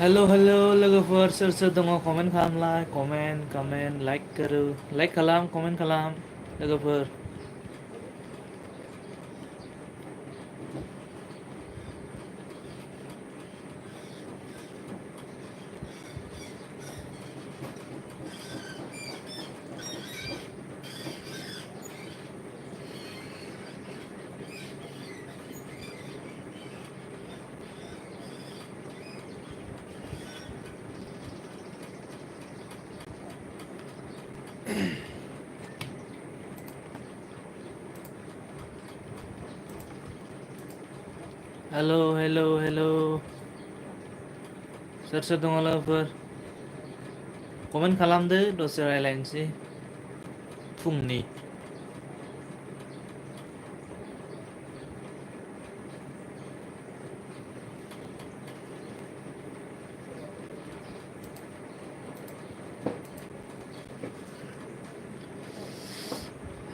Hello hello लोगोफोर सोर सोर दङ कमेन्ट खालामलाय कमेन्ट लाइक करो लाइक खालाम कमेन्ट खालाम लोगोफोर हेलौ हेलौ हेलौ सोर सोर दङ लोगोफोर कमेन्ट खालामदो दसे रायलायनोसै फुंनि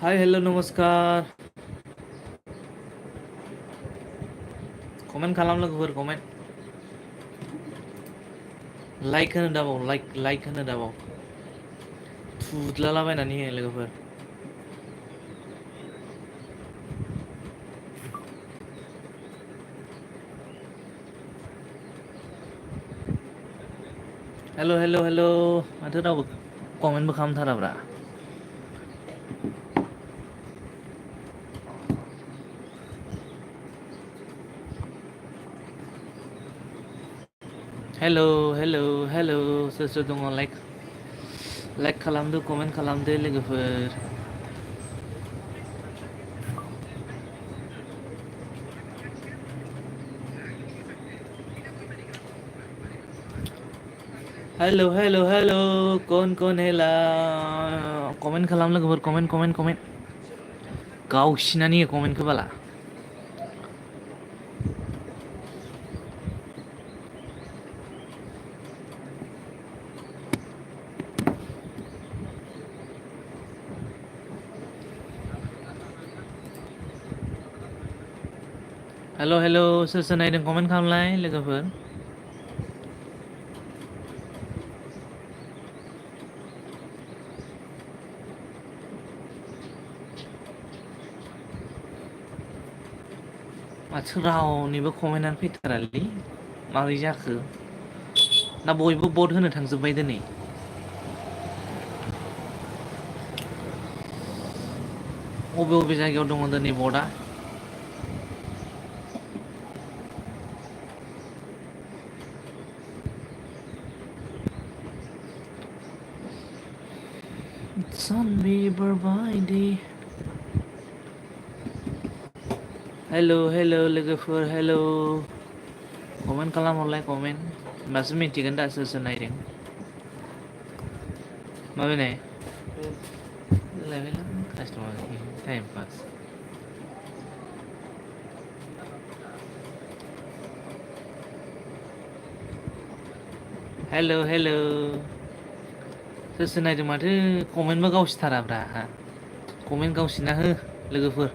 हाय हेलौ नमस्कार कमेन्ट खालाम लोगोफोर कमेन्ट लाइक होनो दाबाव लाइक होनो दाबाव थुद्लालाबायनानै हो लोगोफोर हेलौ हेलौ हेलौ माथो रावबो कमेन्टबो खालामथाराब्रा हेलौ हेलौ हेलौ सोर सोर दङ लाइक खालामदो कमेन्ट खालामदो लोगोफोर हेलौ हेलौ हेलौ कौन हेला कमेन्ट खालाम लोगोफोर कमेन्ट गावसिनानै हो कमेन्टखौ बाला हेलौ हेलौ सोर सोर नायदों कमेन्ट खालामलाय लोगोफोर माथो रावनिबो कमेन्टआनो फैथारालै माबोरै जाखो ना बयबो भट होनो थांजोब्बाय दिनै बबे बबे जायगायाव दङ दिनै भटआ सानबिबार बायदि हेलौ हेलौ लोगोफोर हेलौ कमेन्ट खालामहरलाय कमेन्ट होमबासो मिथिगोन दा सोर सोर नायदों माबे customer time pass hello hello सोर सोर नायदों माथो कमेन्टबो गावसिथाराब्रा कमेन्ट गावसिना हो लोगोफोर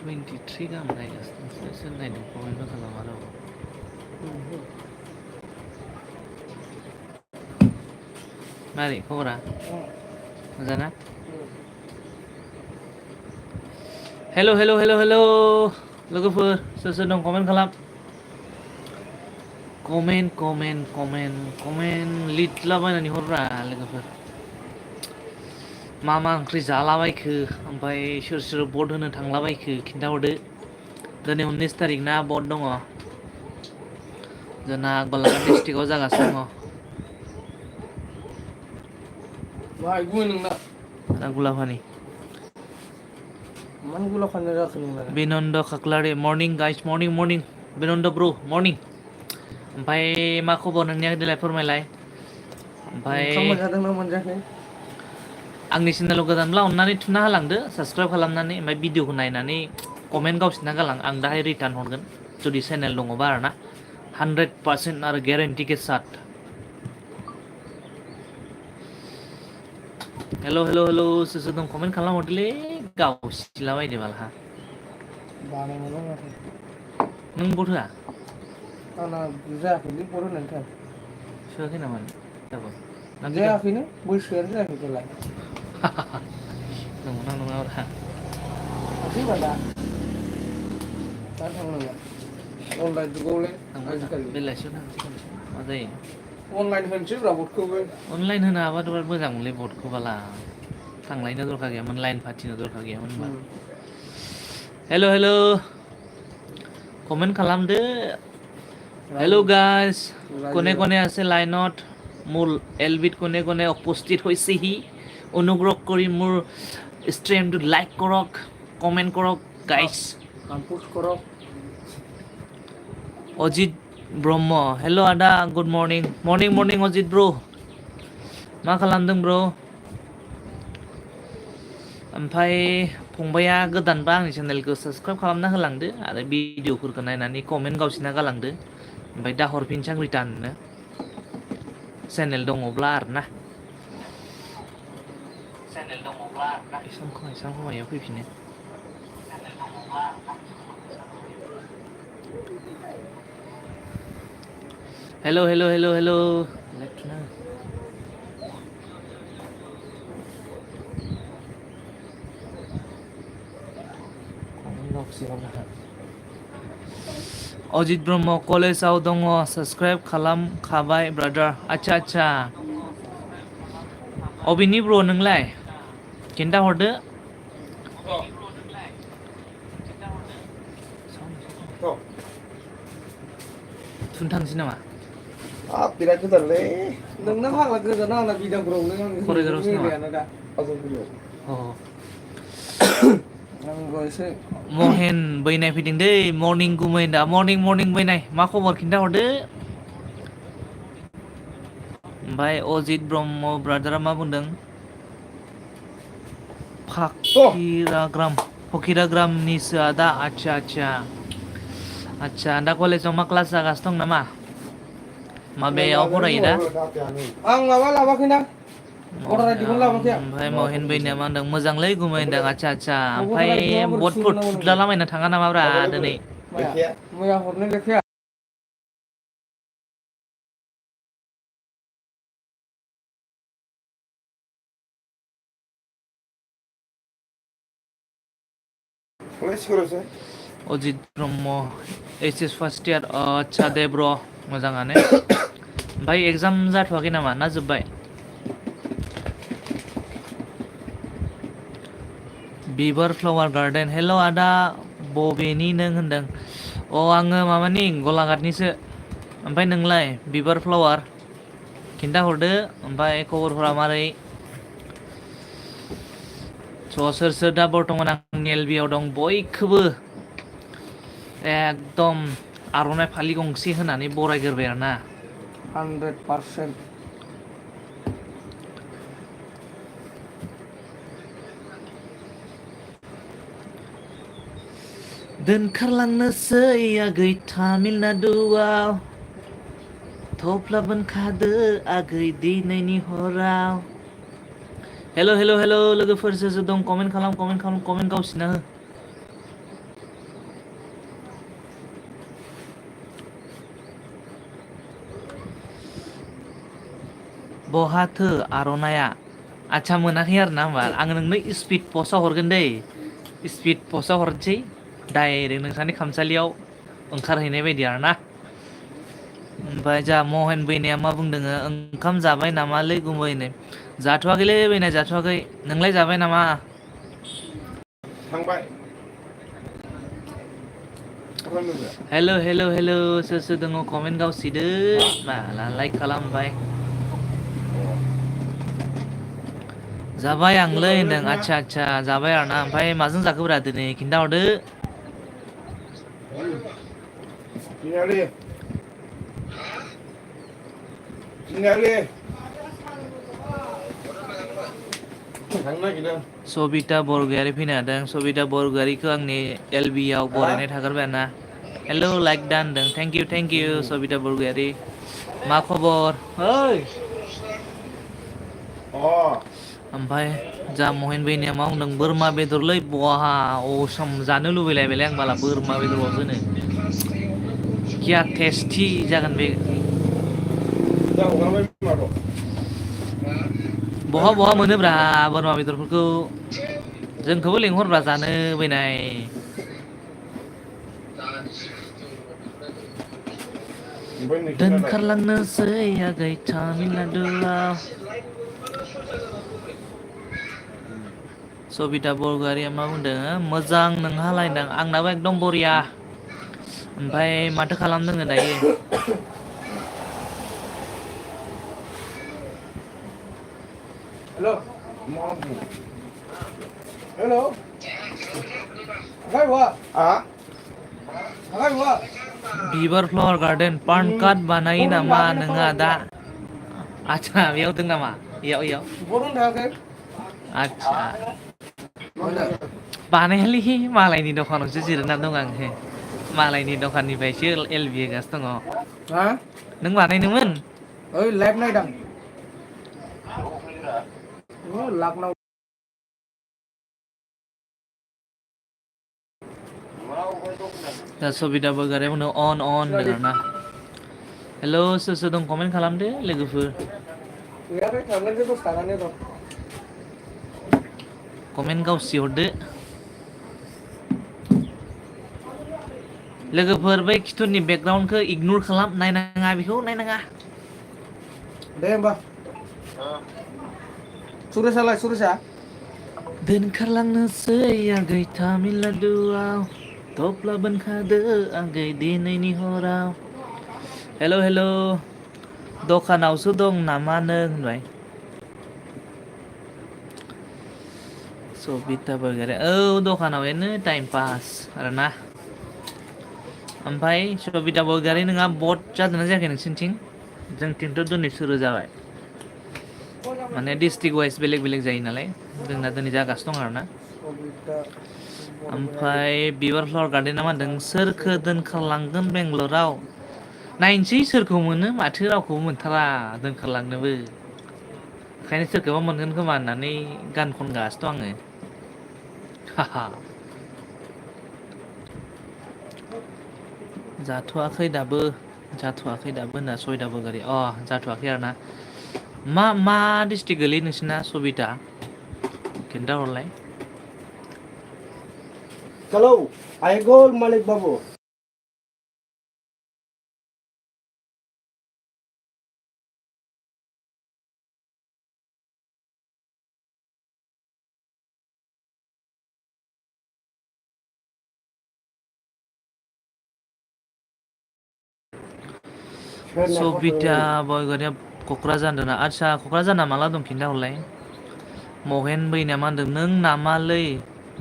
23 गाहाम नायगासिनो सोर सोर नायदों कमेन्टबो खालामा रावबो मारै खबरा मोजां ना हेलौ हेलौ हेलौ हेलौ लोगोफोर सोर सोर दं कमेन्ट खालाम कमेन्ट लिरलाबायनानै हरब्रा लोगोफोर मा मा ओंख्रि जालाबायखो ओमफ्राय सोर सोर भट होनो थांलाबायखो खिन्थाहरदो दिनै 19 थारिख ना भट दङ जोंना गलाघाट डिस्ट्रिक्टआव जागासिनो दङ गुलाफानि बिनन्द खाख्लारि मर्निं गाइस मर्निं बिनन्द ब्र मर्निं ओमफ्राय मा खबर नोंनिया देलाय फोरमायलाय ओमफ्राय ओंखाम मोनजादोंना मोनजायाखै आंनि चेनेलाव गोदानब्ला अननानै थुना होलांदो साबसक्राइब खालामनानै ओमफ्राय भिडिअखौ नायनानै कमेन्ट गावसिना गालां आं दाहाय रिटार्न हरगोन जुदि चेनेल दङबा आरोना 100% आरो ग्यारेन्टि के साथ हेलौ हेलौ हेलौ सोर सोर दं कमेन्ट खालामहरदोलै गावसिला बायदो बालहा बानाय मोनो माथो नों भट होआ आंना जायाखैलै भट होनायनि टाइम सोआखै नामा दाबो ना बिदा जायाखैनो बैसोआनो जायाखै देलाय नंगौना नङाब्रा थांसैब्रा दा थांनांगोन अनलाइन जुगावलाय थांबा थां आजिखालि बेलासियाव थांसै खनसे मा जायो अनलाइन होनोसैब्रा भटखौबो अनलाइन होनो हाबाथ' बिराद मोजां मोनलै भटखौ बाला थांलायनो दरखार गैयामोन लाइन फाथिनो दरखार गैयामोन होनबा हेल' हेल' कमेन्ट खालामदो हेलो गाइस কোনে কোনে আছে লাইনত মোৰ এলবিত কোনে কোনে উপস্থিত হৈছেহি অনুগ্ৰহ কৰি মোৰ ষ্ট্ৰীমটো লাইক কৰক কমেণ্ট কৰক গাইস পোষ্ট কৰক অজিত ব্ৰহ্ম हेल' आदा good morning morning morning Ajit ब्र मा खालामदों ब्र ओमफ्राय फंबाया गोदानबा आंनि चेनेलखौ साबस्क्राइब खालामना होलांदो आरो भिडिअफोरखौ नायनानै कमेन्ट गावसिना गालांदो ओमफ्राय दा हरफिनसै आं रिटार्ननो चेनेल दङब्ला आरोना एसां खमायाव फैफिनो हेल' हेल' हेल' हेल' अजित ब्रह्म कलेजाव दङ साबस्क्राइब खालामखाबाय ब्रादार आच्छा आच्छा अबेनि ब्र नोंलाय खिन्था हरदो थुनो थांसै नामा बिराद गोजानलै नोंना फाग्ला गोजान आंना बिदांफोरावनो फरायग्रायावसो नामा मिलायानो दा आंबो एसे महेन बैनाय फैदों दै मर्निं गुमै दा मर्निं मर्निं बैनाय मा खबर खिन्था हरदो ओमफ्राय अजित ब्रह्म ब्रादारा मा बुंदों फकिराग्रामनिसो आदा आच्छा आच्छा आच्छा दा कलेजाव मा क्लास जागासिनो दं नामा माबायाव फरायो दा आं माबा लाबोआखैना भटार आइडिखौनो लाबोआखै आं ओमफ्राय महेन बैनाया मा होनदों मोजांलै गुमै होनदों आच्छा आच्छा भटार ओमफ्राय आइडिखौ माबोरै बटफोर थिसननांगौ नोंलाय थुदलालाबायना थाङा नामाब्रा दिनै मैया हरनाय लेखाया Ajit Brahma S first year आच्छा दे ब्र मोजाङानो ओमफ्राय एगजाम जाथ'वाखै नामा ना जोब्बाय बिबार फ्लावार गार्डेन हेल' आदा बबेनि नों होनदों आङो माबानि गलाघाटनिसो ओमफ्राय नोंलाय बिबार फ्लावार खिन्थाहरदो ओमफ्राय खबरफोरा मारै सोर सोर दा बर्थमान आंनि एलबियाव दं बयखौबो एकदम आर'नाइ फालि गंसे होनानै बरायग्रोबाय आरोना 100% दोनखारलांनोसै आगै तामिलनाडुआव थफ्ला बोनखादो आगै दिनैनि हराव हेल' हेल' हेल' लोगोफोर सोर सोर दं कमेन्ट खालाम कमेन्ट गावसिना हो बहाथो आर'नाइया आच्छा मोनाखै आरो ना होमबा आं नोंनो स्पिड पस्टआव हरगोन दै स्पिड पस्टआव हरनोसै डाइरेक्ट नोंसानि खामसालियाव ओंखारहैनाय बायदि आरोना ओमफ्राय जा महेन बैनाया मा बुंदों ओंखाम जाबाय नामालै गुमैनो जाथ'वाखैलै बैनाय जाथ'वाखै नोंलाय जाबाय नामा थांबाय हेल' हेल' हेल' सोर सोर दङ कमेन्ट गावसिदो माला लाइक खालामबाय जाबाय आंलै होनदों आच्छा आच्छा जाबाय आरोना ओमफ्राय माजों जाखोब्रा दिनै खिन्थाहरदो सबिता बरगयारि फैनो हादों सबिता बरगयारिखौ आंनि एलबिआव बरायनाय थागोरबाय आरोना हेल' लाइक दा होनदों थेंक इउ सबिता बरगयारि मा खबर ओइ ओमफ्राय जा महिन बैनिया मा बुंदों बोरमा बेदरलै बहा असम जानो लुबैलायबायलै आं बाला बोरमा बेदरबावसोनो किया टेस्टि जागोन बे बहा बहा मोनोब्रा बोरमा बेदरफोरखौ जोंखौबो लिंहरब्रा जानो बैनाय दोनखारलांनोसै आगै तामिलनाडुआव सबिता बरग'यारिया मा बुंदों मोजां नोंहालायदां आंनाबो एकदम बरिया ओमफ्राय माथो खालामदों दायो हेल' हेल' आखाय हुआ आखाय हुआ बिबार फ्लावार गार्डेन पान कार्ड बानायो नामा नोंहा दा आच्छा बेयाव दं नामा इयाव आच्छा बानायालै मालायनि दखानावसो जिरायना दं आङो मालायनि दखाननिफ्रायसो एल बि होगासिनो दङ नों बानायदोंमोन ओइ लाइभ नायदां लाखनाव दा सबिता बरग'यारिया बुंदों अन होनदों आरोना हेल' सोर सोर दं कमेन्ट खालामदो लोगोफोर गैयालै थांगोनसो दसे थानानै र' कमेन्ट गावसि हरदो लोगोफोर बै खिथुननि बेकग्राउन्डखौ इगनर खालाम नायनाङा बेखौ नायनाङा दे होमबा सुरेसालाय सुरेसा दोनखारलांनोसै आगै तामिलनाडुआव थफ्ला बोनखादो आगै दिनैनि हराव हेल' हेल' दखानावसो दं नामा नों होनबाय सबिता बरग'यारि औ दखानाव एरैनो टाइम पास आरोना ओमफ्राय सबिता बरग'यारि नोंहा भट जादोंना जायाखै नोंसिनिथिं जोंथिंथ' दिनै सुरु जाबाय माने डिस्ट्रिक्ट वाइस बेलेग बेलेग जायो नालाय जोंना दिनै जागासिनो दं आरोना ओमफ्राय बिबार फ्लावार गार्डेना मा होनदों सोरखौ दोनखारलांगोन बेंगलराव नायनोसै सोरखौ मोनो माथो रावखौबो मोनथारा दोनखारलांनोबो ओंखायनो सोरखौबा मोनगोन खोमा होननानै गान खनगासिनो दं आङो हाहा जाथ'वाखै दाबो होनना सबिता बरग'यारि जाथ'वाखै आरोना मा डिस्ट्रिक्ट गोलैयो नोंसिना सबिता खिन्थाहरलाय हेलौ आइगल मालिक बाबु सबिता बरग'यारिया क'क्राझार होनदोंना आदसा क'क्राझारना माला दं खिन्थाहरलाय महेन बैनाया मा होनदों नों नामालै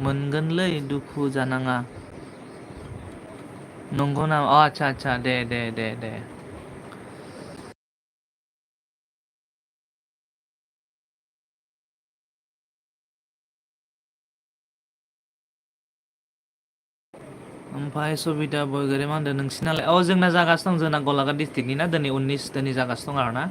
मोनगोनलै दुखु जानाङा नंगौ नामा आदसा दे ओमफ्राय सबिता बरग'यारि मा होनदों नोंसिनालाय जोंना जागासिनो दं जोंना गलाघाट डिस्ट्रिक्टनि ना दिनै 19 दिनै जागासिनो दं आरोना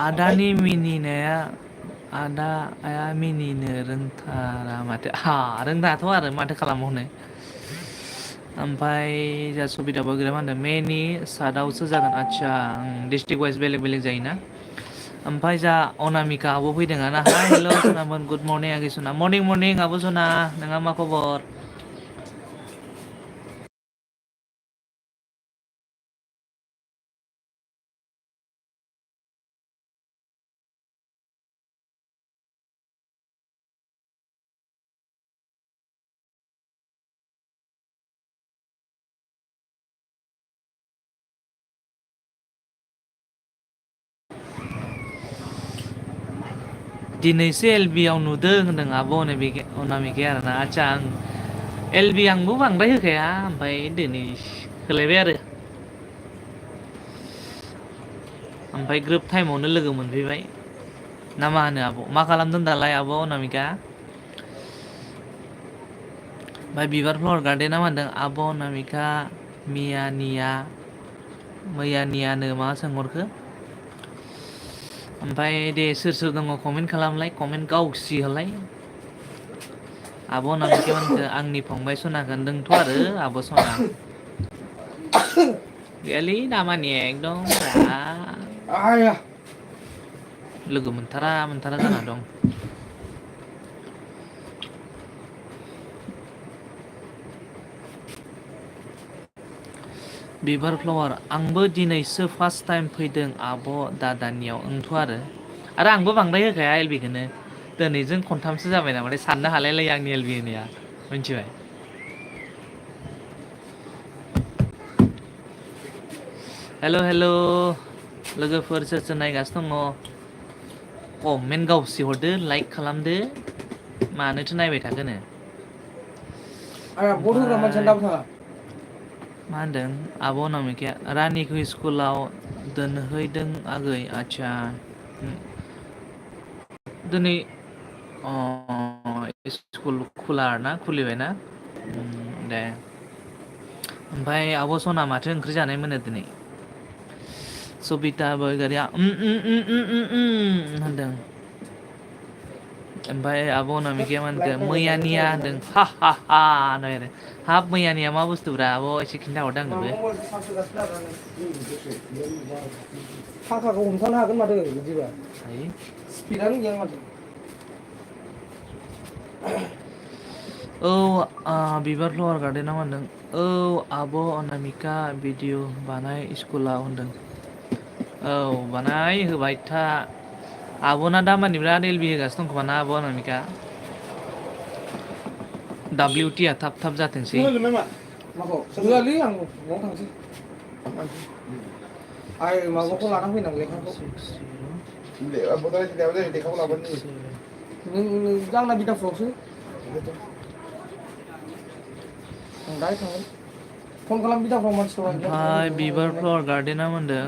आदानि मिनिनाया आदाया मिनिनो रोंथारा माथो रोंथाराथ' आरो माथो खालामबावनो ओमफ्राय जा सबिता बरग'यारिया मा होनदों मेनि सादावसो जागोन आदसा डिस्ट्रिक्ट वाइस बेलेग बेलेग जायोना ओमफ्राय जा अनामिका आब' फैदों आरोना हाय हेल' सनामोन गुड मर्निं आगै सना मर्निं आब' सना नोंहा मा खबर दिनैसो एलबिआव नुदों होनदों आब' अनामिकाया आरोना आदसा आं एलबि आंबो बांद्राय होखाया ओमफ्राय दिनै होलायबाय आरो ओमफ्राय ग्रोब टाइमावनो लोगो मोनफैबाय ना मा होनो आब' मा खालामदों दालाय आब' अनामिका ओमफ्राय बिबार फ्लावार गार्डेना मा होनदों आब' अनामिका मैयानियानो मा सोंहरखो ओमफ्राय दे सोर दङ कमेन्ट खालामलाय कमेन्ट गावसि होलाय आब' अनामिकामोनखो आंनि फंबाय सना होनदोंथ' आरो आब' सना गैयालै दामानि एकदम आया लोगो मोनथारा जाना दं बिबार फ्लावार आंबो दिनैसो फार्स्ट टाइम फैदों आब' दादानियाव ओंथ' आरो आंबो बांद्राय होखाया एलबिखौनो दिनैजों खनथामसो जाबाय नामाथाय साननो हालायलायो आंनि एलबि होनाया मिथिबाय हेल' लोगोफोर सोर नायगासिनो दङ कमेन्ट गावसि हरदो लाइक खालामदो मानोथो नायबाय थाखोनो बड होग्रा मानसियानो दाबो थाङा मा होनदों आब' अनामिकाया रानिखौ स्कुलाव दोनहैदों आगै आदसा दिनै स्कुल खुलिबायना दे ओमफ्राय आब' सना माथो ओंख्रि जानाय मोनो दिनै सबिता बरगयारिया होनदों ओमफ्राय आब' अनामिकाया मा होनखो मैयानिया होनदों हा हाब मैयानिया मा बुस्थुब्रा आब' एसे खिन्थाहरदो आंनोबो फांखाखौ हमथानो हागोन माथो बिदिबा स्पिडानो गैया माथो औ बिबार फ्लावार गार्डेनाव होनदों औ आब' अनामिका भिडिअ बानाय स्कुलाव होनदों औ बानाय होबाय था आब'ना दामानि बिराद एलबि होगासिनो दं खोमा ना आब' अनामिका WT थाब जाथोंसै होआलै आं न'आव थांसै आइ माबाखौ लाना फैनां लेखाखौ आंना बिदाफ्रावसो आं दाहाय थांगोन फन खालाम बिदाफ्राव मानसि ओमफ्राय बिबार फ्लावार गार्डेना होनदों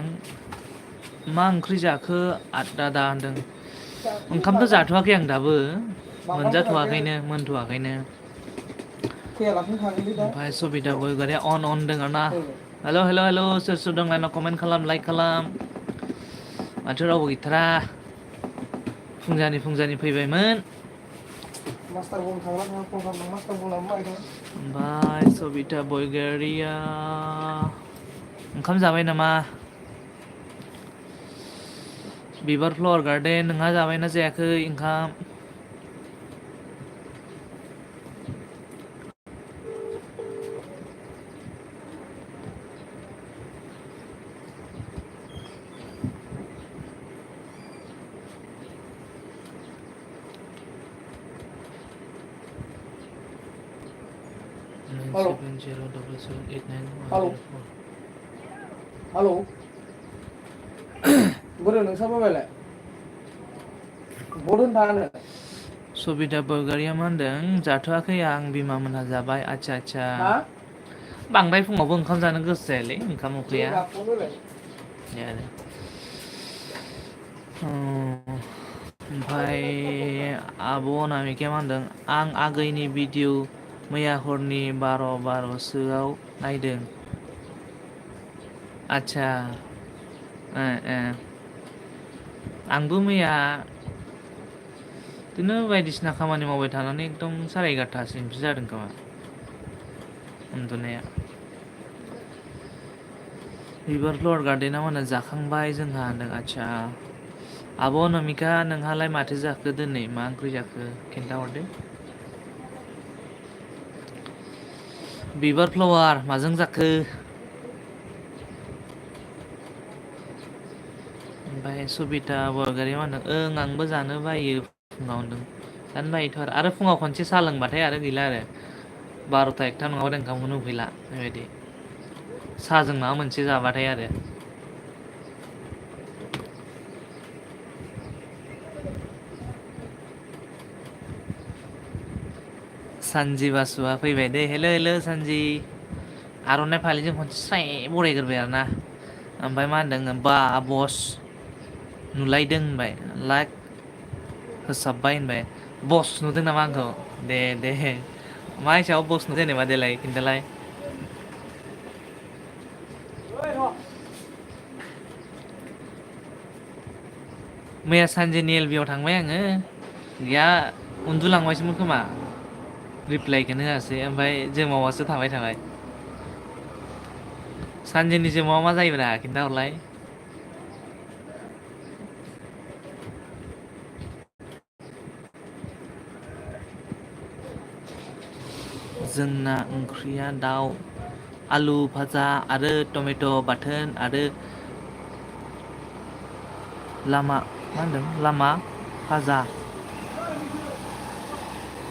मा ओंख्रि जाखो दादा होनदों ओंखामथ' जाथ'वाखै आं दाबो मोनजाथ'वाखैनो मोनथ'वाखैनो ओमफ्राय सबिता बरगयारिया अन होनदों आरोना हेल' सोर दं लाइनाव कमेन्ट खालाम लाइक खालाम माथो रावबो गैथारा फुंजानि फैबायमोन ओमफ्राय सबिता बरगयारिया ओंखाम जाबाय नामा बिबार फ्लावार गार्डेन नोंहा जाबायना जायाखै ओंखाम Halo. 707789104 Halo. बोरो नोंसा बाबायलाय बदों थानो सबिता बरगयारिया मा होनदों जाथ'वाखै आं बिमा मोनहा जाबाय आदसा बांद्राय फुङावबो ओंखाम जानो गोसो जायालै ओंखाम उखैया ओमफ्राय आब' अनामिकाया मा होनदों आं आगैनि भिडिअ मैया हरनि 12:12सोआव नायदों आदसा आंबो मैया बिदिनो बायदिसिना खामानि मावबाय थानानै एकदम 11:30सिमसो जादों खोमा उन्दुनाया बिबार फ्लावार गार्डेना मा होनो जाखांबाय जोंहा होनदों आदसा आब' अनामिका नोंहालाय माथो जाखो दिनै मा ओंख्रि जाखो खिन्थाहरदो बिबार फ्लावार माजों जाखो ओमफ्राय सबिता बरगयारिया मा होनदों आंबो जानो बायो फुङाव होनदों जानो बायोथ' आरो फुङाव खनसे साहा लोंबाथाय आरो गैला आरो 12:00-1:00 नङाबाथाय ओंखामखौनो उखैला बेबायदि साहाजों माबा मोनसे जाबाथाय आरो सानजि बासुआ फैबाय दे हेल' हेल' सानजि आर'नाइ फालिजों खनसे स्राय बरायग्रोबाय आरो ना ओमफ्राय मा होनदों बा बस नुलायदों होनबाय लाइक होसाबबाय होनबाय बस नुदों नामा आंखौ दे दे मा हिसाबाव बस नुदों जेनेबा देलाय खिन्थालाय मैया सानजेनि एलबिआव थांबाय आङो गैया उन्दुलांबायसोमोन खोमा रिप्लाइखौनो होआसै ओमफ्राय जोमावासो थाबाय थाबाय सानजेनि जोमावा मा जायोब्रा खिन्थाहरलाय जोंना ओंख्रिया दाउ आलु भाजा आरो टमेट' बाथोन आरो लामा मा होनदों लामा भाजा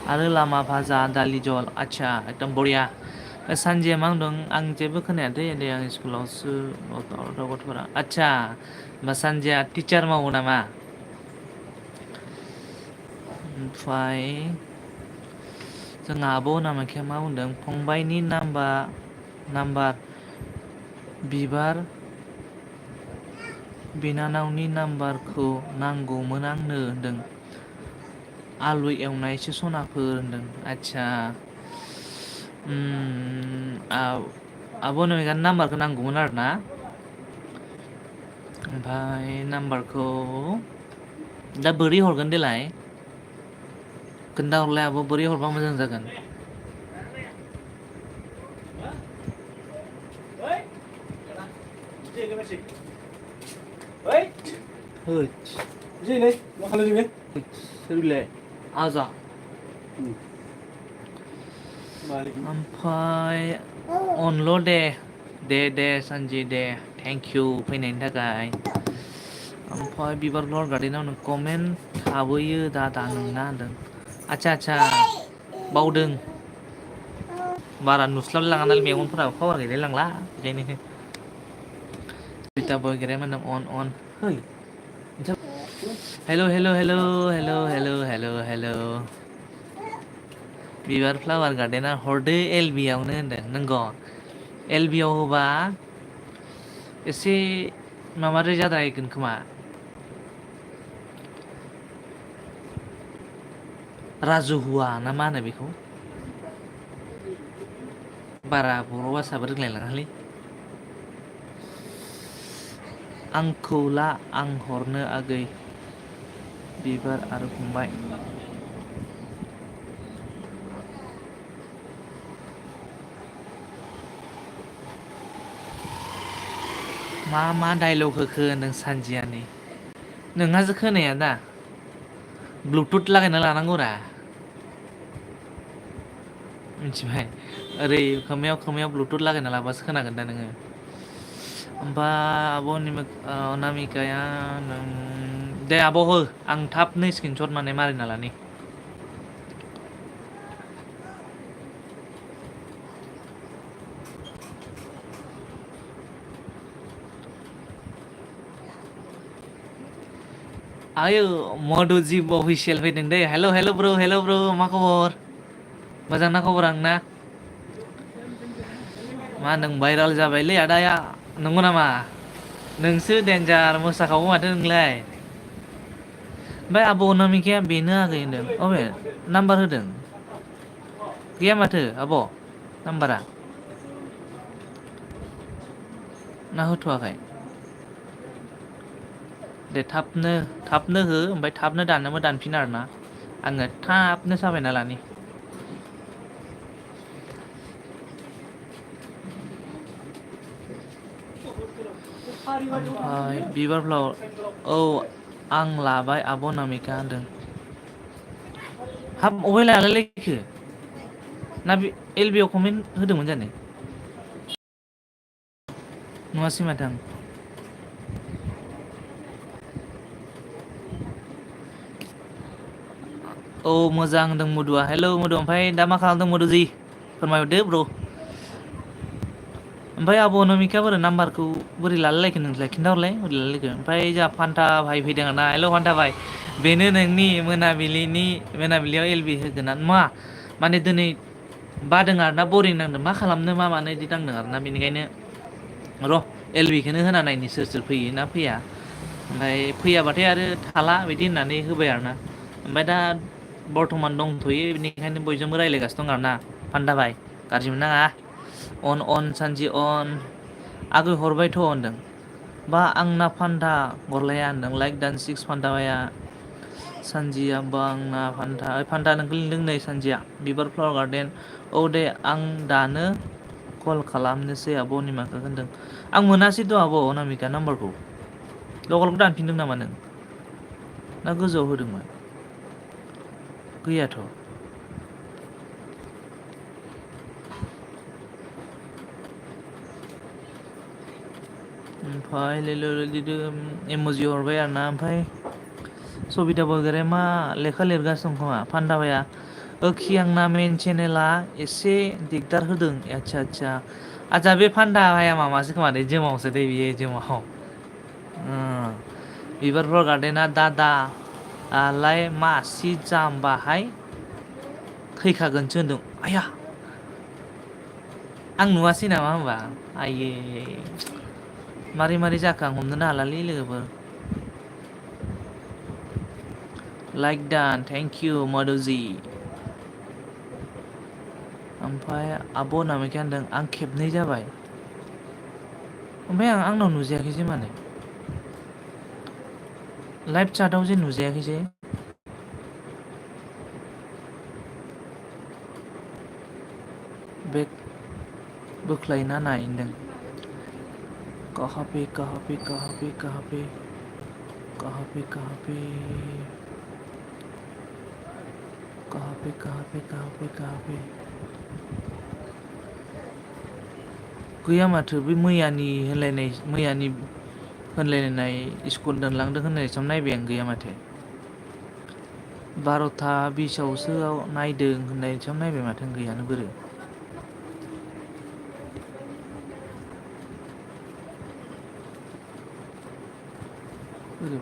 आरो लामा भाजा दालि जल आदसा एकदम बरिया सानजिया मा होनदों आं जेबो खोनायाखै दे आं स्कुलावसो गथ'फोरा आदसा होमबा सानजिया टिचार मावो नामा ओमफ्राय जोंहा आब' नामाखिया मा बुंदों फंबायनि नाम्बार बिबार बिनानावनि नाम्बारखौ नांगौमोन आंनो होनदों आलु एवनायसो सनाफोर होनदों आदसा आब' नामिकानि नाम्बारखौ नांगौमोन आरो ना ओमफ्राय नाम्बारखौ दा बोरै हरगोन देलाय खोन्थाहरलाय आब' बोरै हरबा मोजां जागोन सोरलाय आजा ओमफ्राय अनल' दे सानजि दे थेंक इउ फैनायनि थाखाय ओमफ्राय बिबार फ्लावार गार्डेनाव नों कमेन्ट थाबोयो दादा नोंना होनदों आदसा बावदों बारा नुस्लाबलाय लाङा नालाय मेगनफोराबो पावार गैलाय लांला बेखायनो बय गेरेमोन अन हेल' बिबार फ्लावार गार्डेना हरदो एलबि आवनो होनदों नंगौ एलबि आव होबा एसे माबाद्राय जाद्रायगोन खोमा राजुहुवा ना मा होनो बेखौ बारा बर' भाषाबो रोंलायलाङालै आंखौ ला आं हरनो आगै बिबार आरो फंबाय मा डाइलग होखो नों सानजिया नै नोंहासो खोनाया दा ब्लुटुथ लागायना लानांगौरा मिथिबाय ओरै खोमायाव ब्लुटुथ लागायना लाबासो खोनागोन दा नोङो ओमफ्राय आब' अनामिकाया नों दे आब' हो आं थाबनो स्क्रिनशट माने मारिना लानि आयो मधुजिब अफिसियेल फैदों दे हेल' ब्र मा खबर मोजां ना खबर आंना मा नों भाइराल जाबायलै आदाया नंगौ नामा नोंसो देन्जार मोसाखावो माथो नोंलाय ओमफ्राय आब' अनामिकाया बेनो आगै होनदों अबे नाम्बार होदों गैया माथो आब' नाम्बारा ना होथ'वाखै दे थाबनो हो ओमफ्राय थाबनो दाननोबो दानफिन आरोना आङो थाबनो साफायना लानि ओमफ्राय बिबार फ्लावार औ आं लाबाय आब' अनामिका होनदों हाब अबे लालायलायखो ना बे एलबि आव कमेन्ट होदोंमोन जानो नुवासै माथो आं औ मोजां होनदों मधुआ हेल' मधु ओमफ्राय दा मा खालामदों मधुजि फोरमायहरदो ब्र ओमफ्राय आब' अनामिकाया बोरै नाम्बारखौ बोरै लालायलायखो नोंसोरलाय खिन्थाहरलाय बोरै लालायलायखो ओमफ्राय जोंहा फान्था भाइ फैदों आरोना हेल' फान्था भाइ बेनो नोंनि मोनाबिलियाव एलबि होगोन ना मा माने दिनै बादों आरोना बरिं नांदों मा खालामनो मा मानो बिदि नांदों आरोना बेनिखायनो र' एलबिखौनो होना नायनि सोर सोर फैयो ना फैया ओमफ्राय फैयाबाथाय आरो थाला बिदि होननानै होबाय आरोना ओमफ्राय दा बर्थमान दंथ'यो बेनिखायनो बयजोंबो रायज्लायगासिनो दं आरोना फान्दा भाई गाज्रि मोननाङा अन सानजि अन आगै हरबायथ' होनदों बा आंना फान्दा गरलाया होनदों लाइक दान 6 फान्दाबाया सानजिया बा आंना फान्दा नोंखौ लिंदों नै सानजिया बिबार फ्लावार गार्डेन औ दे आं दानो कल खालामनोसै आब' अनिमाखौ होनदों आं मोनासैथ' आब' अनामिका नाम्बारखौ लगलखौ दानफिनदों नामा नों ना गोजौआव होदोंमोन गैयाथ' ओमफ्राय लिरदो इम'जि हरबाय आरोना ओमफ्राय सबिता बरगयारिया मा लेखा लिरगासिनो दं खोमा फान्दाबाया ओखि आंना मेन चेनेला एसे दिगदार होदों आच्छा बे फान्दाबाया माबासो खोमा दे जोमावसो दे बियो जोमाव बिबारफ्राव गार्डेना दादालाय मासि जाम्बाहाय थैखागोनसो होनदों आया आं नुवासै नामा होमबा आइये मारै जाखो आं हमनोनो हालालै लोगोफोर लाइक डान थेंक इउ मधुजि ओमफ्राय आब' अनामिकाया होनदों आं खेबनै जाबाय ओमफ्राय आंनाव नुजायाखैसै मानो लाइभ चाटाव जे नुजायाखैसै बेग बोख्लायना नाय होनदों कहाँ पे गैया माथो बै मैयानि होनलायनाय स्कुल दोनलांदों होननायसो नायबाय आं गैया माथो 12:20आवसो नायदों होननायसो नायबाय माथो गैयानो बोरो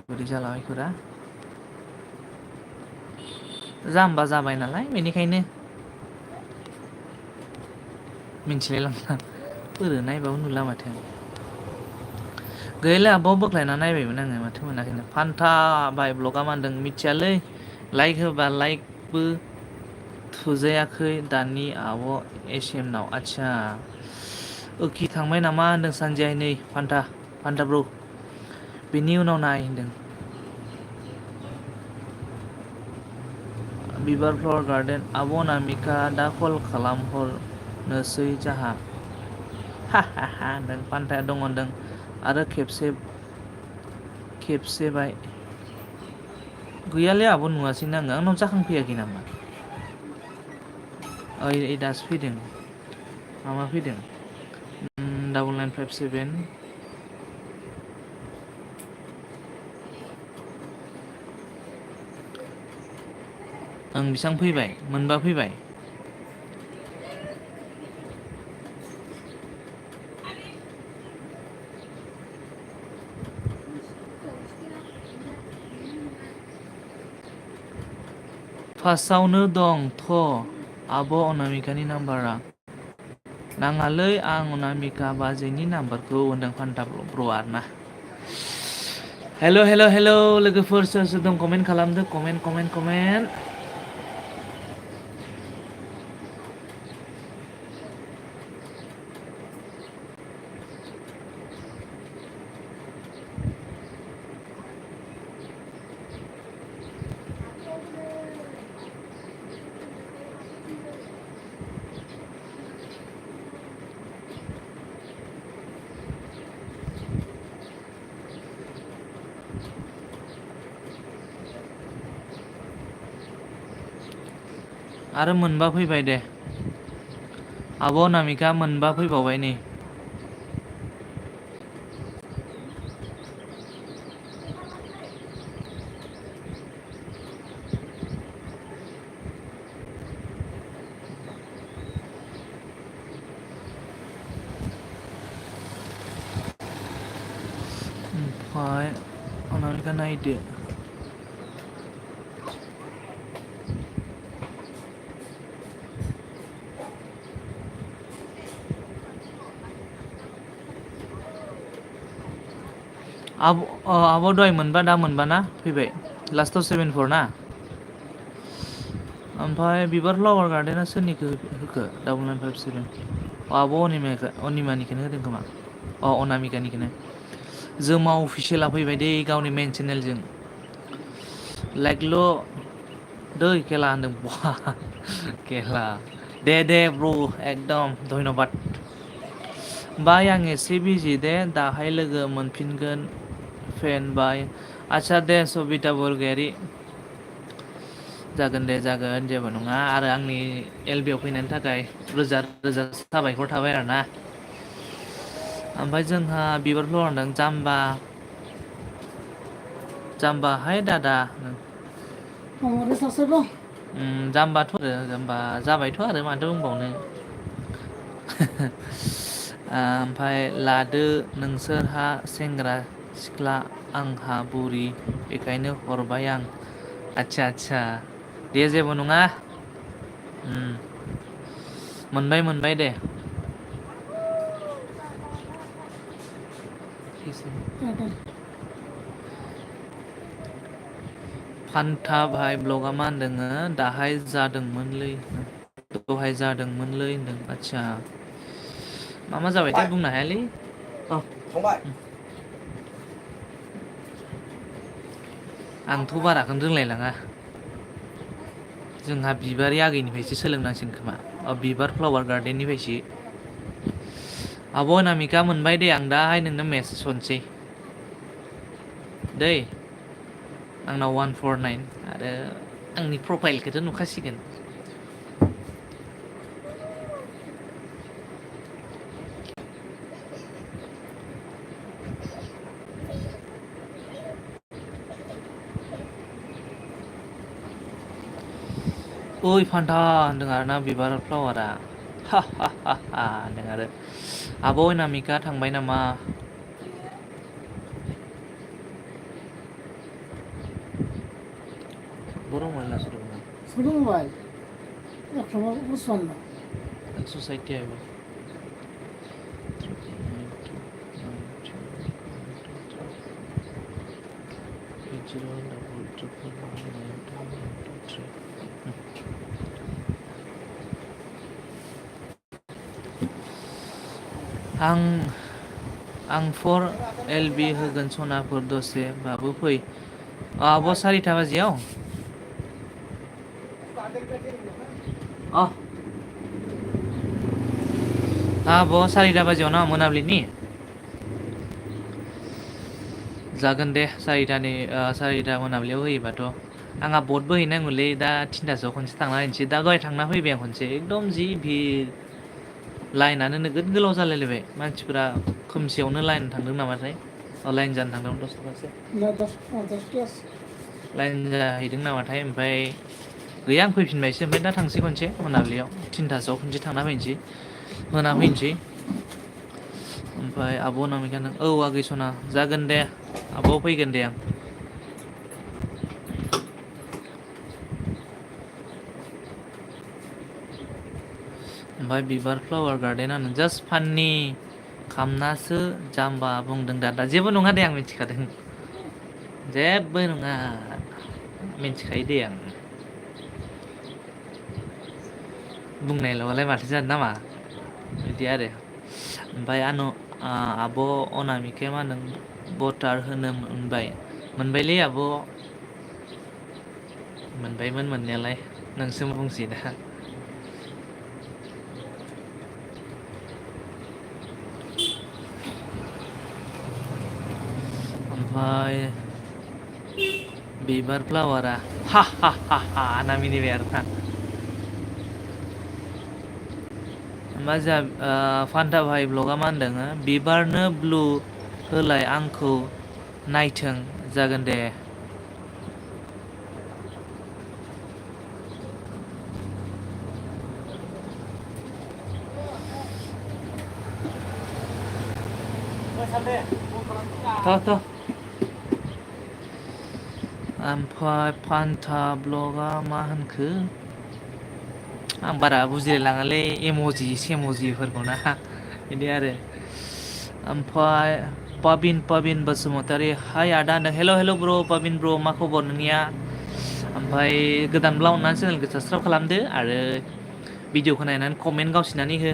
बोरै जालाबायखोरा जाम्बा जाबाय नालाय बेनिखायनो मिन्थिलाय लांला बोरो नायबाबो नुला माथो गैयालै आब' बोख्लायना नायबायमोन आङो माथो मोनाखैनो फान्था बाय ब्लगा मानदों मिथियालै लाइक होबा लाइकबो थुजायाखै दानि आब' एसएमनाव आच्छा ओखि थांबाय नामा होनदों सानजिया नै फान्था ब्र बेनि उनाव नाय होनदों बिबार फ्लावार गार्डेन आब' अनामिका दा कल खालामहरनोसै जाहा होनदों फान्थाया दङ होनदों आरो खेबसेबाय गैयालै आब' नुवासैनो आंनाव जाखांफैयाखै नामा ओइ दासो फैदों माबा फैदों 9957 ओं बेसेबां फैबाय मोनबा फैबाय फार्स्टआवनो दंथ' आब' अनामिकानि नाम्बारा नाङालै आं अनामिका बाजैनि नाम्बारखौ होनदों फान्था ब्र आरोना हेल' लोगोफोर सोर दं कमेन्ट खालामदो कमेन्ट आरो मोनबा फैबाय दे आब' अनामिका मोनबा फैबावबाय नै ओमफ्राय अनामिका नायदो आब' दहाय मोनबा दा मोनबा ना फैबाय लास्टआव 7-4 ना ओमफ्राय बिबार फ्लावार गार्डेना सोरनिखौ होखो 9957 आब' अनिमानिखौनो होदों खोमा अनामिकानिखौनो जोमा अफिसियेला फैबाय दै गावनि मेन चेनेलजों लाइकल' दै खेला होनदों बहा खेला दे ब्र एकदम धन्यबाद बाय आं एसे बिजि दे दाहाय लोगो मोनफिनगोन फेन बाय आदसा दे सबिता बरगयारि जागोन दे जागोन जेबो नङा आरो आंनि एलबियाव फैनायनि थाखाय रोजा रोजा साबायखर थाबाय आरोना ओमफ्राय जोंहा बिबार फ्लावार होनदों जाम्बाहाय दादा जाम्बाथ' आरो जाम्बा जाबायथ' आरो माथो बुंबावनो ओमफ्राय लादो नोंसोरहा सेंग्रा सिख्ला आंहा बुरि बेखायनो हरबाय आं आदसा दे जेबो नङा मोनबाय दे फान्था भाइ ब्लगा मा होनदोङो दहाय जादोंमोनलै होनदों आदसा मा जाबायथाय बुंनो हायालै आंथ' बाराखौनो रोंलायलाङा जोंहा बिबारि आगैनिफ्रायसो सोलोंनांसिगोन खोमा बिबार फ्लावार गार्डेननिफ्रायसो आब' अनामिका मोनबाय दे आं दाहाय नोंनो मेसेज हरनोसै दै आंनाव 149 आरो आंनि प्रफाइलखौथ' नुखासिगोन ओइ फान्था होनदों आरोना बिबार फ्लावारा हा होनदों आरो आब' अनामिका थांबाय नामा बर' महिला सोलोंबाय 160 आयब आं 4 LB होगोन सनाफोर दसे बाबु फै आब' 4टा बाजियाव आब' 4टा बाजियाव ना मोनाबिलिनि जागोन दे 4टा मोनाबिलियाव होयोबाथ' आंहा बटबो हैनांगौलै दा 3टासोआव खनसे थांना हैनोसै दा दहाय थांना फैबाय आं खनसे एकदम जि भिर लाइनानो नोगोद गोलाव जालायलायबाय मानसिफोरा खोमसियावनो लाइन थांदों नामाथाय लाइन जानो थांदोंमोन 10 लाइन जाहैदों नामाथाय ओमफ्राय गैया आं फैफिनबायसो ओमफ्राय दा थांसै खनसे मोनाबिलियाव 3टासोआव खनसे थांना फैनोसै होना फैनोसै ओमफ्राय आब' अनामिका नों औ आगै सना जागोन दे आब' फैगोन दे आं ओमफ्राय बिबार फ्लावार गार्डेनानो जास्ट फाननि खामनासो जाम्बा बुंदों दादा जेबो नङा दे आं मिथिखादों जेबो नङा मिथिखायो दे आं बुंनायल'आलाय माथो जानो नामा बिदि आरो ओमफ्राय आब' अनामिकाया मा होनदों भटार होनो मोनबायलै आब' मोनबायमोन मोननायालाय नोंसो बुंसै दा ओमफ्राय बिबार फ्लावारा हा ना मिनिबाय आरोना मा जोंहा फान्था भाइ ब्लगा मा होनदों बिबारनो ब्लु होलाय आंखौ नायथों जागोन दे ओमफ्राय फान्था ब्लगा मा होनखो आं बारा बुजिलायलाङालै इम'जि सेम'जिफोरखौ ना बिदि आरो ओमफ्राय पाबिन बसुमतारी हाय आदा होनदों हेल' ब्र पाबिन ब्र मा खबर नोंनिया ओमफ्राय गोदानब्ला अननानै चेनेलखौ साबसक्राइब खालामदो आरो भिडिअखौ नायनानै कमेन्ट गावसिनानै हो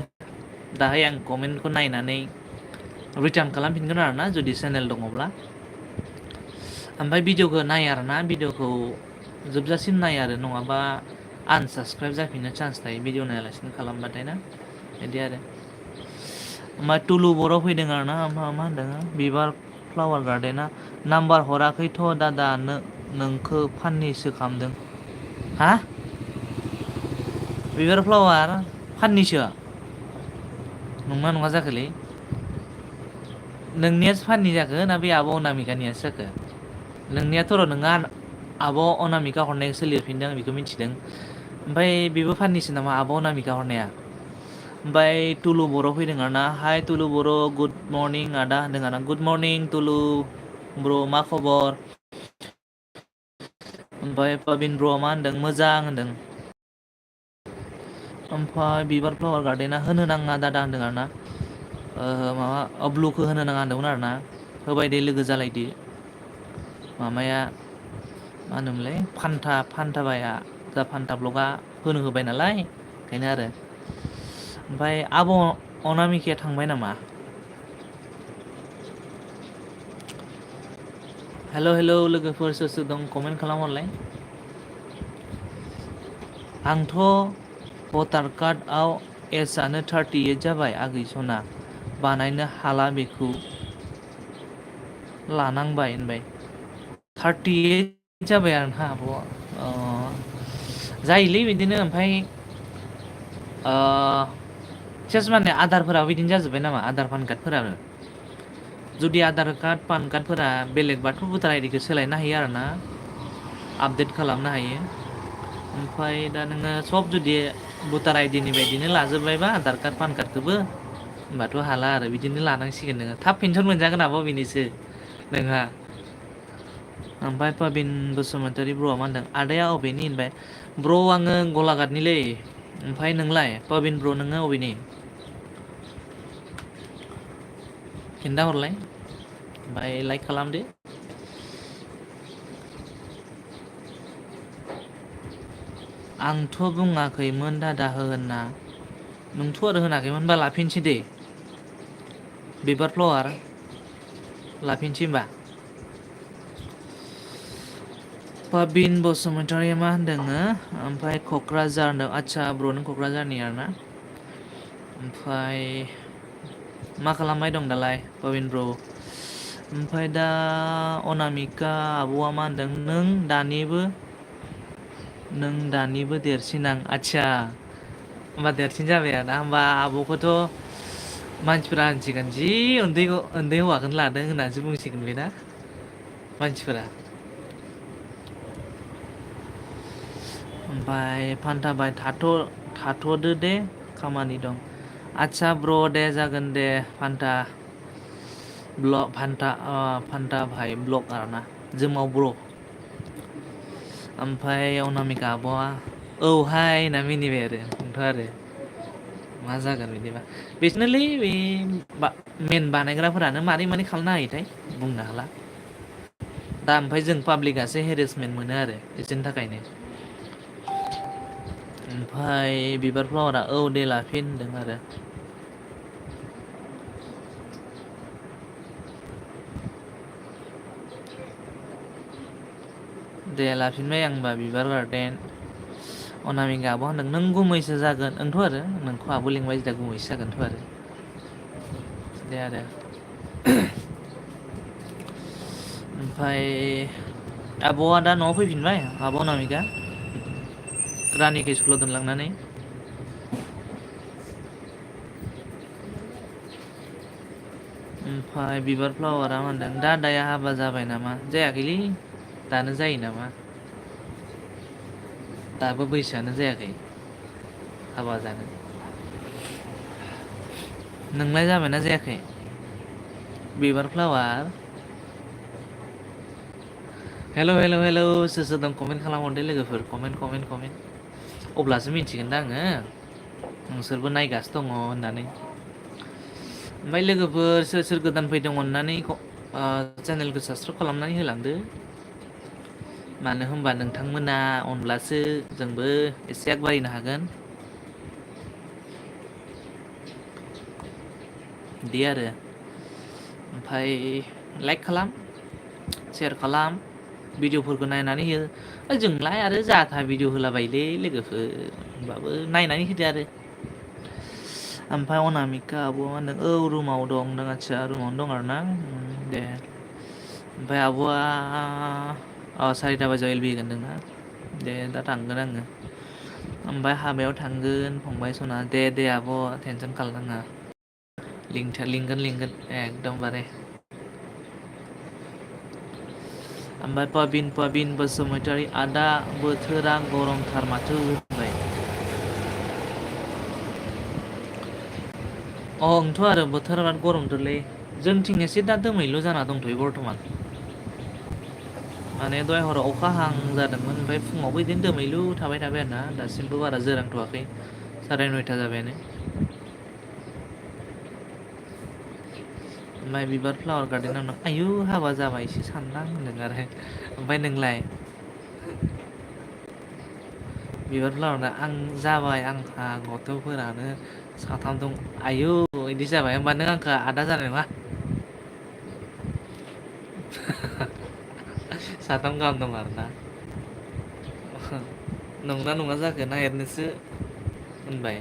दाहाय आं कमेन्टखौ नायनानै रिटार्न खालामफिनगोन आरोना जुदि चेनेल दङब्ला ओमफ्राय भिडिअखौ नाय आरोना भिडिअखौ जोबजासिम नाय आरो नङाबा आनसाबस्क्राइब जाफिननो चान्स थायो भिडिअ नायालासिनो खालामबाथाय ना बिदि आरो ओमफ्राय टुलु बर' फैदों आरोना मा होनदों बिबार फ्लावार गार्डेना नाम्बार हराखैथ' दादा नोंखौ फाननैसो खालामदों हा बिबार फ्लावार फाननैसो नङा जाखोलै नोंनियासो फाननि जाखो ना बे आब' अनामिकानियासो जाखो नोंनियाथ' र' नोंहा आब' अनामिका हरनायखौसो लिरफिनदों आं बेखौ मिथिदों ओमफ्राय बेबो फाननैसो नामा आब' अनामिका हरनाया ओमफ्राय टुलु बर' फैदों आरोना हाय टुलु बर' गुड मर्निं आदा होनदों आरोना गुड मर्निं टुलु ब्र मा खबर ओमफ्राय पाबिन ब्र'आ मा होनदों मोजां होनदों ओमफ्राय बिबार फ्लावार गार्डेना होनो नाङा दादा होनदों आरोना माबा ब्लुखौ होनो नाङा होनदोंमोन आरोना होबाय दे लोगो जालायदो माबाया मा होनोमोनलाय फान्थाबाया जा फान्था ब्लगा होनो होबाय नालाय ओंखायनो आरो ओमफ्राय आब' अनामिकाया थांबाय नामा हेल' लोगोफोर सोर दं कमेन्ट खालामहरलाय आंथ' भटार कार्डआव एजआनो 38 जाबाय आगै सना बानायनो हाला बेखौ लानांबाय होनबाय 38 जाबाय आरोना आब' जायोलै बिदिनो ओमफ्राय सेस माने आधारफोराबो बिदिनो जाजोब्बाय नामा आधार पान कार्डफोराबो जुदि आधार कार्ड पान कार्डफोरा बेलेगबाथ' भटार आइडिखौ सोलायनो हायो आरोना आपडेट खालामनो हायो ओमफ्राय दा नोङो सब जुदि भटार आइडिनि बायदिनो लाजोब्बायबा आधार कार्ड पान कार्डखौबो होमबाथ' हाला आरो बिदिनो लानांसिगोन नोङो थाब पेन्सन मोनजागोन आब' बेनिसो नोंहा ओमफ्राय पाबिन बसुमतारी ब्र'आ मा होनदों आदाया अबेनि होनबाय ब्र' आङो गलाघाटनिलै ओमफ्राय नोंलाय पाबिन ब्र' नोङो अबेनि खिन्थाहरलाय ओमफ्राय लाइक खालामदो आंथ' बुङाखैमोन दादा हो होनना नोंथ' आरो होनाखैमोनबा लाफिनसै दे बिबार फ्लावार लाफिनसै होमबा पाबिन बसुमतारीया मा होनदों ओमफ्राय क'क्राझार होनदों आदसा ब्र' नों क'क्राझारनि आरोना ओमफ्राय मा खालामबाय दं दालाय पाबिन ब्र' ओमफ्राय दा अनामिका आब'आ मा होनदों नों दानिबो देरसिन आं आदसा होमबा देरसिन जाबाय आरोना होमबा आब'खौथ' मानसिफोरा होनसिगोन जि उन्दै हौवाखौनो लादों होननानैसो बुंसिगोन बेना मानसिफोरा ओमफ्राय फान्थाबाय थाथ'दो दे खामानि दं आदसा ब्र' दे जागोन दे फान्था भाइ ब्लग आरोना जोमाव ब्र' ओमफ्राय अनामिका आब'आ औहाय होनना मिनिबाय आरो नोंथ' आरो मा जागोन बिदिबा बिसोरनोलै बे मेन बानायग्राफोरानो मारै खालामनो हायोथाय बुंनो हाला दा ओमफ्राय जों पाब्लिकआसो हेरेसमेन्ट मोनो आरो बिसोरनि थाखायनो ओमफ्राय बिबार फ्लावारा औ दे लाफिन होनदों आरो दे लाफिनबाय आं होनबा बिबार गार्डेन अनामिका आब' होनदों नों गुमैसो जागोन आंथ' आरो नोंखौ आब' लिंबाय जेला गुमैसो जागोनथ' आरो दे आरो ओमफ्राय आब'आ दा न'आव फैफिनबाय आब' अनामिका रानिखौ स्कुलाव दोनलांनानै ओमफ्राय बिबार फ्लावारा मा होनदों दादाया हाबा जाबाय नामा जायाखैलै दानो जायो नामा दाबो बैसोआनो जायाखै हाबा जानो नोंलाय जाबायना जायाखै बिबार फ्लावार हेल' सोर दं कमेन्ट खालामहरदो लोगोफोर कमेन्ट अब्लासो मिथिगोन दा आङो नोंसोरबो नायगासिनो दङ होननानै ओमफ्राय लोगोफोर सोर सोर गोदान फैदों अननानै चेनेलखौ साबस्क्राइब खालामनानै होलांदो। मानो होनबा नोंथांमोना अनब्लासो जोंबो एसे आगबारिनो हागोन। बिदि आरो ओमफ्राय लाइक खालाम सेयार खालाम भिडिअ'फोरखौ नायनानै हो जोंलाय आरो जाथा भिडिअ' होलाबायलै लोगोफोर होमबाबो नायनानै होदो आरो। ओमफ्राय अनामिका आब'आ होनदों औ रुमाव दं होनदों आदसा रुमावनो दं आरो ना दे। ओमफ्राय आब'आ 4टा बाजियाव एल बि होगोन होनदोंना दे दा थांगोन आङो। ओमफ्राय हाबायाव थांगोन फंबाय सना दे आब' टेनसन खालामनाङा। लिंगोन एकदमबारे। ओमफ्राय पाबिन बसुमतारी आदा बोथोरा गरमथार माथो होनबाय। ओंथ' आरो बोथोरा बिराद गरमथारलै जोंथिं एसे दा दोमैलु जाना दंथ'यो बर्थ'मान। माने दहाय हराव अखा हां जादोंमोन ओमफ्राय फुङावबो बिदिनो दोमैलु थाबाय आरोना दासिमबो बारा जोरांथ'वाखै 9:30 जाबायानो। ओमफ्राय बिबार फ्लावार गार्डेनाव दं आयु हाबा जाबायसो सानदां होनदों आरो ओमफ्राय नोंलाय? बिबार फ्लावार आं जाबाय आंहा गथ'फोरानो साथाम दं आयु बिदि जाबाय होमबा नों आंखौ आदा जानाय नङा? साथाम गाहाम दं आरोना? नंना नङा जाखो ना एरनोसो होनबाय?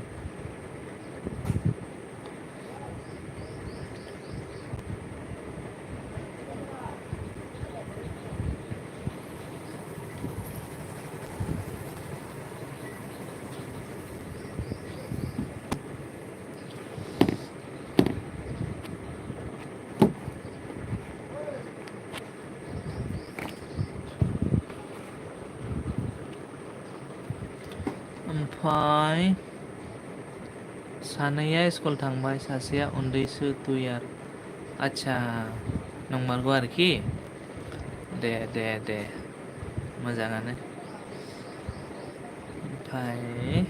ओमफ्राय सानैया स्कुल थांबाय सासेया उन्दैसो 2 इयार। आदसा नंमारगौ आरोखि दे मोजाङानो। ओमफ्राय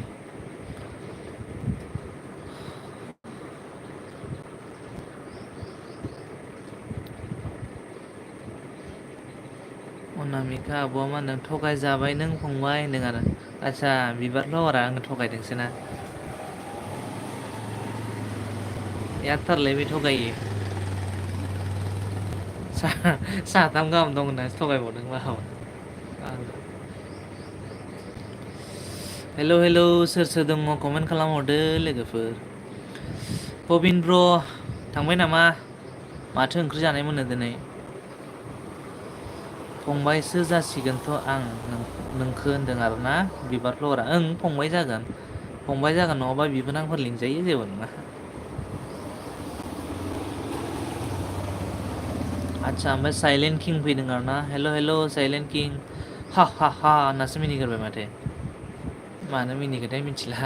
अनामिका आब'आ मा होनदों थगायजाबाय नों फंबाय होनदों आरो आदसा बिबार फ्लावारा आंनो थगायदोंसो ना? एकथारलै बे थगायि। साथाम गाहाम दं होननानैसो थगायबावदों हेल' सोर सोर दङ कमेन्ट खालामहरदो लोगोफोर। पबिन ब्र थांबाय नामा माथो ओंख्रि जानायमोननो दिनै? फंबायसो जासिगोनथ' आं नोंखो होनदों आरोना बिबार फ्लावारा ओं फंबाय जागोन नङाबा बिबोनांफोर लिंजायो जेबो नङा। आदसा ओमफ्राय साइलेन्ट किं फैदों आर ना हेल' साइलेन्ट किं हा होननासो मिनिगोरबाय माथो मानो मिनिखोथाय मिथिला।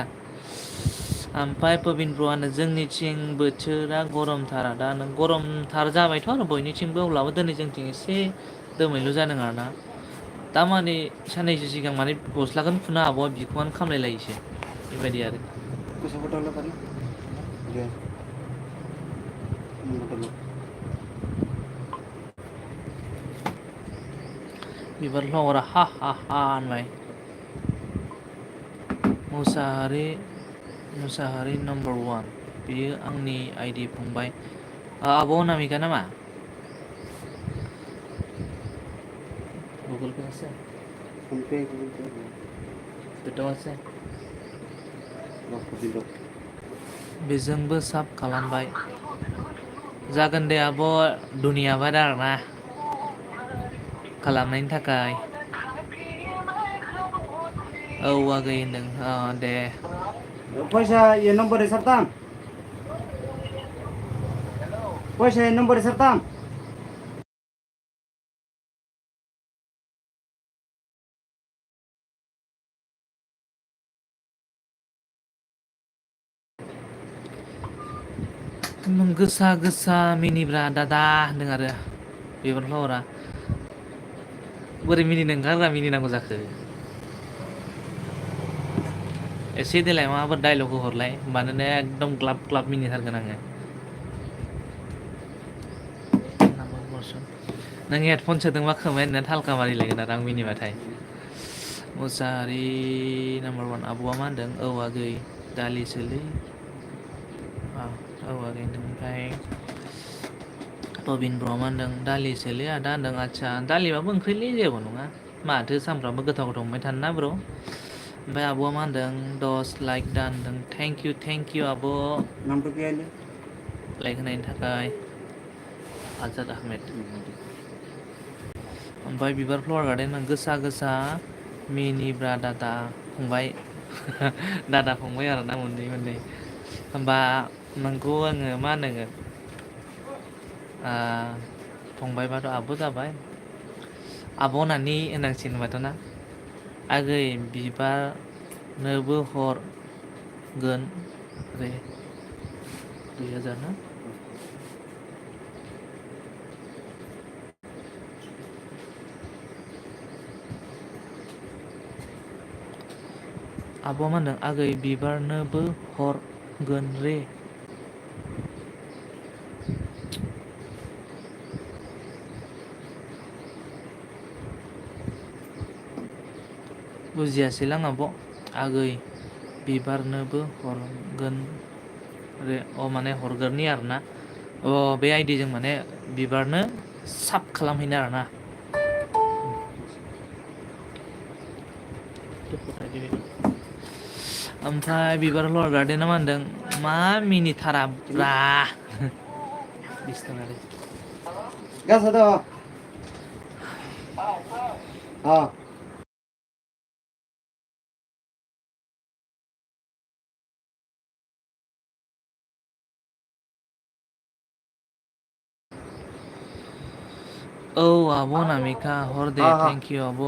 ओमफ्राय पबिन ब्र होनो जोंनिथिं बोथोरा गरमथार आदा नों गरमथार जाबायथ' आरो बयनिथिंबो अब्लाबो दिनै जोंथिं एसे दोमैलु जादों आरोना। दामाने साननैसो सिगां माने गस्लाखौनो खुनो हाबावा बिखुङानो खामलायलायोसो बेबायदि आरो। बिबार फ्लावारा हा होनबाय। मुसाहारि नाम्बार 1 बेयो आंनि आइडि फंबाय आब' अनामिका नामा? गुगोल पे আছে? पेटआव আছে? बेजोंबो साब खालामबाय जागोन दे आब' दुनियाबाद आरोना खालामनायनि थाखाय। औ आगै होनदों दे। पैसा ये नम्बर है सरताम पैसा ये नम्बर है सरताम गोसा मिनिब्रा दादा होनदों आरो बिबार फ्लावारा बोरै मिनिनो ओंखारब्रा मिनिनांगौ जाखो? एसे देलाय माबाफोर डाइलग हरलाय मानोना एकदम ग्लाब मिनिथारगोन आङो। नों हेडफन सोदोंबा खोमाया थालखा मारिलायगोन आरो आं मिनिबाथाय मुसाहारि नाम्बार 1 आब'आ मा होनदों औ आगै दालिसोलै औ आगै ओमफ्राय प्रबिन ब्र'आ मा होनदों दालिसोलै आदा होनदों आदसा दालिबाबो ओंख्रिलै जेबो नङा माथो सानफ्रामबो गोथाव गोथाव मोनबाय थानो ना ब्र' ओमफ्राय आब'आ मा होनदों 10 लाइक दा होनदों थेंक इउ आब' लाइक होनायनि थाखाय आजाद आहमेद ओमफ्राय बिबार फ्लावार गार्डेन गोसा गोसा मिनिब्रा दादा फंबाय दादा फंबाय आरोना मोननै होमबा नोंखौ आङो मा होननांगोन फंबायबाथ' आब' जाबाय आब' होननानै होननांसिगोन होनबाथ' ना आगै बिबारनोबो हरगोन रे 2000 ना आब'आ मा होनदों आगै बिबारनोबो हरगोन रे बुजियासैलां आब' आगै बिबारनोबो हरगोन रे माने हरगोरनि आरोना बे आइडिजों माने बिबारनो साब खालामहैनो आरोना ओमफ्राय बिबार फ्लावार गार्डेना मा होनदों मा मिनिथाराब्रा औ आब' नामिका हर दे थेंक इउ आब'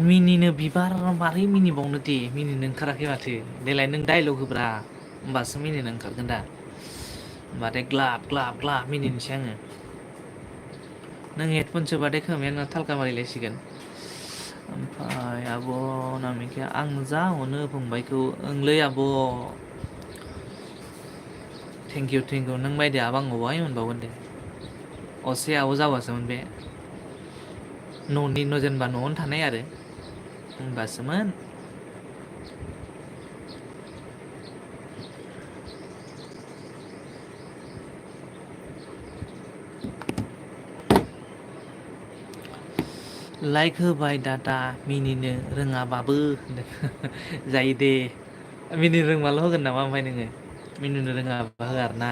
मिनिनो बिबार मारै मिनिबावनो दे मिनिनो ओंखाराखै माथो देलाय नों डाइलग होब्रा होमबासो मिनिनो ओंखारगोन दा होमबाथाय ग्लाब ग्लाब ग्लाब मिनिनोसै आङो नों हेडफन सोबाथाय खोमाया नोंना थालखा मारिलायसिगोन ओमफ्राय आब' नामिकाया आं जा अनो फंबायखौ ओंलै आब' थेंक इउ नों बायदि आब' आं बहाय मोनबावगोन दे असे आब' जाबासोमोन बे जेनेबा न'आवनो थानाय आरो होनबासोमोन लाइक होबाय दादा मिनिनो रोङाबाबो जायो दे मिनिनो रोंबाल' होगोन नामा ओमफ्राय नोङो मिनिनो रोङाबा होआ आरोना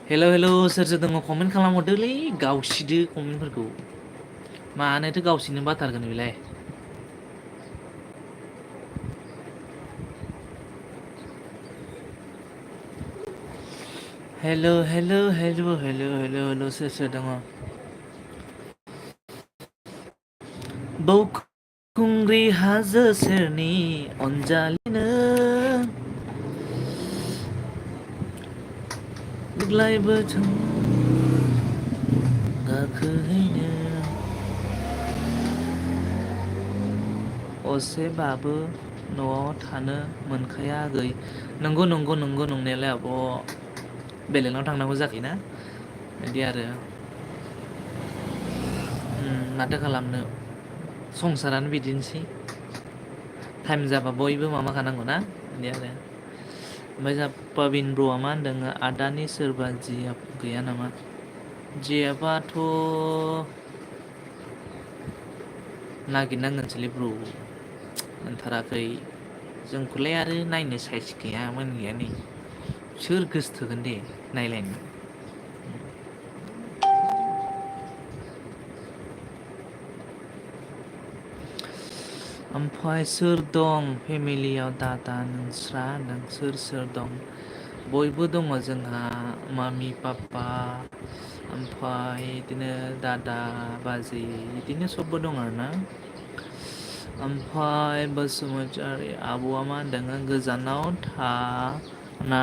हेल' सोर सोर दङ कमेन्ट खालामहरदोलै गावसिदो कमेन्टफोरखौ मानोथो गावसिनो बाथारगोन बेलाय हेल' सोर सोर दङ बावखुंग्रि हाजो सेरनि अनजालिनो देग्लायबो गाखोहैनो असेबाबो न'आव थानो मोनखाया आगै नंगौ नंनायालाय आब' बेलेगनाव थांनांगौ जाखोयोना बिदि आरो माथो खालामनो संसारानो बिदिनोसै टाइम जाबा बयबो माबाखानांगौ ना बिदि आरो ओमफ्राय जा पाबिन ब्र'आ मा होनदों आदानि सोरबा जिया गैया नामा जियाबाथ' नागिरनांगोनसोलै ब्र मोनथाराखै जोंखौलाय आरो नायनो साइस गैयामोन गैया नै सोर गोसोथोगोन दे नायलायनो ओमफ्राय सोर दं फेमिलियाव दादा नोंस्रा सोर दं बयबो दङ जोंहा मामि पापा ओमफ्राय बिदिनो दादा बाजै बिदिनो सबबो दं आरोना ओमफ्राय बसुमतारी आब'आ मा होनदों गोजानाव थानानैबो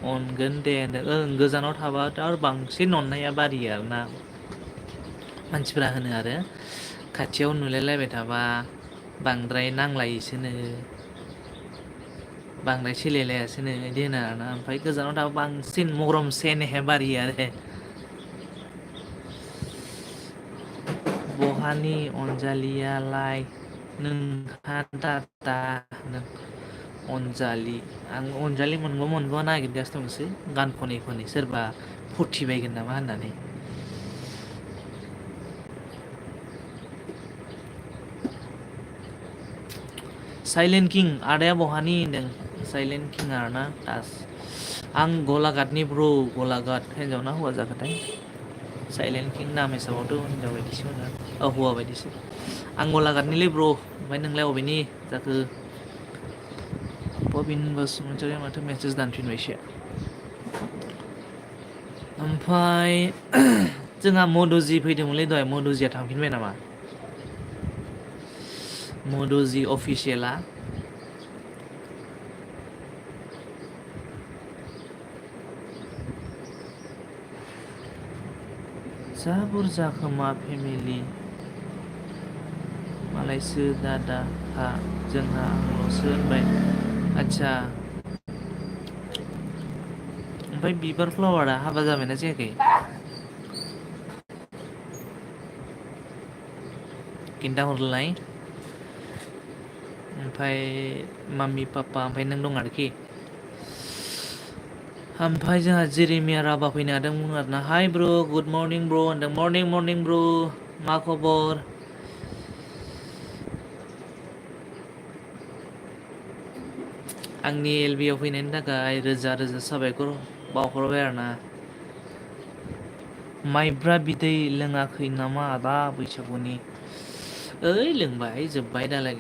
अनगोन दे होनदों गोजानाव थाबाथ' आरो बांसिन अननाया बारियो आरोना मानसिफ्रा होनो आरो खाथियाव नुलायलायबाय थाबा बांद्राय नांलायोसोनो बांद्राय सोलायलायासोनो बिदि होनो आरोना ओमफ्राय गोजानाव थाबा बांसिन मरमसे नेहेबारि आरो बहानि अनजालियालाय नोंहा दादा अनजालि आं अनजालि मोनगौ मोनगौ नागिरगासिनो दंसै गान खनै खनै सोरबा फुरथिबायगोन नामा होननानै साइलेन्ट किं आदाया बहानि होनदों साइलेन्ट किं आरोना दास आं गलाघाटनि ब्र गलाघाट हिन्जाव ना हौवा जाखोथाय साइलेन्ट किं नाम हिसाबावथ' हिन्जाव बायदिसो मोनो हौवा बायदिसो आं गलाघाटनिलै ब्र ओमफ्राय नोंलाय अबेनि जाखो प्रबिन बसुमतारिया माथो मेसेज दानफिनबायसो ओमफ्राय जोंहा मधुजि फैदोंमोनलै दहाय मधुजिया थांफिनबाय नामा मधुजि अफिसियेला जा बुरजा खोमा फेमिलि मालायसो दादा हा जोंहा आंल'सो होनबाय आदसा ओमफ्राय बिबार फ्लावारा हाबा जाबायना जायाखै खिन्थाहरलाय ओमफ्राय मामि पापा ओमफ्राय नों दं आरोखि ओमफ्राय जोंहा जेरेमिया राभा फैनो हादोंमोन आरोना हाय ब्र गुड मर्निं ब्र होनदों मर्निं मर्निं ब्र मा खबर आंनि एलबि आव फैनायनि थाखाय रोजा रोजा साबायखर बावहरबाय आरोना माइब्रा बिदै लोङाखै नामा आदा बैसागुनि ओइ लोंबाय जोब्बाय दालाय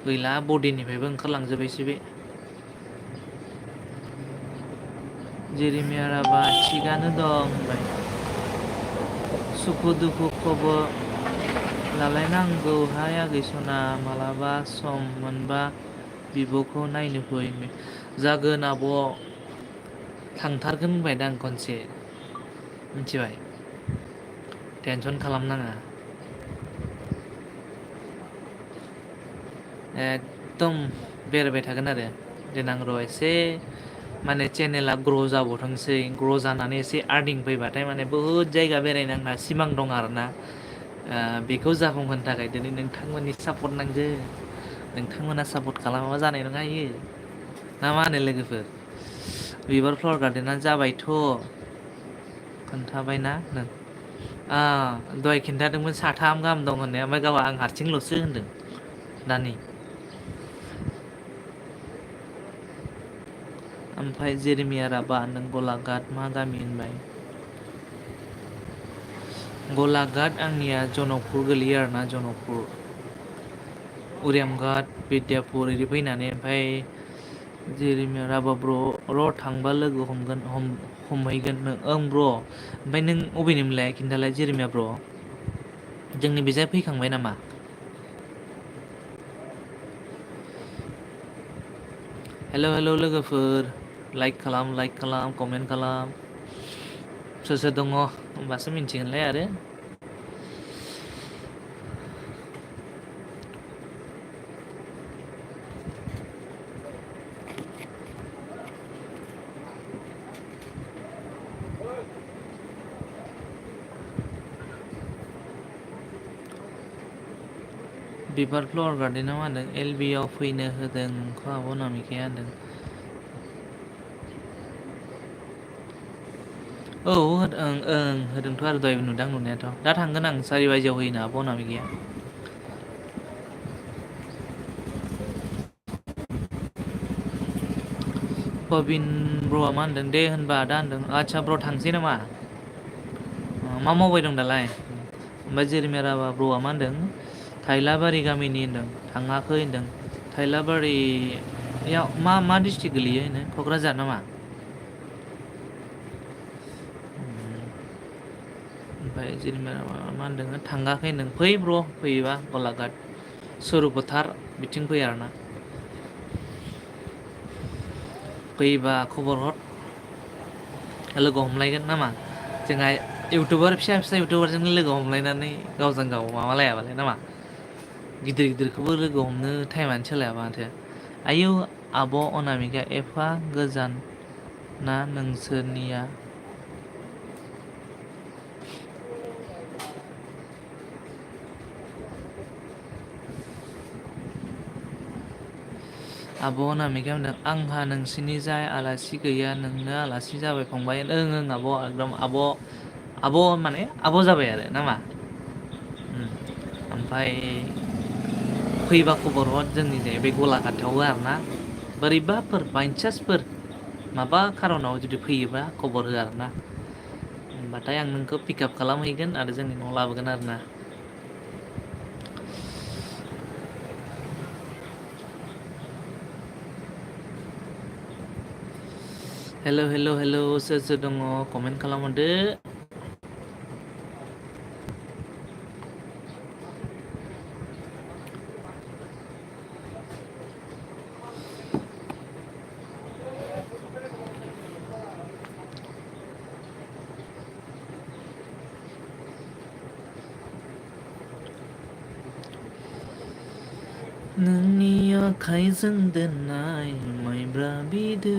गैला बडिनिफ्रायबो ओंखारलांजोब्बायसो बे जेरेमिया राभा थिगानो दं होनबाय सुखु दुखु खबर लालायनांगौहाय आगै सना मालाबा सम मोनबा बिब'खौ नायनो फै जागोन आब' थांथारगोन होनबाय दा आं खनसे मिथिबाय टेनसन खालामनाङा एकदम बेरायबाय थागोन आरो देनां र' एसे माने चेनेला ग्र' जाबावथोंसै ग्र' जानानै एसे आर्निं फैबाथाय माने बहुद जायगा बेरायनो आंना सिमां दं आरोना बेखौ जाफुंहोनो थाखाय दिनै नोंथांमोननि सापर्ट नांगौ नोंथांमोना सापर्ट खालामाबा जानाय नङा इयो ना मा होनो लोगोफोर बिबार फ्लावार गार्डेना जाबायथ' खोन्थाबायना नों दहाय खिन्थादोंमोन साथाम गाहाम दं होननाया ओमफ्राय गावहा आं हारसिंल'सो होनदों दानि ओमफ्राय जेरेमिया राभा नों गलाघाट मा गामि होनबाय गलाघाट आंनिया जनकपुर गोलैयो आरोना जनकपुर उरियामघाट बिद्यापुर बिदि फैनानै ओमफ्राय जेरेमिया राभा ब्र' र' थांबा लोगो हमहैगोन नों ओं ब्र' ओमफ्राय नों अबेनिमोनलाय खिन्थालाय जेरेमिया ब्र' जोंनि बेजाय फैखांबाय नामा हेल' हेल' लोगोफोर लाइक खालाम कमेन्ट खालाम सोर सोर दङ होमबासो मिन्थिगोनलाय आरो बिबार फ्लावार गार्डेना मा होनदों एलबि आव फैनो होदों नोंखौ आब' नामिकाया होनदों औ ओं होदोंथ' आरो दहायबो नुदां नुनायाथ' दा थांगोन आं 4 बाजियाव होयोना आब' नामिकाया प्रबिन ब्र'आ मा होनदों दे होनबा आदा होनदों आदसा ब्र' थांसै नामा मा मावबाय दं दालाय ओमफ्राय जेरेमिया राभा ब्र'आ मा होनदों थाइलाबारि गामिनि होनदों थाङाखै होनदों थाइलाबारियाव मा डिस्ट्रिक्ट गोलैयो होनो क'क्राझार नामा ओमफ्राय जेरेमिया राभा मा होनदों थाङाखै होनदों फै ब्र' फैयोबा गलाघाट सरुप फोथार बिथिं फै आरोना फैबा खबर हर लोगो हमलायगोन नामा जोंहा इउटुबार फिसा इउटुबारजोंनो लोगो हमलायनानै गावजों गाव माबालायाबालाय नामा गिदिर गिदिरखौबो लोगो हमनो टाइमानो सोलायाबा माथो आयौ आब' अनामिका एफा गोजान ना नोंसोरनिया? आब' अनामिका होनदों आंहा नोंसिनि जाय आलासि गैया नोंनो आलासि जाबाय फंबाय। ओं आब' एकदम आब' माने आब' जाबाय आरो ना मा? ओमफ्राय फैबा खबर हर जोंनि जाय बे गलाघाटआव आरोना बोरैबाफोर बायसान्सफोर माबा खार'नाव जुदि फैयोबा खबर हो आरोना होमबाथाय आं नोंखौ पिकआप खालामहैगोन आरो जोंनि न'आव लाबोगोन आरोना। हेल' हेल' हेल' सोर सोर दङ कमेन्ट खालामहरदो। नोंनि आखाइजों दोननाय माइब्रा बिदै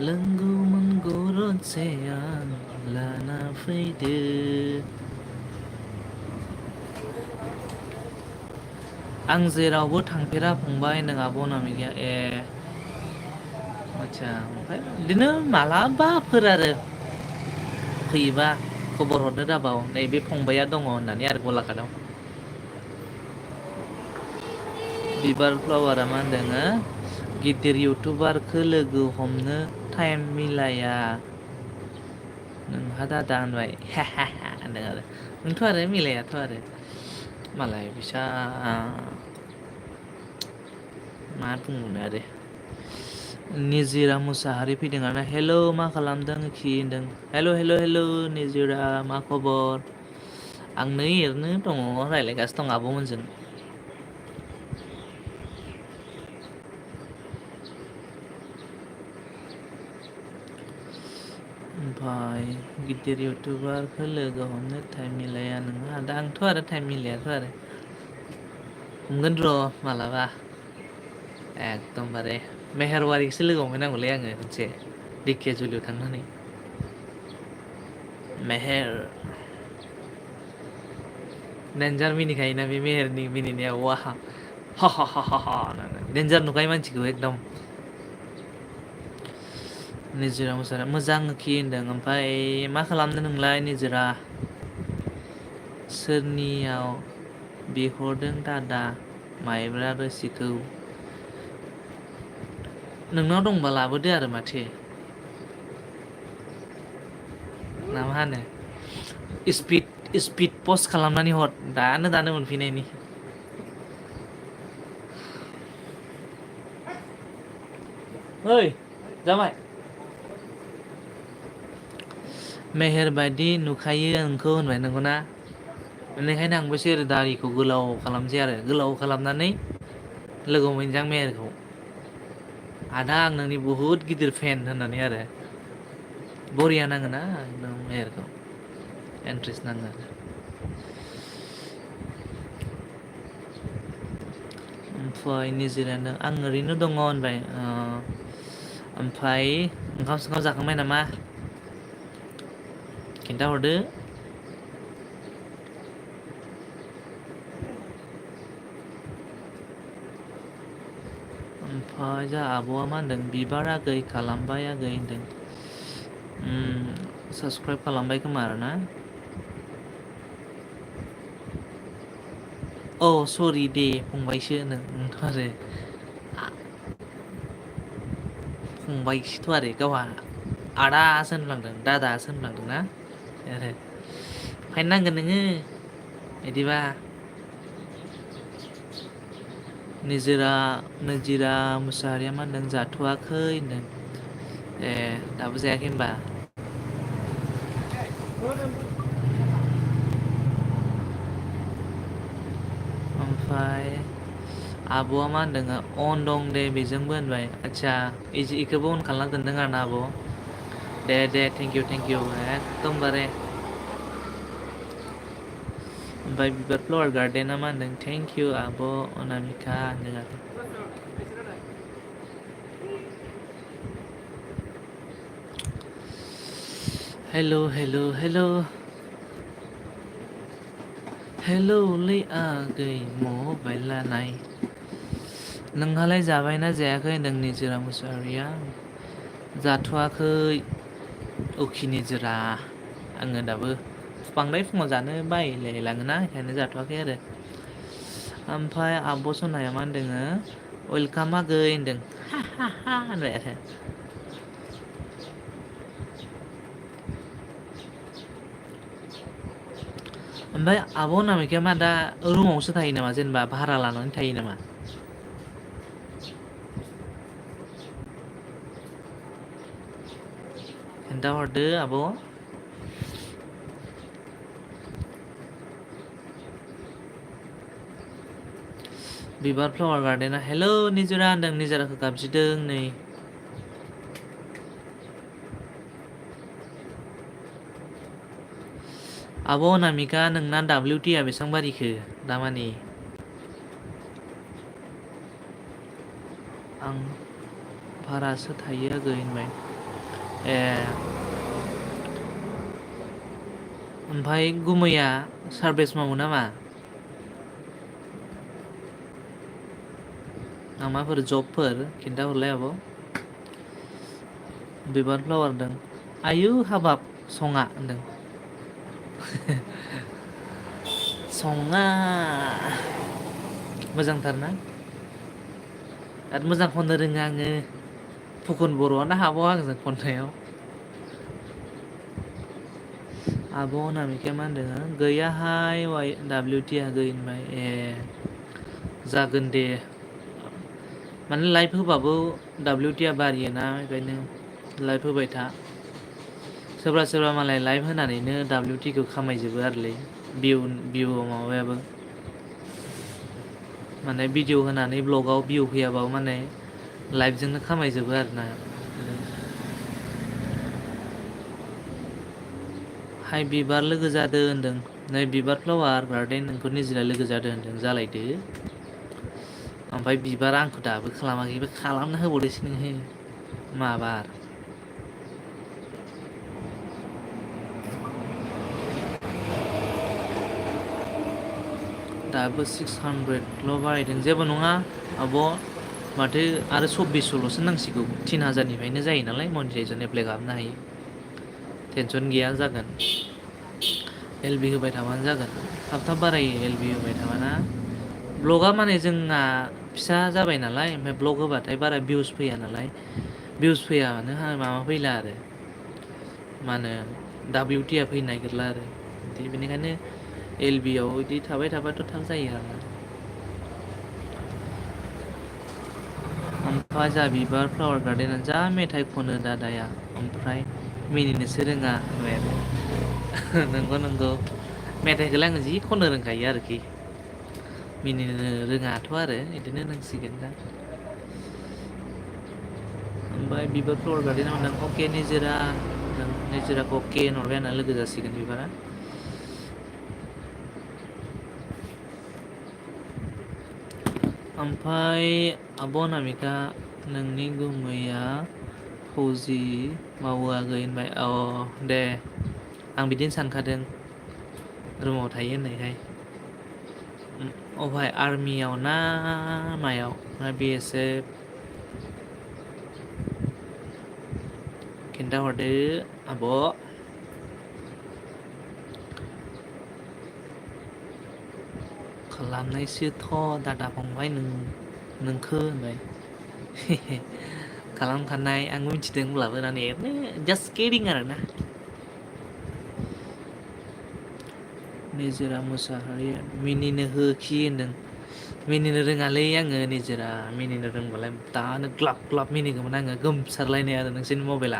लोंगौमोन गरदसे आं लाना फैदो। आं जेरावबो थांफेरा फंबाय होनदों आब' अनामिकाया। ए आदसा ओमफ्राय बिदिनो मालाबाफोर आरो फैयोबा खबर हरनो दाबाव नैबे फंबाया दङ होननानै आरो गलाघाटआव। बिबार फ्लावारा मा होनदों गिदिर इउटुबारखौ लोगो हमनो टाइम मिलाया नोंहा दादा होनबाय होनदों आरो नोंथ' आरो मिलायाथ' आरो मालाय बिसा मा बुंनो आरो। निजिरा मुसाहारि फैदों आरोना हेलौ मा खालामदों खि होनदों हेल' हेल' हेल' निजिरा मा खबर? आं नै ओरैनो दङ रायज्लायगासिनो दं आब'मोनजों। ओमफ्राय गिदिर इउटुबारखौ लोगो हमनो टाइम मिलाया नोंहा दा आंथ' आरो टाइम मिलायाथ' आरो हमगोन र' मालाबा एकदमबारे मेहेरवारिखौसो लोगो हमहैनांगौलै आङो खनसे धेकियाजुलियाव थांनानै। मेहेर देनजार मिनिखायोना बे मेहेरनि मिनिनाया वा हा हा हा हा देन्जार नुखायो मानसिखौ एकदम। निजोरा मोसाहारि मोजां खि होनदों ओमफ्राय मा खालामदों नोंलाय निजोरा? सोरनियाव बिहरदों दादा माइब्रा रोसिखौ? नोंनाव दंबा लाबोदो आरो माथो ना मा होनो स्पिड पस्ट खालामनानै हर दानो मोनफैनायनि। ओइ जामाय मेहेर बायदि नुखायो नोंखौ होनबाय नंगौना? बेनिखायनो आंबो एसे ओरै दारिखौ गोलाव खालामसै आरो गोलाव खालामनानै लोगो हमहैनोसै आं मेहेरखौ आदा आं नोंनि बुहुत गिदिर फेन होननानै आरो बरिया नाङोना एकदम मेहेरखौ इन्ट्रेस्ट नाङो आरो। ओमफ्राय निजिरानो आं ओरैनो दङ होनबाय ओमफ्राय ओंखाम सोंखाम जाखांबाय नामा? खिन्थाहरदो। ओमफ्राय जोंहा आब'आ मा होनदों बिबार आगै खालामबाय आगै होनदों। साबसक्राइब खालामबाय खोमा आरोना? औ सरि दे फंबायसो होनो नोंथ' आरो फंबायसोथ' आरो गावहा आदासो होनफ्लांदों दादासो होनफ्लांदों ना आरो फाइन नांगोन नोङो बिदिबा। निजिरा मुसाहारिया मा होनदों जाथ'वाखै होनदों ए दाबो जायाखै होनबा? ओमफ्राय आब'आ मा होनदों अन दं दे बेजोंबो होनबाय आदसा इखोबो अन खालामना दोनदों आरोना आब' दे थेंकिउ एकदमबारे। ओमफ्राय बिबार फ्लावार गार्डेना मा होनदों थेंकिउ आब' अनामिका होनदों आरो। हेलौ हेलौ हेलौ हेलौलै आगै मबाइल लानाय नोंहालाय जाबायना जायाखै होनदों निजोरा मुसाहारिया जाथ'वाखै उखिनि जोरा आङो दाबो बांद्राय फुङाव जानो बालायलाङोना ओंखायनो जाथ'वाखै आरो ओमफ्राय आब' सनाया मा होनदोङो वेलकाम आगै होनदों हा हा हा होनबाय आरो ओमफ्राय आब' अनामिकाया मा दा रुमावसो थायो नामा जेनेबा भारा लानानै थायो नामा खोन्थाहरदो आब' बिबार फ्लावार गार्डेना हेलौ निजोरा होनदों निजोराखौ गाबज्रिदों नै आब' अनामिका नोंना WT आ बेसेबां बारिखो दामानि आं भारासो थायो आगै होनबाय ए ओमफ्राय गुमैया सारभिस मावो नामा ना माफोर जबफोर खिन्थाहरलाय आब' बिबार फ्लावार होनदों आयु हाबाब सङा होनदों सङा मोजांथारना बिराद मोजां खननो रोङो आङो फुकन बर'आनो हाबावा आंजों खन्नायाव आब' अनामिकाया मा होनदों गैयाहाय WT आगै होनबाय ए जागोन दे माने लाइभ होबाबो WT आ बारियोना ओंखायनो लाइभ होबाय था सोरबा सोरबा मालाय लाइभ होनानैनो WT खौ खामायजोबो आरोलै भिउ माबायाबो माने भिडिअ होनानै ब्लगाव भिउ फैयाबाबो माने लाइभजोंनो खामायजोबो आरोना हाय बिबार लोगो जादों होनदों नै बिबार फ्लावार गार्डेन नोंखौ निजिरा लोगो जादों होनदों जालायदो ओमफ्राय बिबारा आंखौ दाबो खालामाखैबो खालामना होबावदोसो नोङो माबार दाबो 600ल' बारायदों जेबो नङा आब' माथो आरो 2400ल'सो नांसिगौ 3000निफ्रायनो जायो नालाय मनिटाइजेसन एप्लाइ खालामनो हायो टेनसन गैया जागोन LB होबाय थाबानो जागोन थाब थाब बारायो LB होबाय थाबाना ब्लगआ माने जोंना फिसा जाबाय नालाय ओमफ्राय ब्लग होबाथाय बारा भिउस फैया नालाय भिउस फैयानो माबा फैला आरो मा होनो WT आ फैनो नागिरला आरो बेनिखायनो LB आव बिदि थाबाय थाबाथ' थाब जायो आरोना ओमफ्राय जा बिबार फ्लावार गार्डेनानो जा मेथाइ खनो दादाया ओमफ्राय मिनिनोसो रोङा होनबाय आरो नंगौ नंगौ मेथाइखौलाय आङो जि खननो रोंखायो आरोखि मिनिनो रोङाथ' आरो बिदिनो होननांसिगोन दा ओमफ्राय बिबार फ्लावार गार्डेनाव होनदों अके निजोराखौ अके होनहरबाय आंना लोगो जासिगोन बिबारा ओमफ्राय आब' अनामिका नोंनि गुमैया फौजि मावो आगै होनबाय अ दे आं बिदिनो सानखादों रुमाव थायो होननायखाय अभाय आर्मियाव ना मायाव ना BSF खिन्थाहरदो आब' खालामनायसोथ' दादा फंबाय नोंखो होनबाय खालामखानाय आंबो मिथिदों होनब्लाबो माने ओरैनो जास्ट किडिं आरोना निजोरा मुसाहारिया मिनिनो होखि होनदों मिनिनो रोङालै आङो निजोरा मिनिनो रोंबालाय दानो ग्लाब ग्लाब मिनिगौमोन आङो गोमसारलायनाय आरो नोंसोरनि मबाइला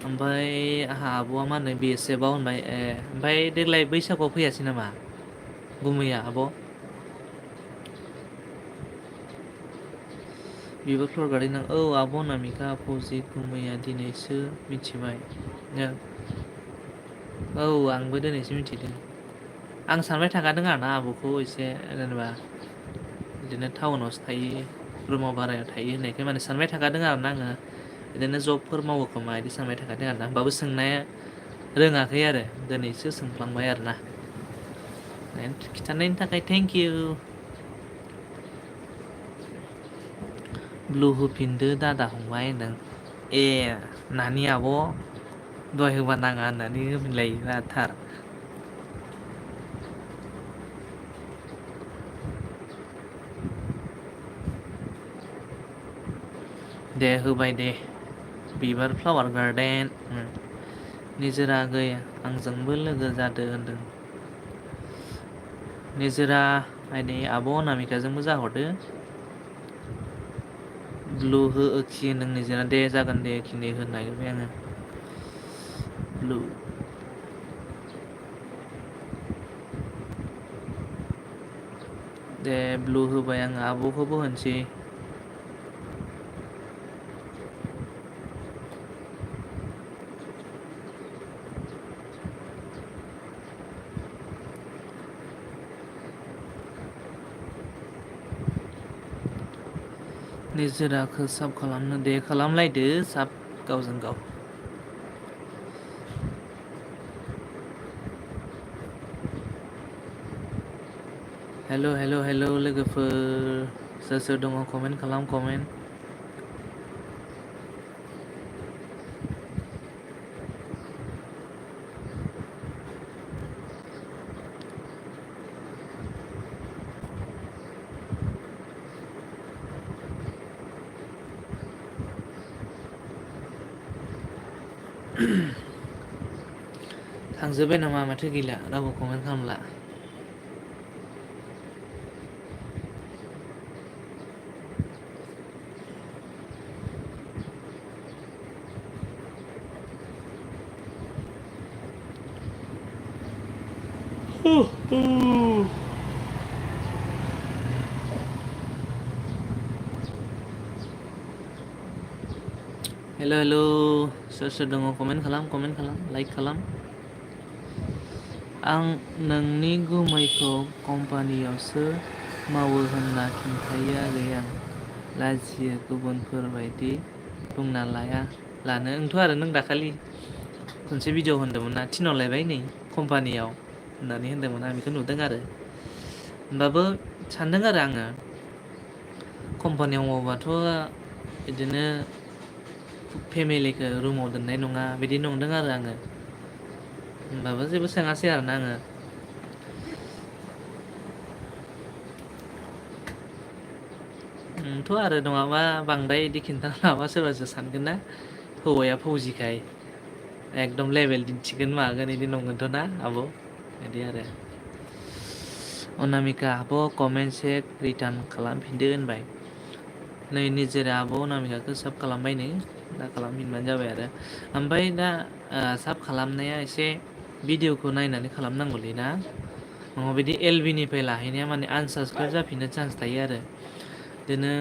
ओमफ्राय आंहा आब'आ मा होनो BSF आव होनबाय ए ओमफ्राय देग्लाय बैसागुआव फैयासै नामा गुमैया आब' बिबार फ्लावार गार्डेनाव औ आब' अनामिका फौजि गुमैया दिनैसो मिथिबाय औ आंबो दिनैसो मिथिदों आं सानबाय थाखादों आरोना आब'खौ एसे जेनेबा बिदिनो टाउनावसो थायो रुमाव भारायाव थायो होननायखाय माने सानबाय थाखादों आरोना आङो बिदिनो जबफोर मावो खोमा बिदि सानबाय थाखादों आरोना होमबाबो सोंनाया रोङाखै आरो दिनैसो सोंफ्लांबाय आरोना खिन्थानायनि थाखाय थेंक इउ ब्लु होफिनदो दादा फंबाय होनदों ए नानि आब' दहाय होबा नाङा होननानै होफिनलायो थार दे होबाय दे बिबार फ्लावार गार्डेन निजोरा आगै आंजोंबो लोगो जादो होनदों निजोरा आइदै आब' अनामिकाजोंबो जाहरदो ब्लु हो खि होनदों निजोरा दे जागोन दे खिनि होनो नागिरबाय आङो ब्लु दे ब्लु होबाय आङो आब'खौबो होनोसै निजोराखौ साब खालामनो दे खालामलायदो साब गावजों गाव हेल' हेल' हेल' लोगोफोर सोर दङ कमेन्ट खालाम कमेन्ट थांजोब्बाय नामा माथो गैला रावबो कमेन्ट खालामला हेल' हेल' सोर दङ कमेन्ट खालाम लाइक खालाम आं नोंनि गुमैखौ कम्पानियावसो मावो होनना खिन्थायो आगै आं लाजियो गुबुनफोर बायदि बुंना लानो आंथ' आरो नों दाखालि खनसे भिडिअ होनदोंमोन ना थिनहरलायबाय नै कम्पानियाव होननानै होनदोंमोन आं बेखौ नुदों आरो होमबाबो सानदों आरो आङो कम्पानियाव मावबाथ' बिदिनो फेमिलिखौ रुमाव दोननाय नङा बिदि नंदों आरो आङो होमबाबो जेबो सोङासै आरोना आङो थ' आरो नङाबा बांद्राय बिदि खिन्थालाबा सोरबासो सानगोन ना हौवाया फौजिखाय एकदम लेभेल दिन्थिगोन मागोन बिदि नंगोनथ' ना आब' बिदि आरो अनामिका आब' कमेन्ट सेक रिटार्न खालामफिनदो होनबाय नै निजोरा आब' अनामिकाखौ साब खालामबाय नै दा खालामफिनबानो जाबाय आरो ओमफ्राय दा साब खालामनाया एसे भिडिअखौ नायनानै खालामनांगौलै ना नङाबा बिदि एलबि निफ्राय लाहैनाया माने आनसाबसक्राइब जाफिननो चान्स थायो आरो बिदिनो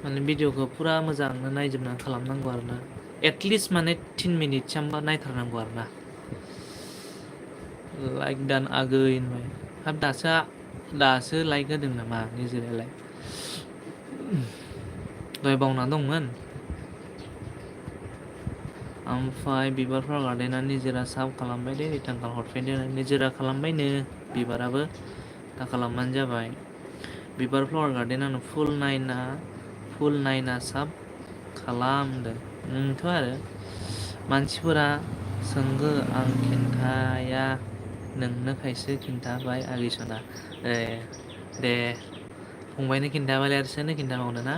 माने भिडिअखौ फुरा मोजांनो नायजोबनानै खालामनांगौ आरो ना एटलिस्ट माने 10 मिनिटसिमबा नायथारनांगौ आरो ना लाइक दान आगै होनबाय हाब दासो लाइक होदों नामा निजोरालाय दहाय बावना दंमोन ओमफ्राय बिबारफ्रा गार्डेना निजोरा साब खालामबाय दे रिटार्न हरफिनदो निजोरा खालामबायनो बिबाराबो दा खालामबानो जाबाय बिबार फ्लावार गार्डेन आंनो फुल नायना साब खालामदों नोंथ' आरो मानसिफोरा सोंगो आं खिन्थाया नोंनो खायसे खिन्थाबाय आगै सना दे फंबायनो खिन्थाबालाय आरो सोरनो खिन्थाबावनो ना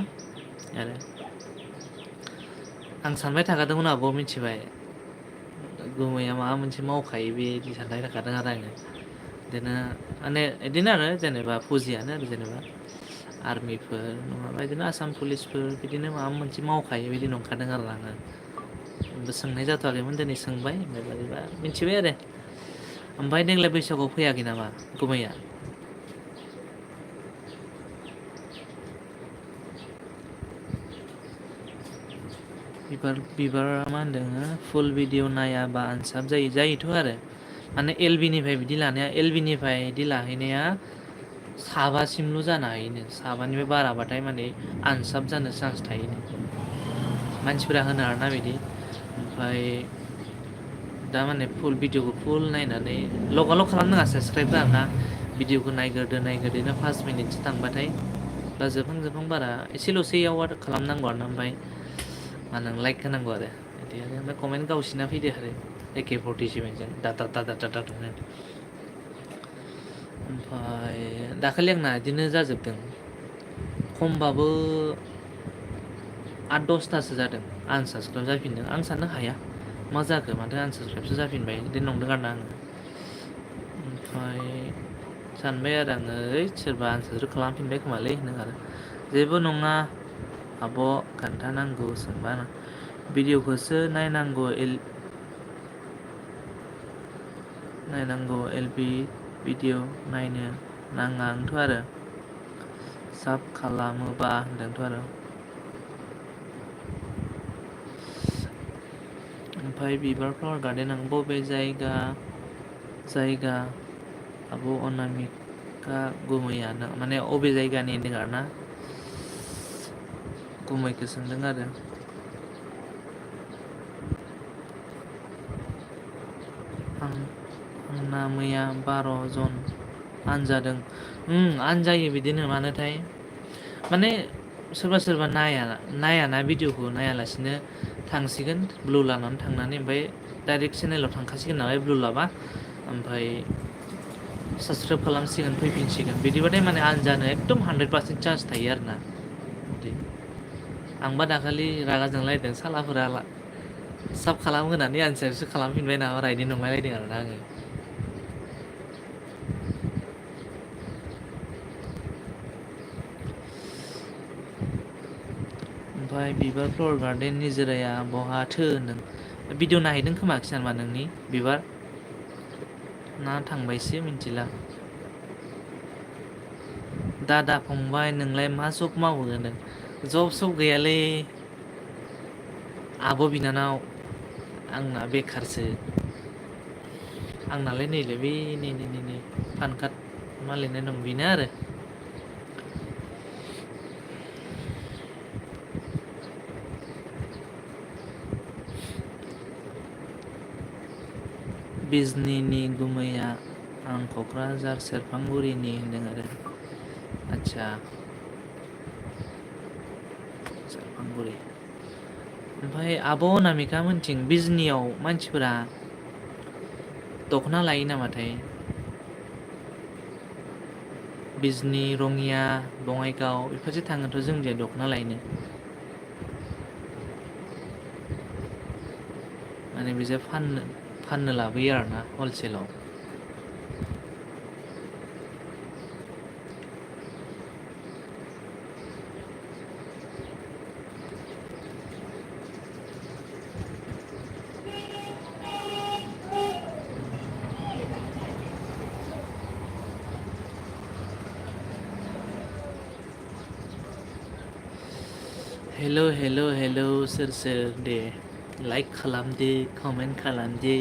आरो आं सानबाय थाखादोंमोन आब' मिथिबाय गुमैया माबा मोनसे मावखायो बेदि सानबाय थाखादों आरो आङो बिदिनो आरो जेनेबा फुजियानो आरो जेनेबा आर्मिफोर नङाबा बिदिनो आसाम पुलिसफोर बिदिनो माबा मोनसे मावखायो बिदि नंखादों आरो आङो सोंनाय जाथ'वाखैमोन दिनै सोंबाय ओमफ्राय बोरैबा मिथिबाय आरो ओमफ्राय देग्लाय बैसागुआव फैयाखै नामा गुमैया बिबारा मा होनदों फुल भिडिअ नायाबा आनसाब जायोथ' आरो माने एलबि निफ्राय बिदि लानाया एलबि निफ्राय बिदि लाहैनाया साबासिमल' जानो हायोनो साबानिफ्राय बाराबाथाय माने आनसाब जानो चान्स थायोनो मानसिफोरा होनो आरोना बिदि ओमफ्राय दा माने फुल भिडिअखौ फुल नायनानै लगालग खालामनाङा साबसक्राइब आरोना भिडिअखौ नायग्रोदो 5 मिनिटसो थांबाथाय बा जोबहां बारा एसेल'सैयाव आरो खालामनांगौ आरो ना ओमफ्राय मा होनो लाइक होनांगौ आरो बिदि आरो ओमफ्राय कमेन्ट गावसिना फैदो आरो AK-47 जों डाटा ओमफ्राय दाखालि आंना बिदिनो जाजोबदों खमबाबो 8-10थासो जादों आनसाबसक्राइब जाफिनदों आं साननो हाया मा जाखो माथो आनसाबसक्राइबसो जाफिनबाय बिदि नंदों आरोना आङो ओमफ्राय सानबाय आरो आङो सोरबा आनसाबसक्राइब खालामफिनबाय खोमालै होनदों आरो जेबो नङा आब' खोन्थानांगौ सोंबा भिडिअखौसो नायनांगौ LP भिडिअ नायनो नाङा आंथ' आरो साब खालामोबा होनदोंथ' आरो ओमफ्राय बिबार फ्लावार गार्डेन आं बबे जायगा आब' अनामिका गुमैयानो माने अबे जायगानि होनदों आरोना गुमैखौ सोंदों आरो आंना मैया 12 जन आनजादों आनजायो बिदिनो मानोथाय माने सोरबा नायाना भिडिअखौ नायालासिनो थांसिगोन ब्लु लानानै थांनानै ओमफ्राय डाइरेक्ट चेनेलाव थांखासिगोन नालाय ब्लु लाबा ओमफ्राय साबसक्राइब खालामसिगोन फैफिनसिगोन बिदिबाथाय माने आनजानो एकदम 100% चान्स थायो आरोना आंबा दाखालि रागा जोंलायदों सालाफोरा साब खालामहोनानै आनसाबसो खालामफिनबाय नामा रायदों नंलायलायदों आरोना आङो ओमफ्राय बिबार फ्लावार गार्डेन निजोराया बहाथो होनदों भिडिअ नायहैदों खोमाखि नामा नोंनि बिबार ना थांबायसो मिथिला दादा फंबाय नोंलाय मा जब मावो होनदों जब सब गैयालै आब' बिनानाव आंना बेखारसो आंनालाय नैलाय बे नै पान कार्ड मा लिरनाय दं बेनो आरो बिजनीनि गुमैया आं क'क्राझार सेरफांगुरिनि होनदों आरो आदसा सेरफांगुरि ओमफ्राय आब' अनामिका मोनथिं बिजनियाव मानसिफोरा दख'ना लायो नामाथाय बिजनि रङिया बङाइगाव बेफोरसो थाङोथ' जोंनिया दख'ना लायनो माने बिसोर फाननो लाबोयो आरोना हलसेलाव हेल' सोर दे लाइक खालामदो कमेन्ट खालामदो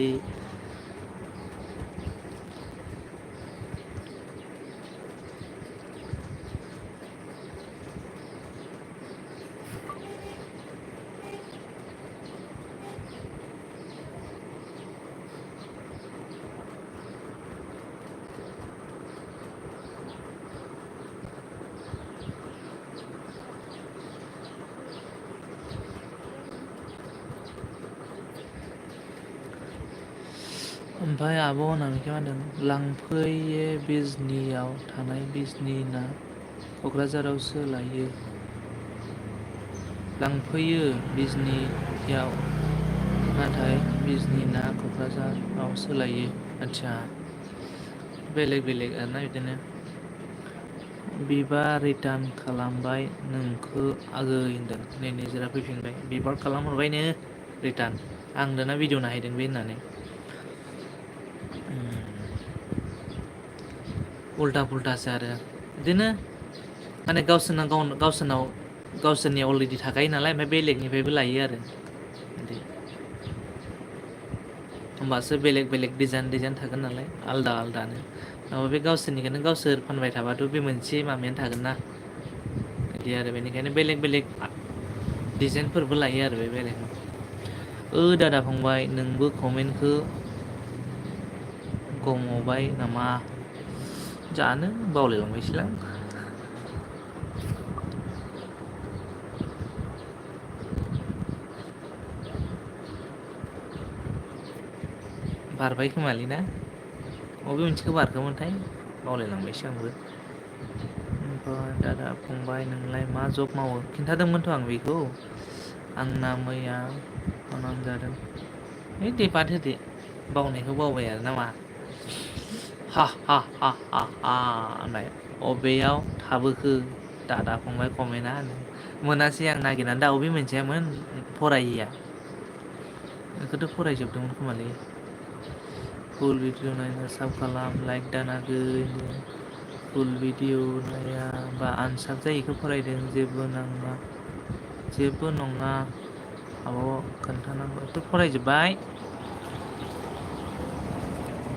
ओमफ्राय आब' अनामिका मा होनदों लांफैयो बिजनियाव थानाय बिजनि ना क'क्राझारावसो लायो लांफैयो बिजनियाव नाथाय बिजनि ना क'क्राझारावसो लायो आदसा बेलेग आरोना बिदिनो बिबार रिटार्न खालामबाय नोंखौ आगै होनदों नै निजोरा फैफिनबाय बिबार खालामहरबायनो रिटार्न आं दाना भिडिअ नायहैदों बे होननानै उल्था पुल्थासो आरो बिदिनो माने गावसोरनिया अलरेडि थाखायो नालाय ओमफ्राय बेलेगनिफ्रायबो लायो आरो बिदि होमबासो बेलेग बेलेग डिजाइन थागोन नालाय आलदा आलदानो नङाबा बे गावसोरनिखौनो गावसोर फानबाय थाबाथ' बे मोनसे माबायानो थागोन ना बिदि आरो बेनिखायनो बेलेग बेलेग डिजाइनफोरबो लायो आरो बे बेलेग दादा फंबाय नोंबो कमेन्टखौ गमावबाय नामा जानो बावलायलांबायसोलां बारबाय खोमालै ना बबे मोनसेखौ बारखोमोनथाय बावलायलांबायसो आंबो ओमफ्राय दादा फंबाय नोंलाय मा जब मावो खिन्थादोंमोनथ' आं बेखौ आंना मैया अनाम जादों है दे बाद होदो बावनायखौ बावबाय आरो ना मा हा हा हा हा हा होननाय अबेयाव थाबोखो दादा फंबाय कमेन्टआ होनो मोनासै आं नागिरनानै दा अबे मोनसेयामोन फरायिया बेखौथ' फरायजोबदोंमोन खोमालै फुल भिडिअ नायना साब खालाम लाइक दानागै फुल भिडिअ नाया बा आनसाब जायैखौ फरायदों जेबो नङा आब' खोन्थानांगौ बेफोर फरायजोब्बाय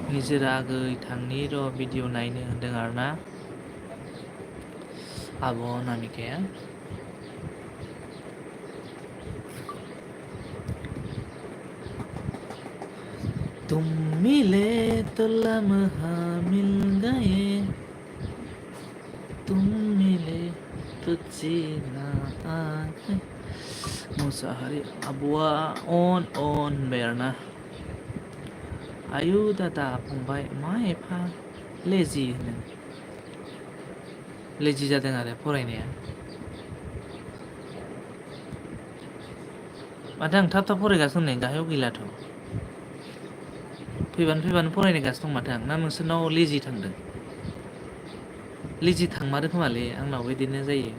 निजोरा आगै थांनि र' भिडिअ नायनो होनदों आरोना आब' अनामिकाया तुम मिले तो लम्हा मिल गए तुम मिले तो जीना आए मुसाहारि आब'आ अन होनबाय आरोना आयु दादा फंबाय मा एफा लेजि होनो लेजि जादों आरो फरायनाया माथो आं थाब थाब फरायगासिनो दं नै गाहायाव गैलाथ' फैबानो फरायनायगासिनो दं माथो आं ना नोंसोरनाव लेजि थांदों लेजि थांमारो खोमालै आंनावबो बिदिनो जायो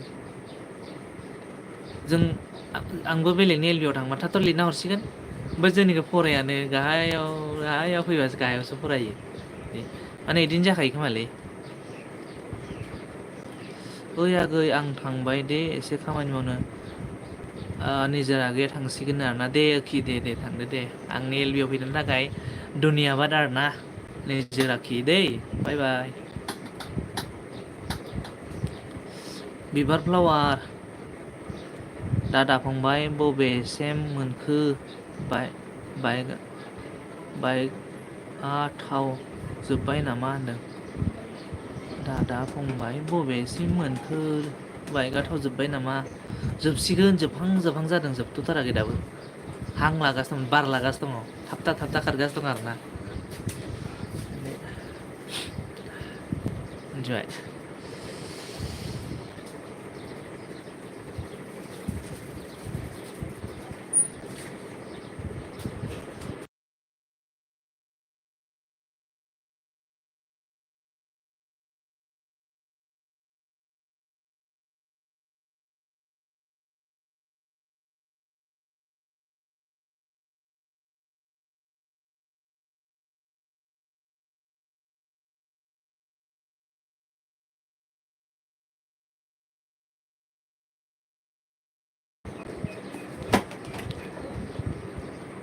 आंबो बेलेगनि एलबियाव थांबा थाब थाब लिरना हरसिगोन ओमफ्राय जोंनिखौ फरायानो गाहायाव फैबासो गाहायावसो फरायो माने बिदिनो जाखायो खोमालै ओइ आगै आं थांबाय दे एसे खामानि मावनो निजोर आगैया थांसिगोन आरोना दे दे थांदो दे आंनि एलबियाव फैनो थाखाय दुनियाबाद आरोना निजोर आखि दै बाय बाय बिबार फ्लावार दादा फंबाय बबेसेम मोनखो बाइकआ थाव जोब्बाय नामा होनदों दादा फंबाय बबेसिम मोनखो बाइकआ थाव जोब्बाय नामा जोबसिगोन जोबहां जादों जोबथ'थाराखै दाबो हां लागासिनो दं बार लागासिनो दङ थाबथा खारगासिनो दं आरोना मिथिबाय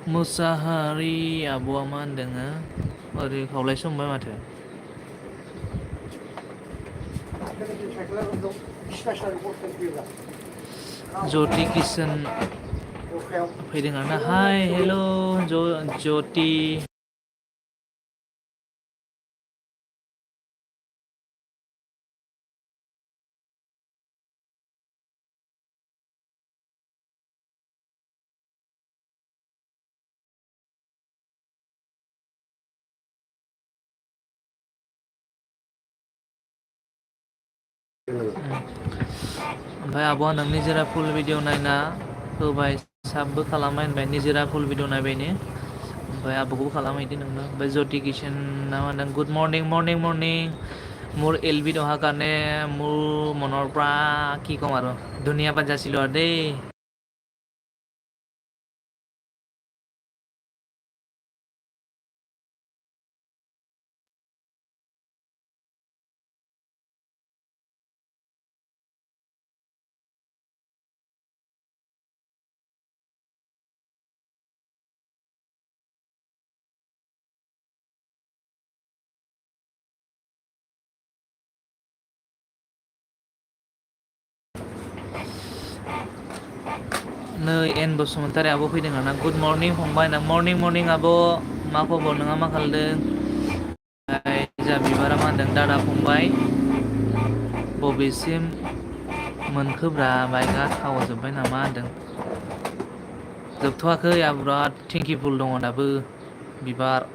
मुसाहारि आब'आ मा होनदों ओरै खावलायसो हमबाय माथो ज्यति किसन फैदों आरोना हाय हेल' ज्यति ओमफ्राय आब'आ नोंनि जेरा फुल भिडिअ नायना होबाय साबबो खालामबाय होनबाय निजोरा फुल भिडिअ नायबाय ओमफ्राय आब'खौबो खालामहैदो नोंबो ओमफ्राय ज्यति किसन ना मा होनदों गुड मर्निं মোৰ এলবিত অহাৰ কাৰণে মোৰ মনৰ পৰা কি ক'ম আৰু ধন্যবাদ যাচিলোঁ আৰু দেই नै एन बसुमतारी आब' फैदों आरोना गुड मर्निं फंबाय ना मर्निं आब' मा खबर नोंहा मा खालामदों जा बिबारा मा होनदों दादा फंबाय बबेसिम मोनखोब्रा बाइकआ थाव जोब्बाय नामा होनदों जोबथ'वाखै आं बिराद टेंकिफुल दङ दाबो बिबार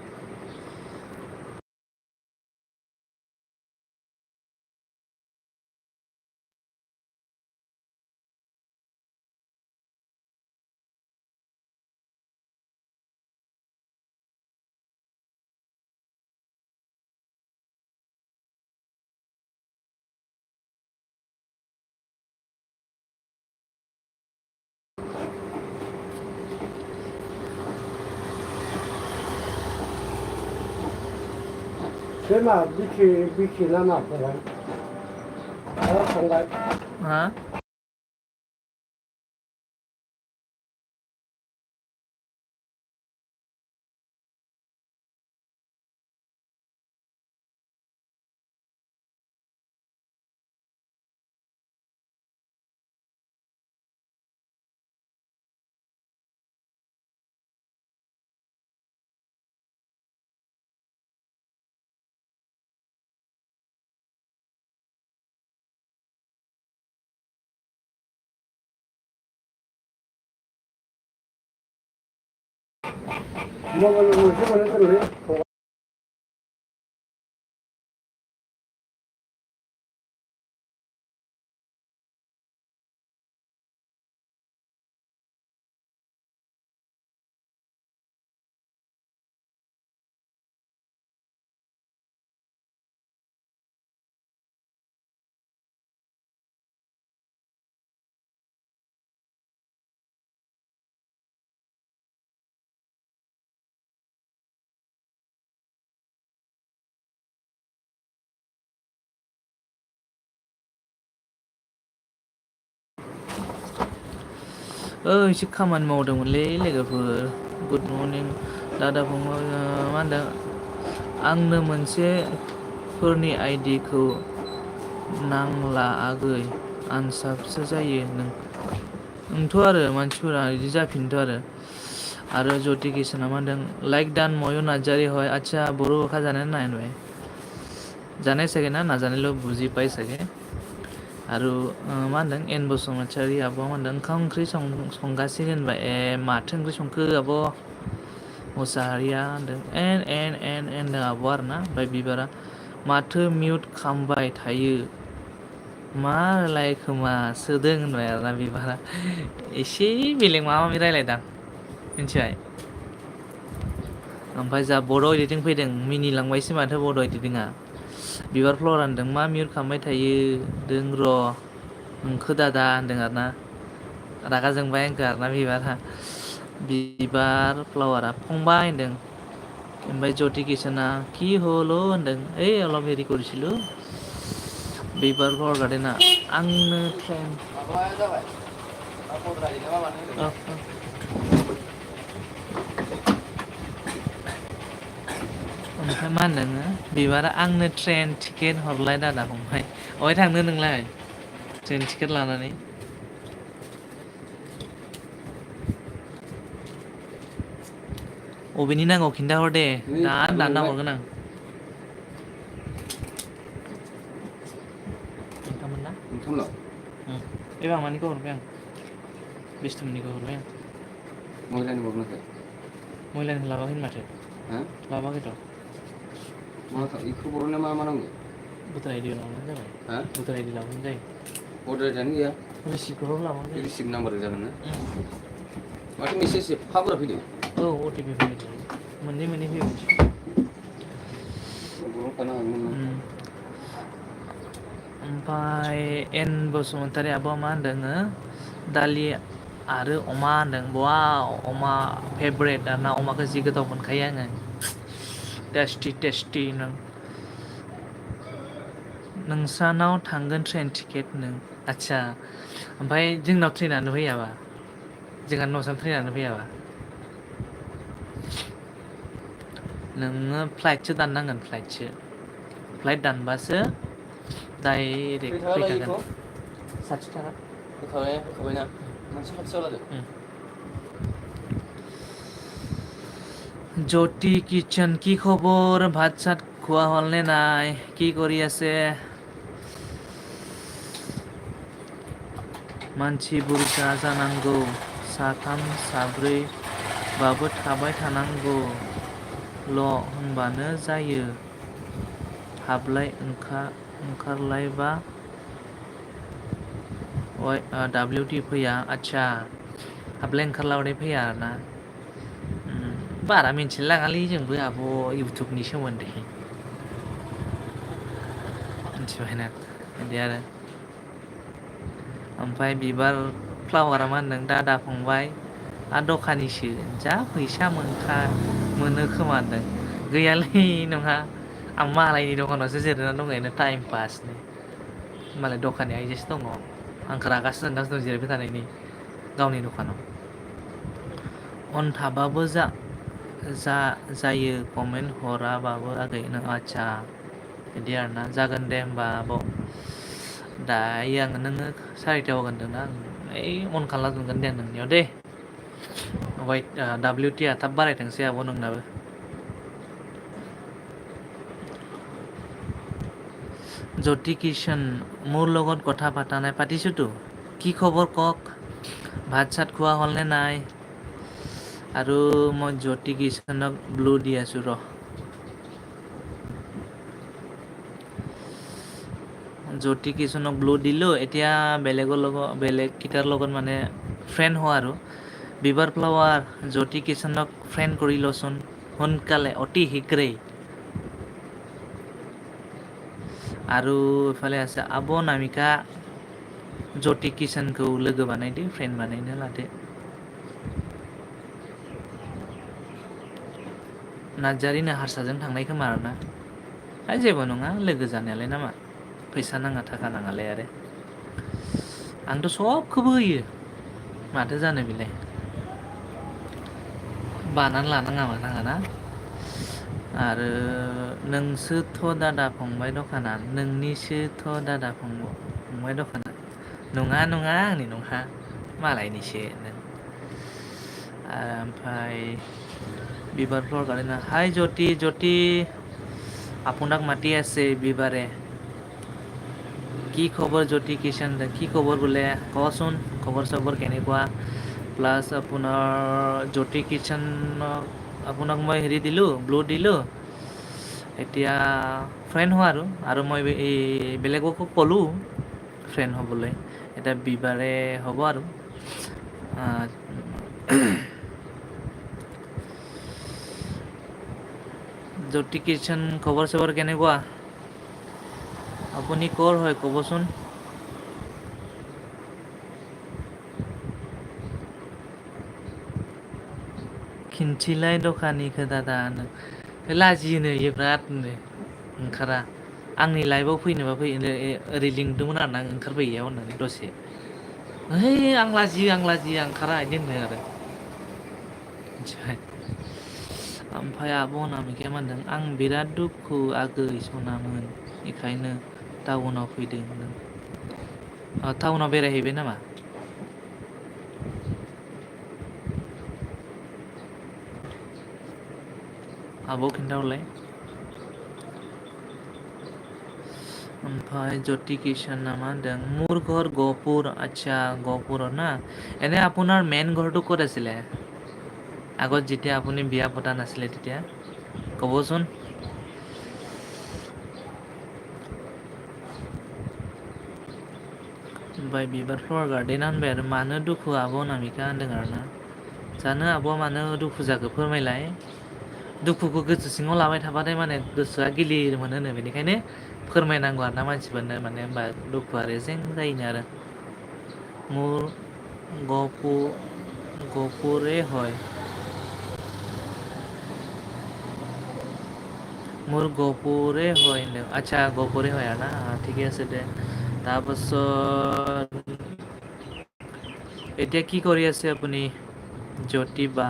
Thế mà Vicky là nào phải không? Đó, không đấy. Hả? Ngồi chứ còn nó đấy. एसे खामानि मावदोंमोनलै लोगोफोर गुड मर्निं दादा फंबाय मा होनदों आंनो मोनसे फोरनि आइडिखौ नांला आगै आनसाबसो जायो नोंथ' आरो मानसिफोरा बिदि जाफिनोथ' आरो ज्योति किसना मा होनदों लाइक दान मयू नार्जारी হয় আচ্ছা বড়ো ভাষা জানে নাই নয় জানে চাগে না নাজানিলেও বুজি পাই চাগে आरो मा होनदों एन बसुमतारी आब' मा होनदों ओंखाम ओंख्रि संगासिनो होनबाय माथो ओंख्रि संखो आब' मुसाहारिया होनदों एन होनदों आब' आरोना ओमफ्राय बिबारा माथो मिउट खालामबाय थायो मा रायलायखोमा सोदों होनबाय आरोना बिबारा एसे बेलेग माबा माबि रायलायदां मिथिबाय ओमफ्राय जा बड' एडिटिं फैदों मिनिलांबायसो माथो बड' एडिटिंआ बिबार फ्लावार होनदों मा मिउट खालामबाय थायो दों र' नोंखो दादा होनदों आरोना रागा जोंबाय आंखो आरोना बिबार फ्लावारा फंबाय होनदों ओमफ्राय ज्योति किसना কি হলো होनदों ओइ অলপ হেৰি কৰিছিলোঁ बिबार फ्लावार गार्डेना आंनो ट्रेन ओमफ्राय मा होनदों बिबारा आंनो ट्रेन टिकेट हरलाय दादा फंबाय अहाय थांनो नोंलाय ट्रेन टिकेट लानानै अबेनि नांगौ खिन्थाहर दे दानना हरगोन आं ओंखाममोन ना ओंखामल' बे मामानिखौ हरबाय आं बिस्टुमनिखौ हरबाय आं मैलानि हरनांगौ मैलानि लाबाखै माथो लाबाखैथ' इखौ बर'नो मा नांगौ भटार आइडि लाबानो जाबाय भटार आइडि लाबानो जायो भटार आइडियानो गैया रिसिप्टखौल' लाबानो जायो रिसिप्ट नाम्बार जागोन ना माथो मेसेज फाफोरा फैदों औ अटिपि फैदों मोननै फैबाय ओमफ्राय एन बसुमतारी आब'आ मा होनदों दालि आरो अमा होनदों वाव अमा फेभरेट आरोना अमाखौ जि गोथाव मोनखायो आङो टेस्टि नोंसानाव थांगोन ट्रेन टिकेट आदसा ओमफ्राय जोंनाव ट्रेनानो फैयाबा जोंहा न'साव ट्रेनानो फैयाबा नोङो फ्लाइटसो दाननांगोन फ्लाइट दानबासो डाइरेक्ट फैखागोन 60 थाखा होखाबायना मानसि खाथियाव लादो জ্যোতি কিচেন কি খবৰ ভাত চাত খোৱা হ'লনে নাই কি কৰি আছে मानसि बुरजा जानांगौ साथाम साब्रै बाबो थाबाय थानांगौल' होनबानो जायो हाबलाय ओंखारलायबा WT फैया आच्छा हाबलाय ओंखारलाबाथाय फैया आरोना बारा मिथिलायलाङालै जोंबो आब' इउटुबनि सोमोन्दै मिथिबायना बिदि आरो ओमफ्राय बिबार फ्लावारा मा होनदों दादा फंबाय दखानिसो जा फैसा मोनो खोमा होनदों गैयालै नङा आं मालायनि दखानावसो जिरायना दं ओरैनो टाइम पासनो मालाय दखानि आइजोसो दङ आंखौ रागासो जोंगासिनो दं जिरायबाय थानायनि गावनि दखानाव अन थाबाबो जायो कमेन्ट हराबाबो आगै नों आच्छा बिदि आरोना जागोन दे होमबा आब' दायो आङो नोङो 4:00 होगोन होनदोंना आं ओइ अन खालामना दोनगोन दे नोंनियाव दे WT आ थाब बारायथोंसै आब' नोंनाबो জ্যোতি কিষণ মোৰ লগত কথা পাতা নাই পাতিছোতো কি খবৰ কওক ভাত চাত খোৱা হ'লনে নাই আৰু মই জ্যোতি কিষণক ব্লু দি আছোঁ ৰ জ্যোতি কিষণক ব্লু দিলোঁ এতিয়া বেলেগ কিটাৰ লগত মানে ফ্ৰেণ্ড হোৱা আৰু বিবাৰ ফ্লাৱাৰ জ্যোতি কিষণক ফ্ৰেণ্ড কৰি লচোন সোনকালে অতি শীঘ্ৰেই আৰু ইফালে আছে आब' नामिका জ্যোতি किशनखौ लोगो बानायदो फ्रेन्ड बानायनो लादो नार्जारिनो हारसाजों थांनाय खोमा आरोना जेबो नङा लोगो जानायालाय नामा फैसा नाङा थाखा नाङालाय आरो आंथ' सबखौबो होयो माथो जानो बेलाय बानानै लानाङा मानाङा ना आरो नोंसोथ' दादा फंबाय दखाना नोंनिसोथ' दादा फंबाय दखाना नङा आंनि नङा मालायनिसो ओमफ्राय বিবাৰ ফ্লাৱাৰ গাৰ্ডেন হাই জ্যোতি আপোনাক মাতি আছে বিবাৰে কি খবৰ জ্যোতি কিষণ কি খবৰ বোলে কচোন খবৰ চবৰ কেনেকুৱা প্লাছ আপোনাৰ জ্যোতি কিষণক আপোনাক মই হেৰি দিলোঁ ব্লু দিলোঁ এতিয়া ফ্ৰেণ্ড হোৱা আৰু মই এই বেলেগকো ক'লোঁ ফ্ৰেণ্ড হ'বলৈ এতিয়া বিবাৰে হ'ব আৰু জ্যোতি কিষণ খবৰ চবৰ কেনেকুৱা আপুনি ক'ৰ হয় ক'বচোন खिन्थिलाय दखानिखौ दादा लाजियोनो इयो बिरादनो ओंखारा आंनि लाइफआव फैनोबा फैनो ओरै लिंदोंमोन आरोना ओंखारफैया होननानै दसे है आं लाजियो ओंखारा बिदि होनदों आरो मिथिबाय ओमफ्राय आब' अनामिकाया मा होनदों आं बिराद दुखु आगै सनामोन बेखायनो टाउनाव फैदों होनदों टाउनाव बेरायहैबाय नामा आब' खिन्थाहरलाय ओमफ्राय জ্যোতি কিষণা मा होनदों মোৰ ঘৰ গহপুৰ আচ্ছা গহপুৰত না এনে আপোনাৰ মেইন ঘৰটো ক'ত আছিলে আগত যেতিয়া আপুনি বিয়া পতা নাছিলে তেতিয়া ক'বচোন ओमफ्राय बिबार फ्लावार गार्डेना होनबाय आरो मानो दुखु आब' अनामिका होनदों आरोना जानो आब'आ मानो दुखु जाखो फोरमायलाय दुखुखौ गोसो सिङाव लाबाय थाबाथाय माने गोसोआ गिलिर मोनोनो बेनिखायनो फोरमायनांगौ आरोना मानसिफोरनो माने होनबा दुखुआ रेजें जायोनो आरो মোৰ গহপুৰে হয় মোৰ গহপুৰে হয় होनदों আচ্ছা গহপুৰে হয় আৰু না ঠিকে আছে দে তাৰপাছত এতিয়া কি কৰি আছে আপুনি জ্যোতি বা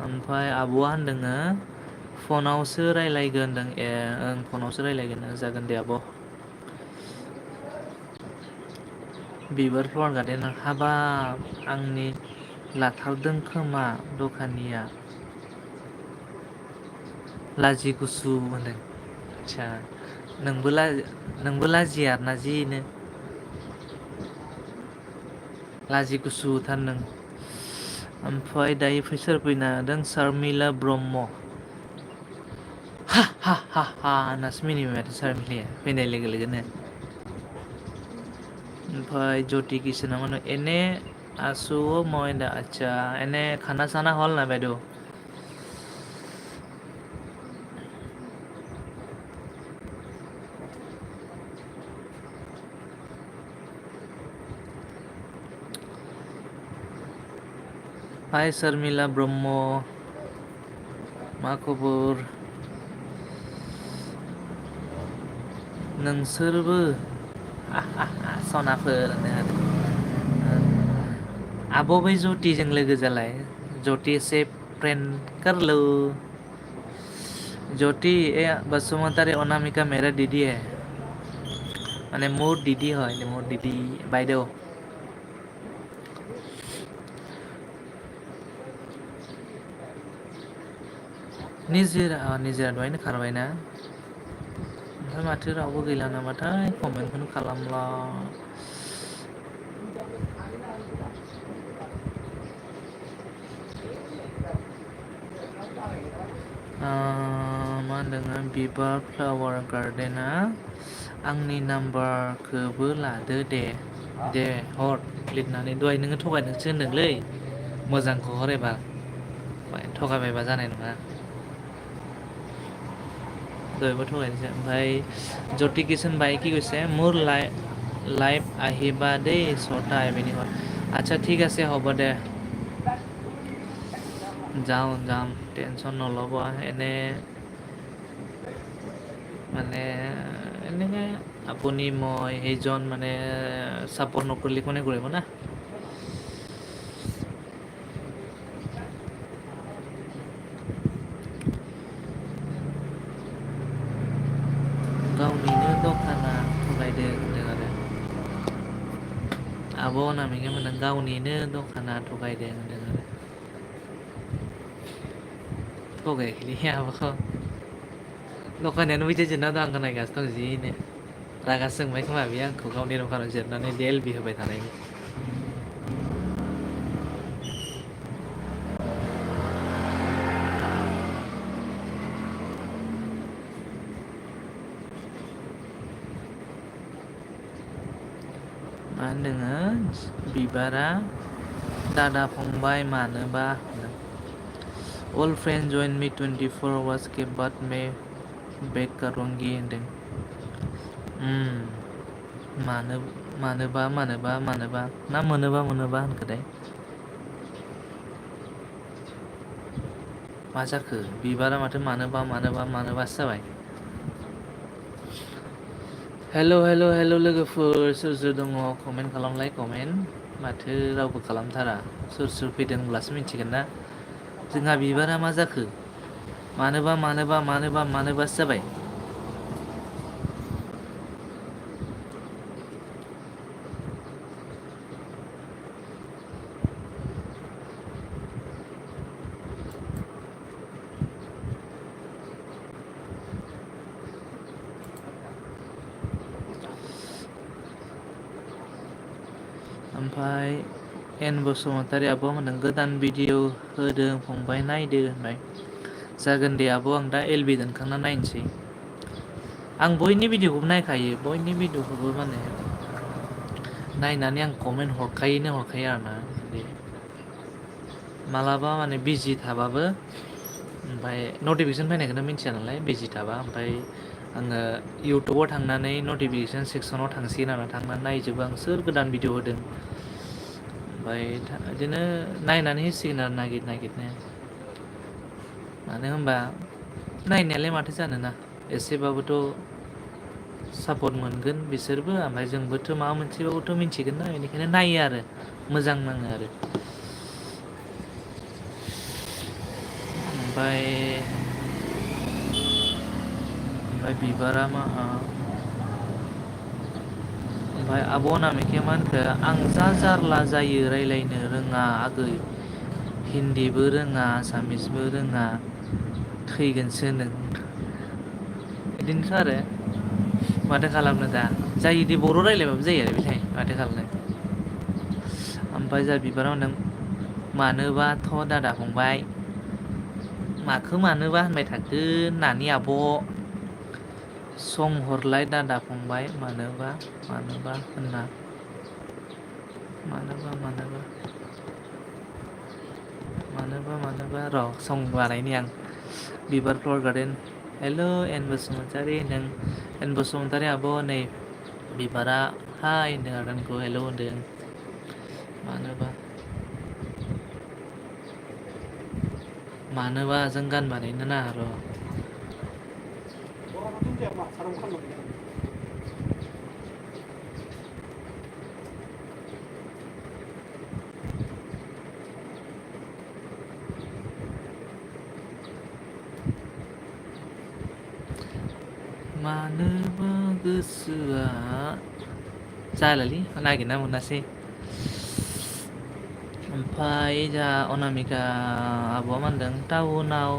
ओमफ्राय आब'आ होनदोङो फनावसो रायलायगोन होनदों ओं फनावसो रायलायगोन जागोन दे आब' बिबार फ्लावार गार्डेन हाबाब आंनि लाथारदों खोमा दखानिया लाजि गुसु होनदों आदसा नोंबो लाजिया आरोना जिनो लाजि गुसुथार नों ओमफ्राय दायो सोर फैनो नागिरदों सारमिला ब्रह्म हा हा हा हा होननासो मिनिबाय माथो सारमिलाया फैनाय लोगो लोगोनो ओमफ्राय ज्यति किसना माने एने आसु मयदा अच्छा एने खाना साना हल ना বাইদেউ हाय शर्मिला ब्रह्म मा खबर नोंसोरबो सनाफोर आब' बै ज्यतिजों लोगो जालाय ज्यति से फ्रेंड कर लो ज्योति ए बसुमतारी अनामिका मेरा दीदी है माने मोर दीदी হয় मोर दीदी বাইদেউ निजिरा दहायनो खारबायना ओमफ्राय माथो रावबो गैला नामाथाय कमेन्टखौनो खालामला मा होनदों बिबार फ्लावार गार्डेना आंनि नाम्बारखौबो लादो दे हर लिरनानै दहाय नोङो थगायदोंसो होनदोंलै मोजांखौ हर एबार थगायबायबा जानाय नङा দৈব ঠগাইছে ভাই জ্যোতি কিষণ ভাই কি কৈছে মোৰ লাইভ আহিবা দেই ছটা আইবেনি হয় আচ্ছা ঠিক আছে হ'ব দে যাম টেনশ্যন নল'ব এনে মানে এনেকৈ আপুনি মই সেইজন মানে ছাপৰ্ট নকৰিলে কোনে কৰিব না गावनिनो दखाना थगायदों होनदों आरो आब' अनामिका मोनदों गावनिनो दखाना थगायदों होनदों आरो थगायाखैलै आब'खौ दखानानो बिदिजोंना दं आं नायगासिनो दं जिनो रागा जोंबाय खोमा बे आंखौ गावनि दखानाव जिरनानै एलबि होबाय थानायनि मा होनदों बिबारा दादा फंबाय मानोबा All friends join me 24 hours के बाद मैं बैक करूँगी होनदों मानोबा ना मोनोबा होनखोथाय मा जाखो बिबारा माथो मानोबासो जाबाय हेल' लोगोफोर सोर दङ कमेन्ट खालामलाय कमेन्ट माथो रावबो खालामथारा सोर फैदों होनब्लासो मिथिगोन ना जोंहा बिबारा मा जाखो मानोबासो जाबाय ओमफ्राय एन बसुमतारी आब' होनदों गोदान भिडिअ होदों फंबाय नायदो होनबाय जागोन दे आब' आं दा एलबि दोनखांना नायनोसै आं बयनि भिडिअखौबो नायखायो बयनि भिडिअखौबो माने नायनानै आं कमेन्ट हरखायो आरोना मालाबा माने बिजि थाबाबो ओमफ्राय नटिफिकेसन फैनायखौनो मिन्थिया नालाय बिजि थाबा ओमफ्राय आङो इउटुबाव थांनानै नटिफिकेसन सेक्सनाव थांसिगोन आरो थांनानै नायजोबो आं सोर गोदान भिडिअ होदों ओमफ्राय बिदिनो नायनानै होसिगोन आरो नागिरनो मानो होनबा नायनायालाय माथो जानोना एसेबाबोथ' सापर्ट मोनगोन बिसोरबो ओमफ्राय जोंबोथ' माबा मोनसेबाबोथ' मिथिगोन ना बेनिखायनो नायो आरो मोजां नाङो आरो ओमफ्राय बिबारा मा ओमफ्राय आब' अनामिकाया मा होनखो आं जा जारला जायो रायलायनो रोङा आगै हिन्दीबो रोङा आसामिसबो रोङा थैगोनसो नों बिदिनोथ' आरो माथो खालामनो दा जायोदि बर' रायलायबाबो जायो आरो बेलाय माथो खालामनो ओमफ्राय जा बिबारा होनदों मानोबाथ' दादा फंबाय माखौ मानोबा होनबाय थाखो नानि आब' सं हरलाय दादा फंबाय मानोबा होनना मानोबा र' सं बानायनि आं बिबार फ्लावार गार्डेन हेल' एन बसुमतारी होनदों एन बसुमतारी आब' नै बिबारा हाय होनदों आरो आंखौ हेल' होनदों मानोबा जों गान बानायनो नाङा र' मानोबा गोसोआ जालालै नागिरना मोनासै ओमफ्राय जा अनामिका आब'आ मा होनदों टाउनाव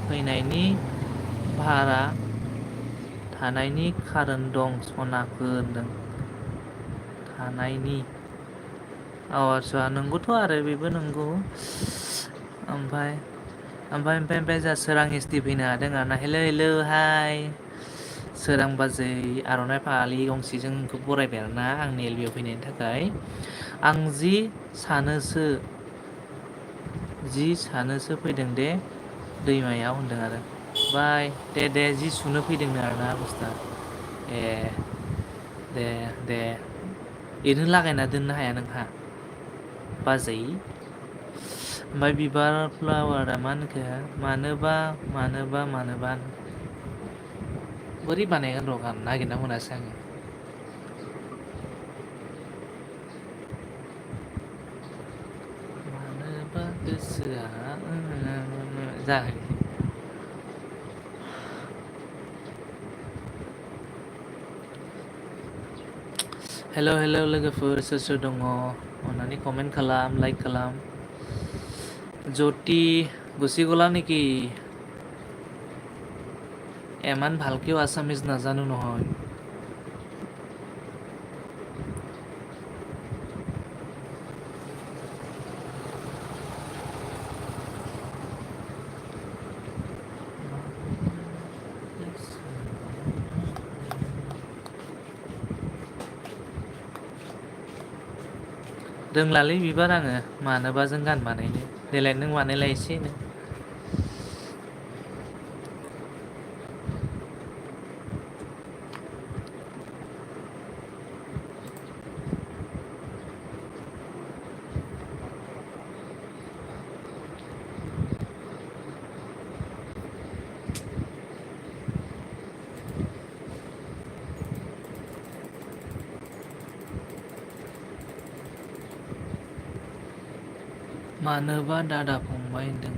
फैनायनि भारा थानायनि खारन दं सनाखो होनदों थानायनि आदसा नंगौथ' आरो बेबो नंगौ ओमफ्राय जा सोरां एसटि फैनो हादों आरोना हेल' हाय सोरां बाजै आर'नाइ फालि गंसेजों नोंखौ बरायबाय आरोना आंनि एलबियाव फैनायनि थाखाय आं जि सानोसो फैदों दे दैमायाव होनदों आरो बाय दे जि सुनो फैदोंनो आरोना बुस्थुआ ए दे ओरैनो लागायना दोननो हाया नोंहा बाजै ओमफ्राय बिबार फ्लावारा मा होनखो मानोबा बोरै बानायगोन र' गान नागिरना मोनासै आङो मानोबा गोसोआ जायाखै हेल' लोगोफोर सोर दङ अन्नानै कमेन्ट खालाम लाइक खालाम জ্যোতি গুচি গ'লা নেকি ইমান ভালকেও আছামিজ নাজানো নহয় रोंलालै बिबार आङो मानोबा जों गान बानायनो देलाय नों बानायलाय एसेनो मानोबा दादा फंबाय होनदों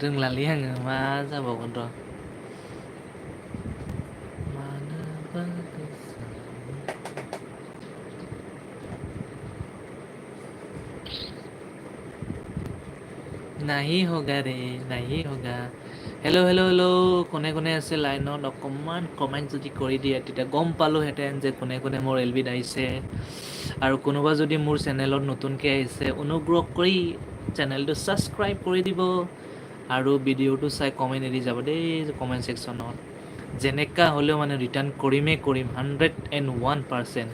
रोंलालै आङो मा जाबावगोन र' मानोबा गोसो नहीं होगा रे नहीं होगा হেল্ল' কোনে কোনে আছে লাইনত অকণমান কমেণ্ট যদি কৰি দিয়ে তেতিয়া গম পালোহেঁতেন যে কোনে কোনে মোৰ এলবিত আহিছে আৰু কোনোবা যদি মোৰ চেনেলত নতুনকৈ আহিছে অনুগ্ৰহ কৰি চেনেলটো ছাবস্ক্ৰাইব কৰি দিব আৰু ভিডিঅ'টো চাই কমেণ্ট এৰি যাব দেই কমেণ্ট ছেকশ্যনত যেনেকুৱা হ'লেও মানে ৰিটাৰ্ণ কৰিম 101%।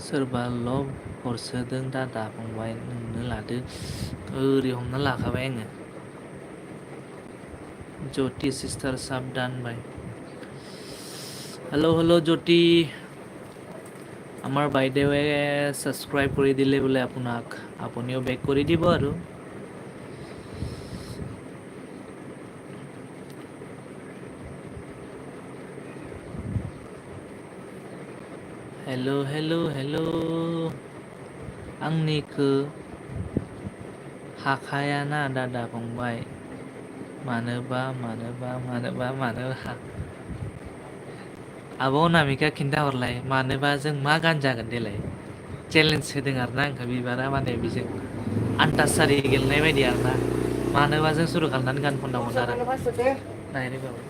सोरबा लब हरसोदों दादा फंबाय नोंनो लादो ओरै हमना लाखाबाय आङो জ্যোতি সিস্টার সাবধান ভাই হেল্ল' জ্যোতি আমাৰ বাইদেৱে ছাবস্ক্ৰাইব কৰি দিলে বোলে আপোনাক আপুনিও বেক কৰি দিব আৰু हेल' आंनिखो हाखायाना दादा फंबाय मानोबा आब' अनामिका खिन्थाहरलाय मानोबा जों मा गान जागोन देलाय चेलेन्ज होदों आरोना आंखौ बिबारा माने बेजों आन्टासारि गेलेनाय बायदि आरोना मानोबा जों सुरु खालामनानै गान खननांगौमोन आरो नायनो बाबो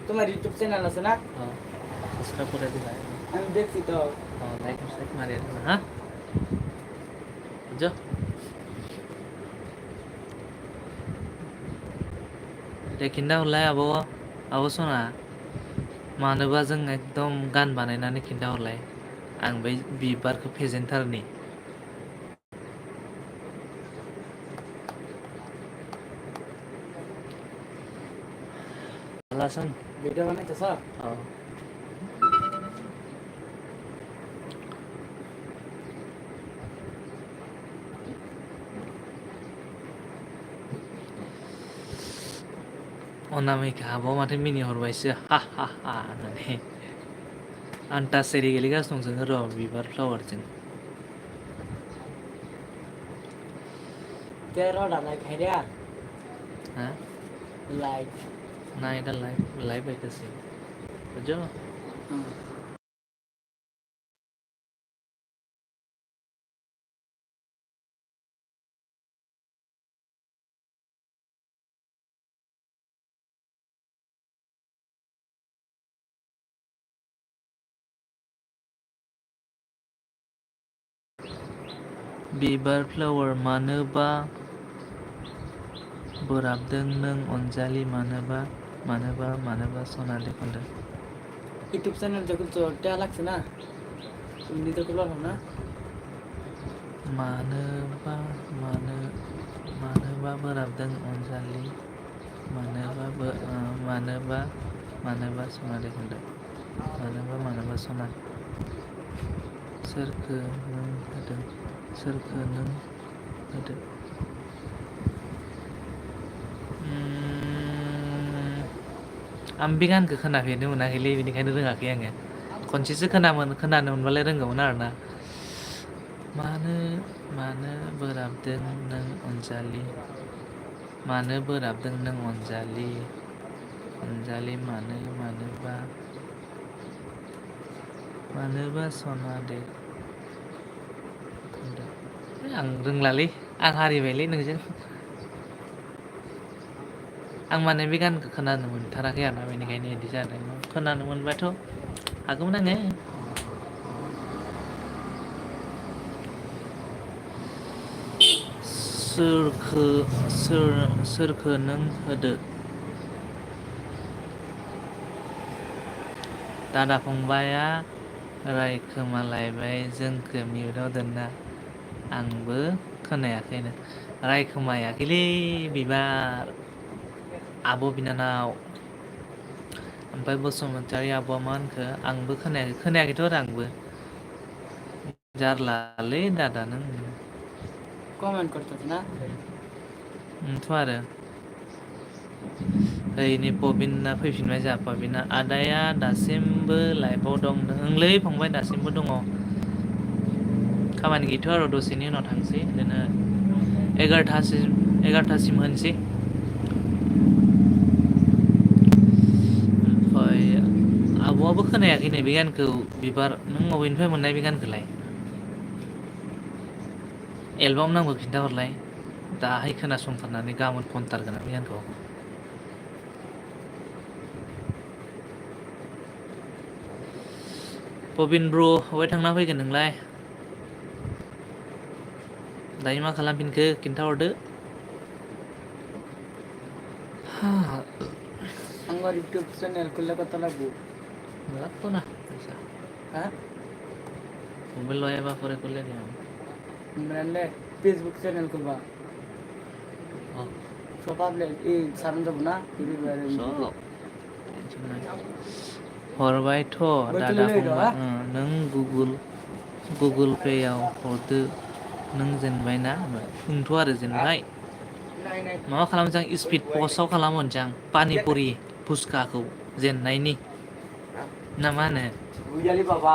तुम्हारी यूट्यूब चैनल है ना सब्सक्राइब করে দিবা আমি দেখছি তো লাইক সাইক মারিয়ে দিবা হ্যাঁ বুঝছো दे खिन्थाहरलाय आब' सना मानोबा जों एकदम गान बानायनानै खिन्थाहरलाय आं बै बिबारखौ फेजेनथारनि लासन वीडियो बनाते सर अनामिका आब' माथो मिनिहरबायसो हा हा हा होननानै आन्टासेरि गेलेगासिनो दं जोङो र' बिबार फ्लावारजों तेरा लाइक है क्या हा लाइक नाय दा लाइव बायदोसो बुझो बिबार फ्लावार मानोबा बोराबदों नों अनजालि मानोबा सनालि खनदों यूट्यूब चैनल जो कुछ क्या लगता ना तुमने तो खुला हो ना मानोबा बोराबदों अनजालि मानोबा सनालि खनदों मानोबा सना सोरखो नों होदों आं बे गानखौ खोनाफेरनो मोनाखैलै बेनिखायनो रोङाखै आङो खनसेसो खोनानो मोनबालाय रोंगौमोन आरोना मानो बोराबदों नों अनजालि मानोबा सना दे आं रोंलालै आं हारिबायलै नोंजों आं माने बे गानखौ खोनानो मोनथाराखै आरोना बेनिखायनो बिदि जादों खोनानो मोनबाथ' हागौमोन आङो सोरखो नों होदो दादा फंबाया रायखोमालायबाय जोंखौ मिउटआव दोनना आंबो खोनायाखैनो रायखोमायाखैलै बिबार आब' बिनानाव ओमफ्राय बसुमतारी आब'आ मा होनखो आंबो खोनायाखैथ' आरो आंबो जारलालै दादा नों कमेंट करते थे ना थ' आरो ओइ पबिना फैफिनबाय जोंहा पबिना आदाया दासिमबो लाइफआव दं ओंलै फंबाय दासिमबो दङ खामानि गैथ' आरो दसेनि उनाव थांसै बिदिनो 11थासिम होनोसै ओमफ्राय आब'आबो खोनायाखै नै बे गानखौ बिबार नों बबेनिफ्राय मोननाय बे गानखौलाय एलबाम नांगौ खिन्थाहरलाय दाहाय खोनासंथारनानै गाबोन खनथारगोन बे गानखौ पबिन ब्र' बहाय थांना फैगोन नोंलाय दायो मा खालामफिनखो खिन्थाहरदो आंगो यूट्यूब चैनल खुले कत लागू লাগতো না পয়সা हाँ মোবাইল লয় এবার পরে করলে দিও मैंने फेसबुक चैनल खुलवा सब आप ले ये सारन जब ना सब हरबायथ' दादा फंबाय नों गुगोल पेआव हरदो नों जेनबायना बुंथ' आरो जेनबाय माबा खालामनोसै आं स्पिड पस्टआव खालामहरनोसै आं पानिपुरि फुसखाखौ जेननायनि ना मा होनो बुझाली बाबा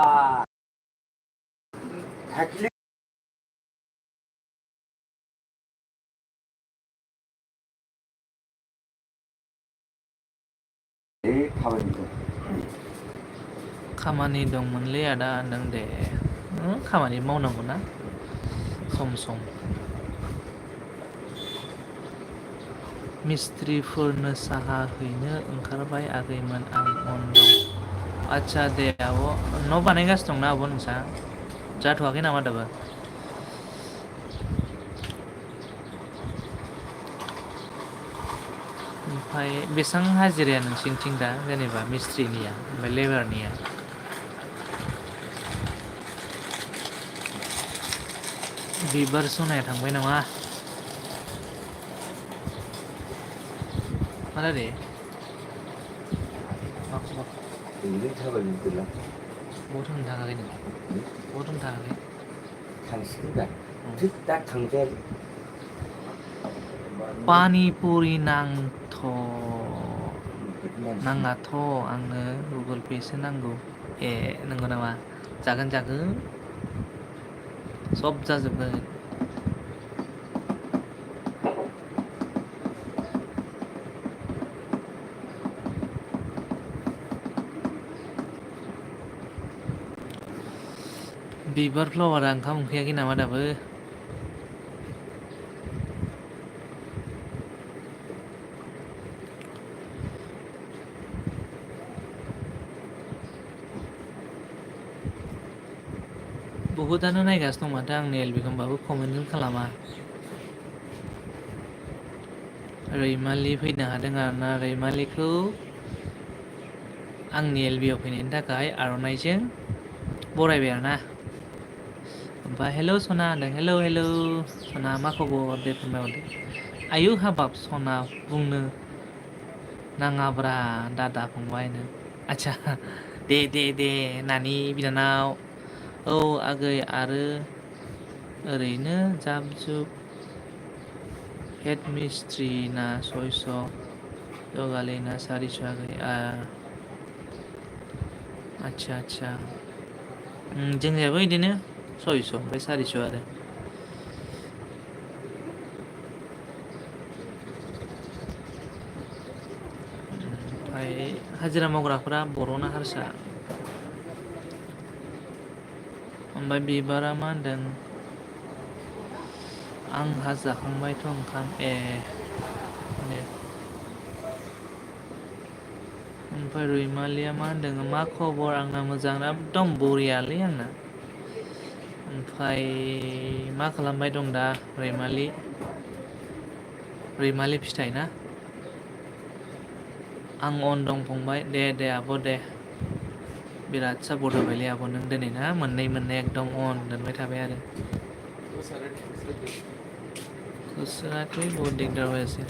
खामानि दंमोनलै आदा होनदों दे खामानि मावनांगौ ना सम सम मिस्ट्रिफोरनो साहा हैनो ओंखारबाय आगैमोन आं अन दं आदसा दे आब' न' बानायगासिनो दंना आब' नोंसा जाथ'वाखै नामा दाबो ओमफ्राय बेसेबां हाजिराया नोंसिनिथिं दा जेनेबा मिस्ट्रिनिया ओमफ्राय लेबारनिया बिबार सनाया थांबाय नामा mana deh mak ini coba gitu lah bodoh entah kali ini bodoh entah kali 당신가 딱 당장 पानी पुरी नाङाथ' आंनो गुगोल पेसो नांगौ नंगौ नामा जागोन सब जाजोबगोन बिबार फ्लावारा ओंखाम उखैयाखै नामा दाबो बहुतानो नायगासिनो दं माथो आंनि एलबिखौ होमबाबो कमेन्टखौनो खालामा रैमालि फैनो हादों आरोना रैमालिखौ आंनि एलबिआव फैनायनि थाखाय आर'नाइजों बरायबाय आरोना ओमफ्राय हेलौ सना होनदों हेलौ सना मा खबर दे फोरमायहरदो आयु हाबाब सना बुंनो नाङाब्रा दादा फंबायनो आच्छा दे नानि बिनानाव औ आगै आरो ओरैनो जाब जुब हेड मिस्ट्रि ना 600 जगालि ना 400 आगै आच्छा जोंनियाबो बिदिनो 600 ओमफ्राय 400 आरो ओमफ्राय हाजिरा मावग्राफोरा बर'ना हारसा ओमफ्राय बिबारा मा होनदों आंहा जाखांबायथ' ओंखाम दे ओमफ्राय रैमालिया मा होनदों मा खबर आंना मोजां एकदम बरियालै आंना ओमफ्राय मा खालामबाय दं दा रैमालि फिथाइ ना आं अन दं फंबाय दे आब' दे बिराद सापर्ट होबायलै आब' नों दिनै ना मोननै एकदम अन दोनबाय थाबाय आरो खुस्रायाथ' बहुत दिगदार হৈ আছে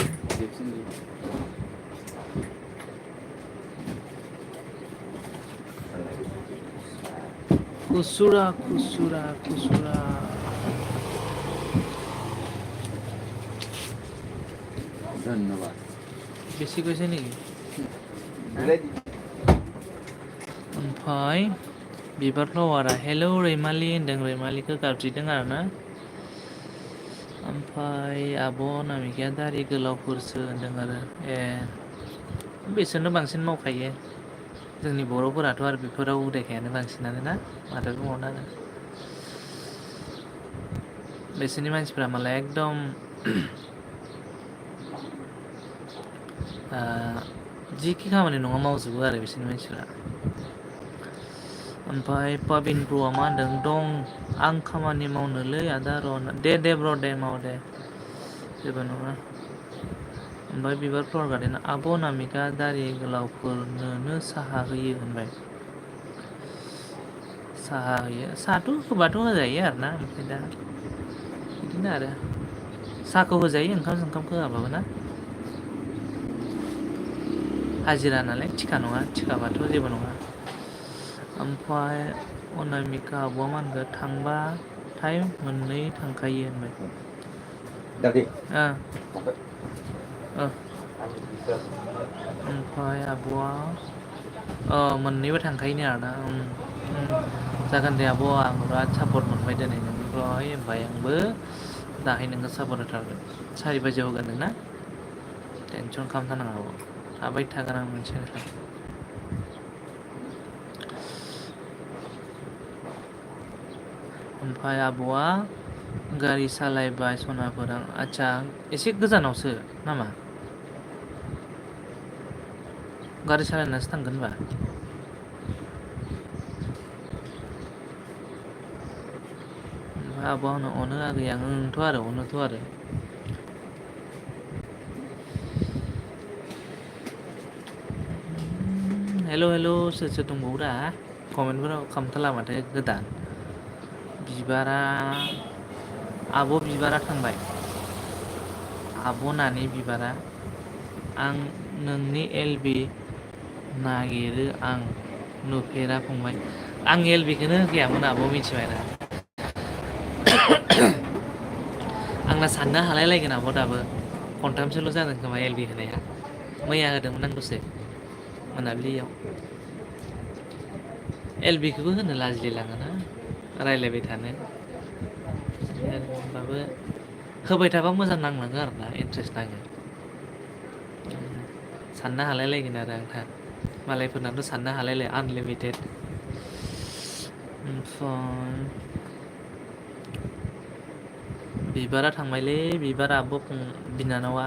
खुसुरा ধন্যবাদ बेसे কৈছে নেকি ओमफ्राय बिबार फ्लावारा हेलौ रैमालि होनदों रैमालिखौ गाबज्रिदों आरोना ओमफ्राय आब' नामिकाया दारि गोलावफोरसो होनदों आरो बिसोरनो बांसिन मावखायो जोंनि बर'फोराथ' आरो बेफोराव उदायखायानो बांसिनानो ना माथो बुंबावनो आरो बिसोरनि मानसिफ्रा मालाय एकदम जिखि खामानि नङा मावजोबो आरो बिसोरनि मानसिफ्रा ओमफ्राय पाबिन ब्र'आ मा होनदों दं आं खामानि मावनोलै आदा र' दे ब्र' दे माव दे जेबो नङा ओमफ्राय बिबार फ्लावार गार्डेन आब' नामिका दारि गोलावफोरनोनो साहा होयो होनबाय साहा होयो साहाथ' होबाथ' होजायो आरोना ओमफ्राय दा बिदिनो आरो साहाखौ होजायो ओंखामखौ होआबाबो ना हाजिरा नालाय थिखा नङा थिखाबाथ' जेबो नङा ओमफ्राय अनामिका आब'आ मा होनखो थांबाथाय मोननै थांखायो होनबाय Dari ओमफ्राय आब'आ मोननैबो थांखायोनो आरोना जागोन दे आब' आं बिराद सापर्ट मोनबाय दिनै नोंनिफ्राय ओमफ्राय आंबो दाहाय नोङो सापर्ट होथारगोन 4 बाजियाव होगोन नोंना टेनसन खालामथारनाङा आब' थाबाय थागोन आं मोनसे खोथा ओमफ्राय आब'आ गारि सालायबाय सनापुर आदसा एसे गोजानावसो नामा गारि सालायनासो थांगोन होनबा ओमफ्राय आब'आ होनो अनो आगै आं ओंथ' आरो अनोथ' आरो हेल' हेल' सोर सोर दंबावोरा कमेन्टफोराव खालामथारला माथो गोदान बिबारा आब' बिबारा थांबाय आब' नानि बिबारा आं नोंनि एलबि नागिरो आं नुफेरा फंबाय आं एलबिखौनो होखायामोन आब' मिथिबायना आंना साननो हालायलायगोन आब' दाबो खनथामसोल' जादों खोमा एलबि होनाया मैया होदोंमोन आं दसे मोनाबिलियाव एलबिखौबो होनो लाजिलायलाङोना रायज्लायबाय थानो होमबाबो होबाय थाबा मोजां नांलाङो आरोना इन्ट्रेस्ट नाङो साननो हालायलायगोन आरो आंहा मालायफोरनाथ' साननो हालायलाय आनलिमिटेड ओमफ्राय बिबारा थांबायलै बिबार आब' बिनानावा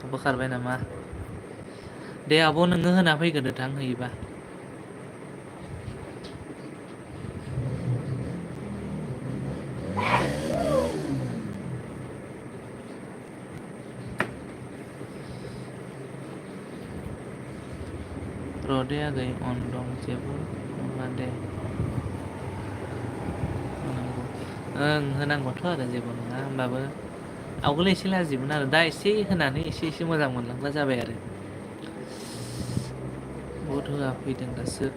आब' खारबाय नामा दे आब' नोङो होना फैग्रोदोदां होयोबा रदे आगै अन दं जेबो नङा दे होनांगौ ओं होनांगौथ' आरो जेबो नङा होमबाबो आवगोल एसे लाजियोमोन आरो दा एसे होनानै एसे मोजां मोनलांग्रा जाबाय आरो बहुद होआ फैदों दासो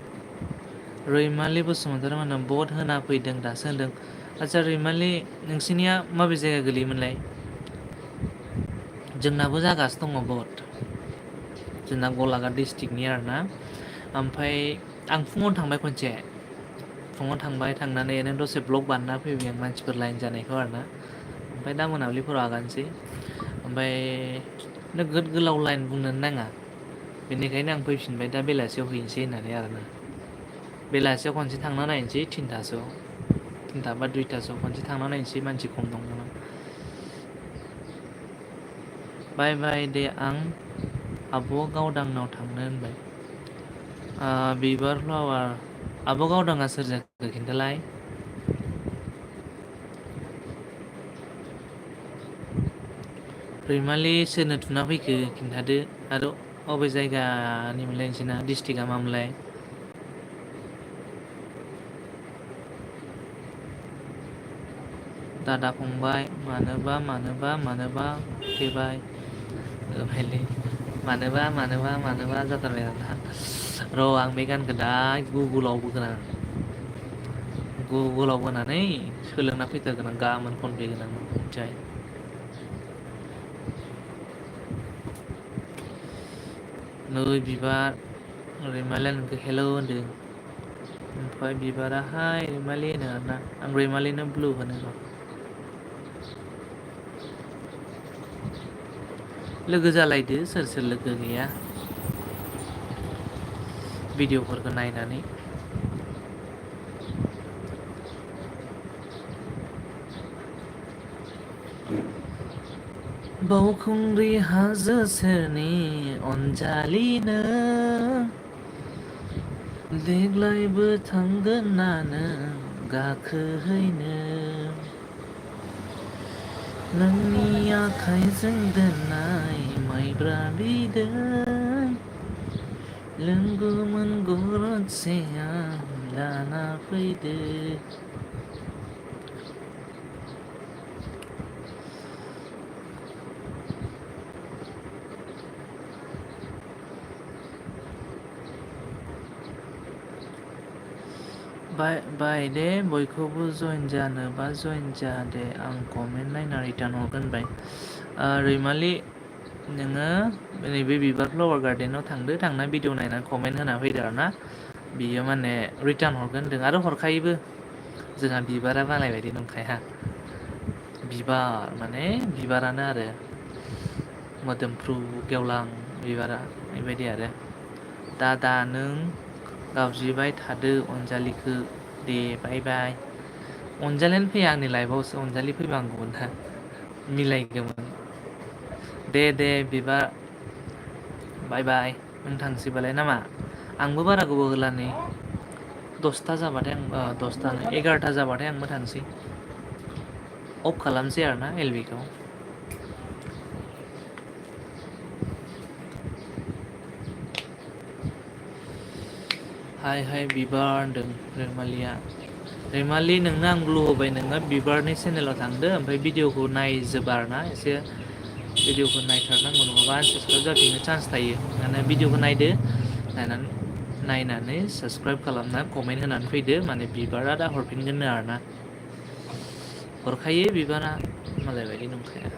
रैमालि बसुमतारी मोननो बहुद होना फैदों दासो होनदों आदसा रैमालि नोंसिनिया माबे जायगा गोलैयोमोनलाय जोंनाबो जागासिनो दङ बहुद जोंना गलाघाट डिस्ट्रिक्टनि आरोना ओमफ्राय आं फुङाव थांबाय खनसे फुङाव थांबाय थांनानै ओरैनो दसे ब्लक बानायना फैबाय आं मानसिफोर लाइन जानायखौ आरोना ओमफ्राय दा मोनाबिलिफोराव आगानसै ओमफ्राय नोगोद गोलाव लाइन बुंनोनो नाङा बेनिखायनो आं फैफिनबाय दा बेलासियाव हैनोसै होननानै आरोना बेलासियाव खनसे थांना नायनोसै थिनथा बा दुइथासोआव खनसे थांना नायनोसै मानसि खम दं नामा बाय बाय दे आं आब' गावदांनाव थांनो होनबाय बिबार फ्लावार आब' गावदांआ सोर जाखो खिन्थालाय रैमालि सोरनो थुना फैखो खिन्थादो आरो अबे जायगानि मोनलाय नोंसोरना डिस्ट्रिक्टआ मामोनलाय दादा फंबाय मानोबा फैबाय मानोबा जाथारबाय आरोना र' आं बे गानखौ दा गुगोलाव बोनानै सोलोंना फैथारगोन आं गाबोन खनफैगोन आं मिथिबाय नै बिबार रैमालिया नोंखौ हेलौ होनदों ओमफ्राय बिबाराहाय रैमालि होनो आरोना आं रैमालिनो ब्लु होनो र' लोगो जालायदो सोर सोर लोगो गैया भिडिअ'फोरखौ नायनानै बावखुंग्रि हाजो सेरनि अनजालिनो देग्लायबो थांगोन नानो गाखोहैनो नोंनि आखाइजों दोननाय माइब्रा बिदै लोंगौमोन गरदसे आं लाना फैदो बाय दे बयखौबो जइन जानोबा जइन जा दे आं कमेन्ट नायना रिटार्न हरगोन बाय रैमालि नोङो नैबे बिबार फ्लावार गार्डेनाव थांदो थांना भिडिअ नायनानै कमेन्ट होना फैदो आरोना बियो माने रिटार्न हरगोन होनदों आरो हरखायोबो जोंहा बिबारा मालाय बायदि नंखाया बिबार माने बिबारानो आरो मोदोमफ्रु गेवलां बिबारा बेबायदि आरो दा नों गाबज्रिबाय थादो अनजालिखौ दे बाय बाय अनजालियानो फैया आंनि लाइफआवसो अनजालि फैबा आं गुबुन मिलायगौमोन दे बिबार बाय बाय नों थांसैबालाय नामा आंबो बारा गोबाव होला नै 10ता जाबाथाय आं 10ता 11ता जाबाथाय आंबो थांसै अफ खालामसै आरोना एलबिखौ हाय बिबार होनदों रैमालिया रैमालि नोंनो आं ग्लु होबाय नोङो बिबारनि चेनेलाव थांदो ओमफ्राय भिडिअखौ नायजोबा आरोना एसे भिडिअखौ नायथारनांगौ नङाबा आनसाबस्क्राइब जाफिननो चान्स थायो माने भिडिअखौ नायदो नायनानै साबस्क्राइब खालामना कमेन्ट होनानै फैदो माने बिबारा दा हरफिनगोननो आरोना हरखायो बिबारा मालाय बायदि नंखाया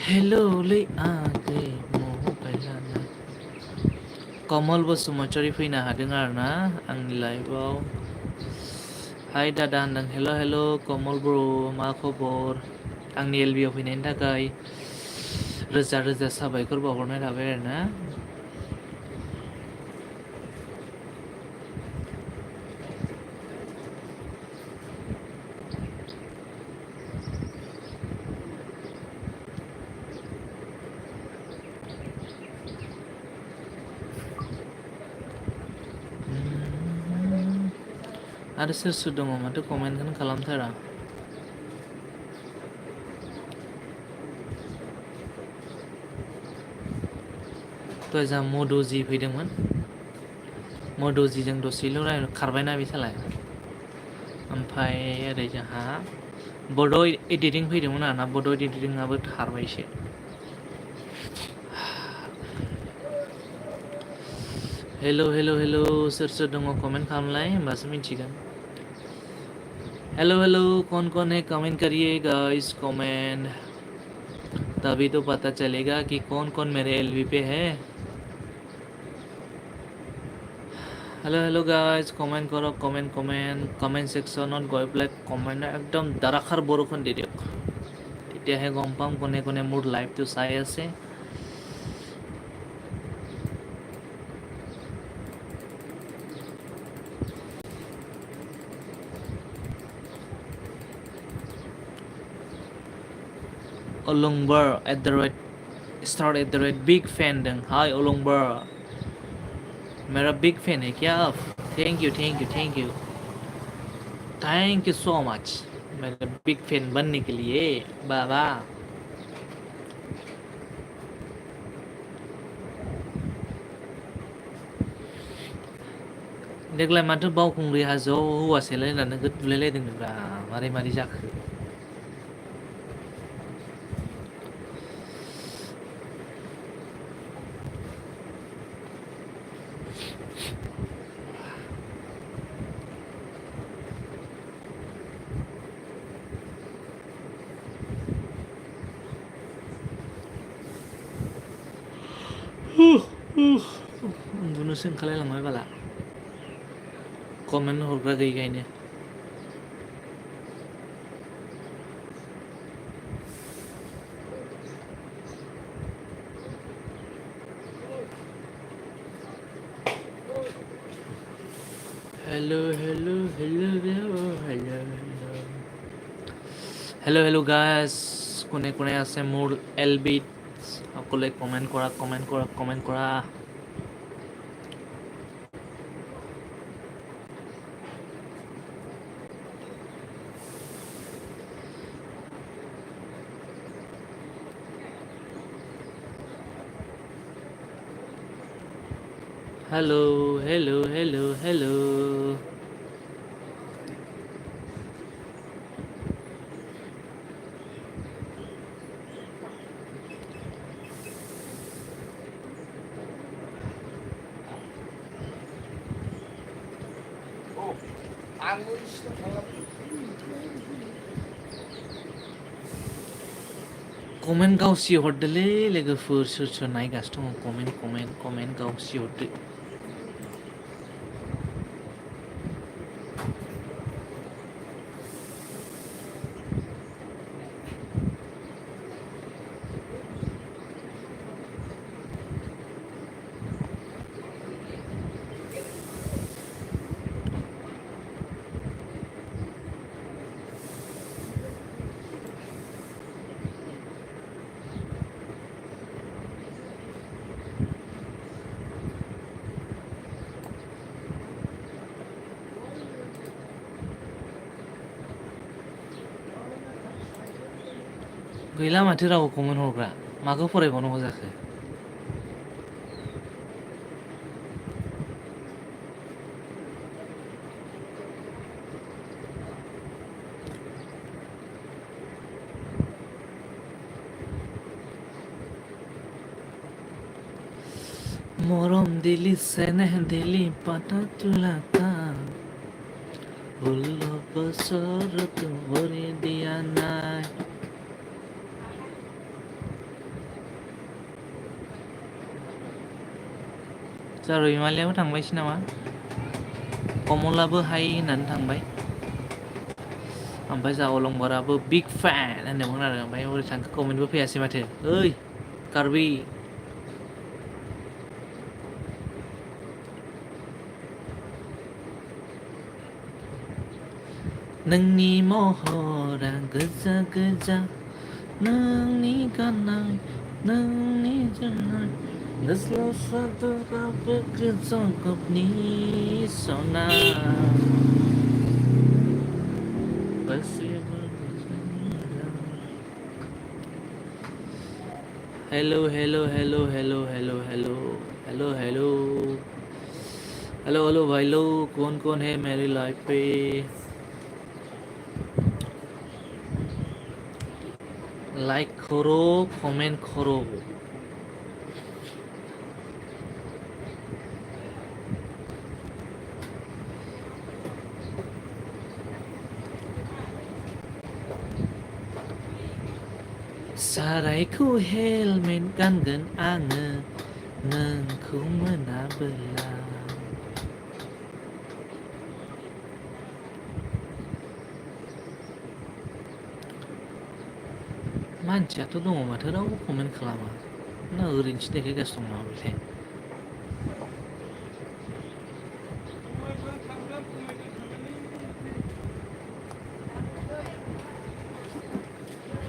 हेलौ लै आगै मबाइल लाना कमल बसुमतारी फैनो हादों आरोना आंनि लाइफआव हाय दादा होनदों हेल' कमल ब्र मा खबर आंनि एलबिआव फैनायनि थाखाय रोजा रोजा साबायखर बावहरनाय थाबाय आरोना आरो सोर दङ माथो कमेन्टखौनो खालामथारा दहाय जोंहा मधुजि फैदोंमोन मधुजिजों दसेल' खारबायना बे सालाय ओमफ्राय ओरै जोंहा बड' एडिटिं फैदोंमोन आरोना बड' एडिटिंआबो खारबायसो हेलौ सोर दङ कमेन्ट खालामलाय होमबासो मिथिगोन हेलौ कौन है कमेंट करिए गाइस कमेंट तभी तो पता चलेगा कि कौन मेरे एलबी पे है हेलो गाइस कमेंट करो कमेंट सेक्शনত গৈ পেলাই কমেন্ট একদম দাৰাখাৰ বৰষুণ দি দিয়ক তেতিয়াহে গম পাম কোনে কোনে মোৰ লাইভটো চাই আছে Olungbar @ big fan deng hi Olungbar मेरा बिग फैन है क्या आप थैंक यू सो मच मेरा बिग फैन बनने के लिए बाबा देग्लाय माथो बावखुंग्रि हाजोआव हौवासेलाय होननानै नोगोद बुलायलायदोंब्रा मारै जाखो उन्दुनोसो ओंखारलायलांबाय बाला कमेन्ट हरग्रा गैयिखायनो हेलो गाइस কোনে আছে মোৰ এলবি সকলোৱে কমেন্ট কৰা हेलो कमेन्ट गावसि हरदोलै लोगोफोर सोर नायगासिनो दङ कमेन्ट गावसि हरदो गैला माथो रावबो कमेन्ट हरग्रा माखौ फरायबावनांगौ जाखो মরম দিলি স্নেহ দিলি পাতা তুলাতা ষোল্ল বছর তো ভরে দিয়া নাই जारु हिमालयाबो थांबायसै नामा कमलाबो हाय होननानै थांबाय ओमफ्राय जा अलंबाराबो बिग फैन होनदोंमोन आरो ओमफ्राय ओरै थांखो कमेन्टबो फैयासै माथो ओइ कार्बि नोंनि महरा गोजा गोजा नोंनि गाननाय नोंनि जोमनाय गोसो सादोराबो गोजा गाबनि सना गासैबो hello hello hello hello hello hello hello hello hello hello भाई लोग कौन कौन है मेरी लाइफ पे लाइक करो कमेंट करो सारायखौ हेलमेट गानगोन आङो नोंखौ मोनाबोला मानसियाथ' दङ माथो रावबो कमेन्ट खालामा ना ओरैनोसो देखायगासिनो दं नामा बेलाय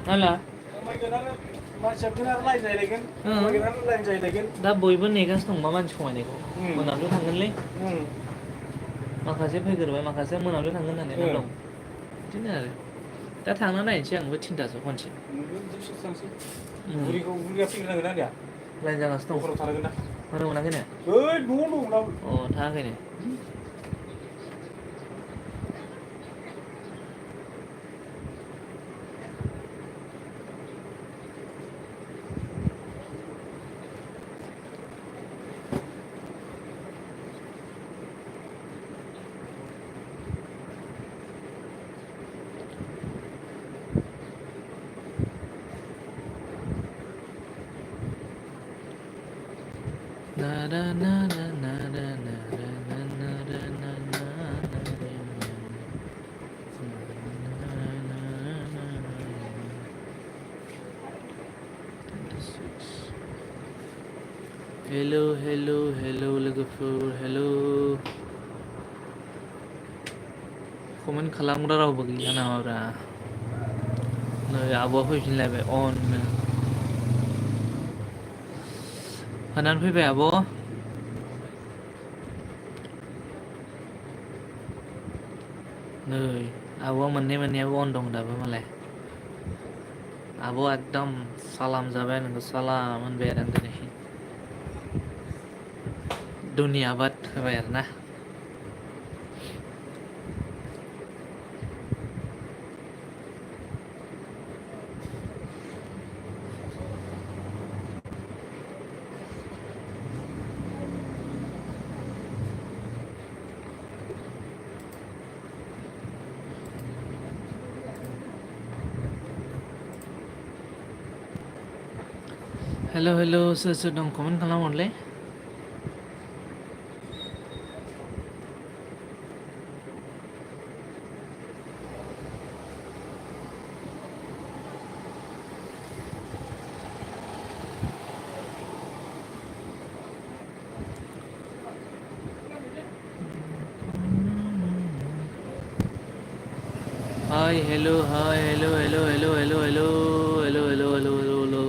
हाला दा बयबो नेगासिनो दंबा मानसि खमायनायखौ मोनाब्लियाव थांगोनलै माखासे फैग्रोबाय माखासे मोनाब्लियाव थांगोन होननानै दं बिदिनो आरो दा थांना नायनोसै आंबो थिनथासोआव खनसे लाइन जागासिनो दं मानो मोनाखैनो अ थाङाखैनो na na na na na na na na na na na hello hello hello लोगोफोर हेलो कमेन्ट खालामग्रा रावबो गैया नामाब्रा नै आब'आ फैफिनलायबाय अननो होनानै फैबाय आब' नै आब'आ मोननैयाबो अन दं दाबो मालाय आब' एकदम सालाम जाबाय नोंखौ सालाम होनबाय आरो आं दिनै दुनियाबाद होबाय आरो ना हेलो हेलो सोर सोर दं comment खालामहरलै hi hello hi hello hello hello hello hello hello hello hello hello hello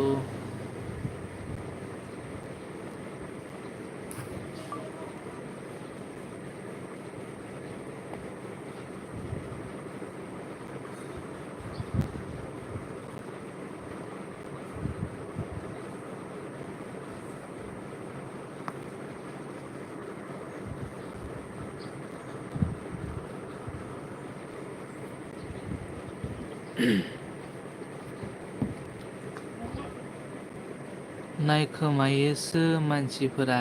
नायखोमायोसो मानसिफोरा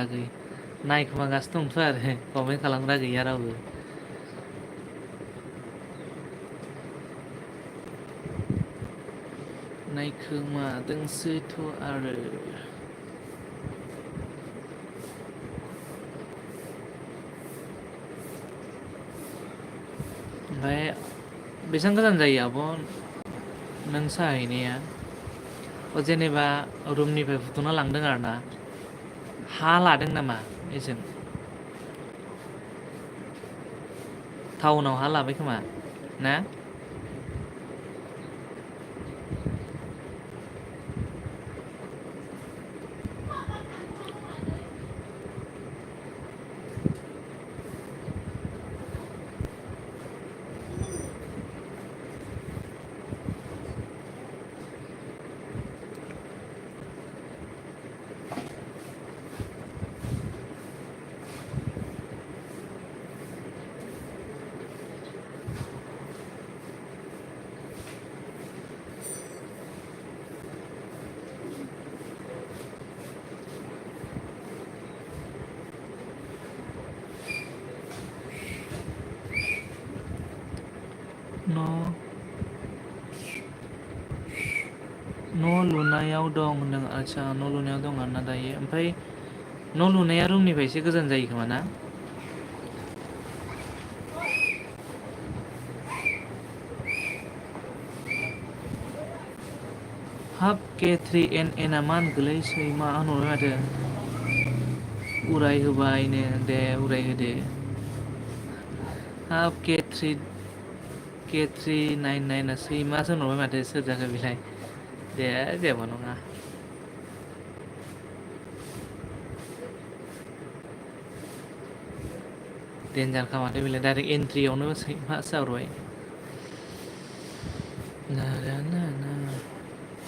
नायखोमागासिनो दंथ' आरो कमेन्ट खालामग्रा गैया रावबो नायखोमादोंसोथ' आरो ओमफ्राय बेसेबां गोजान जायो आब' नों साहैनाया जेनेबा रुमनिफ्राय फुथुना लांदों आरो ना हा लादों नामा एजों टाउनाव हा लाबाय खोमा ना न' लुनायाव दं होनदों आदसा न' लुनायाव दं आरोना दायो ओमफ्राय न' लुनाया रुमनिफ्राय एसे गोजान जायो खोमा ना हाब K3NN आ मा होनखोलै सैमा होनहरबाय माथो उरायहोबायनो दे उरायहोदो हाब K399 आ सैमासो होनहरबाय माथो सोर जाखो बेलाय दे जेबो नङा डेन्जार खामाथो बेलाय डाइरेक्ट एन्ट्रियावनो सैमासो जाहरबाय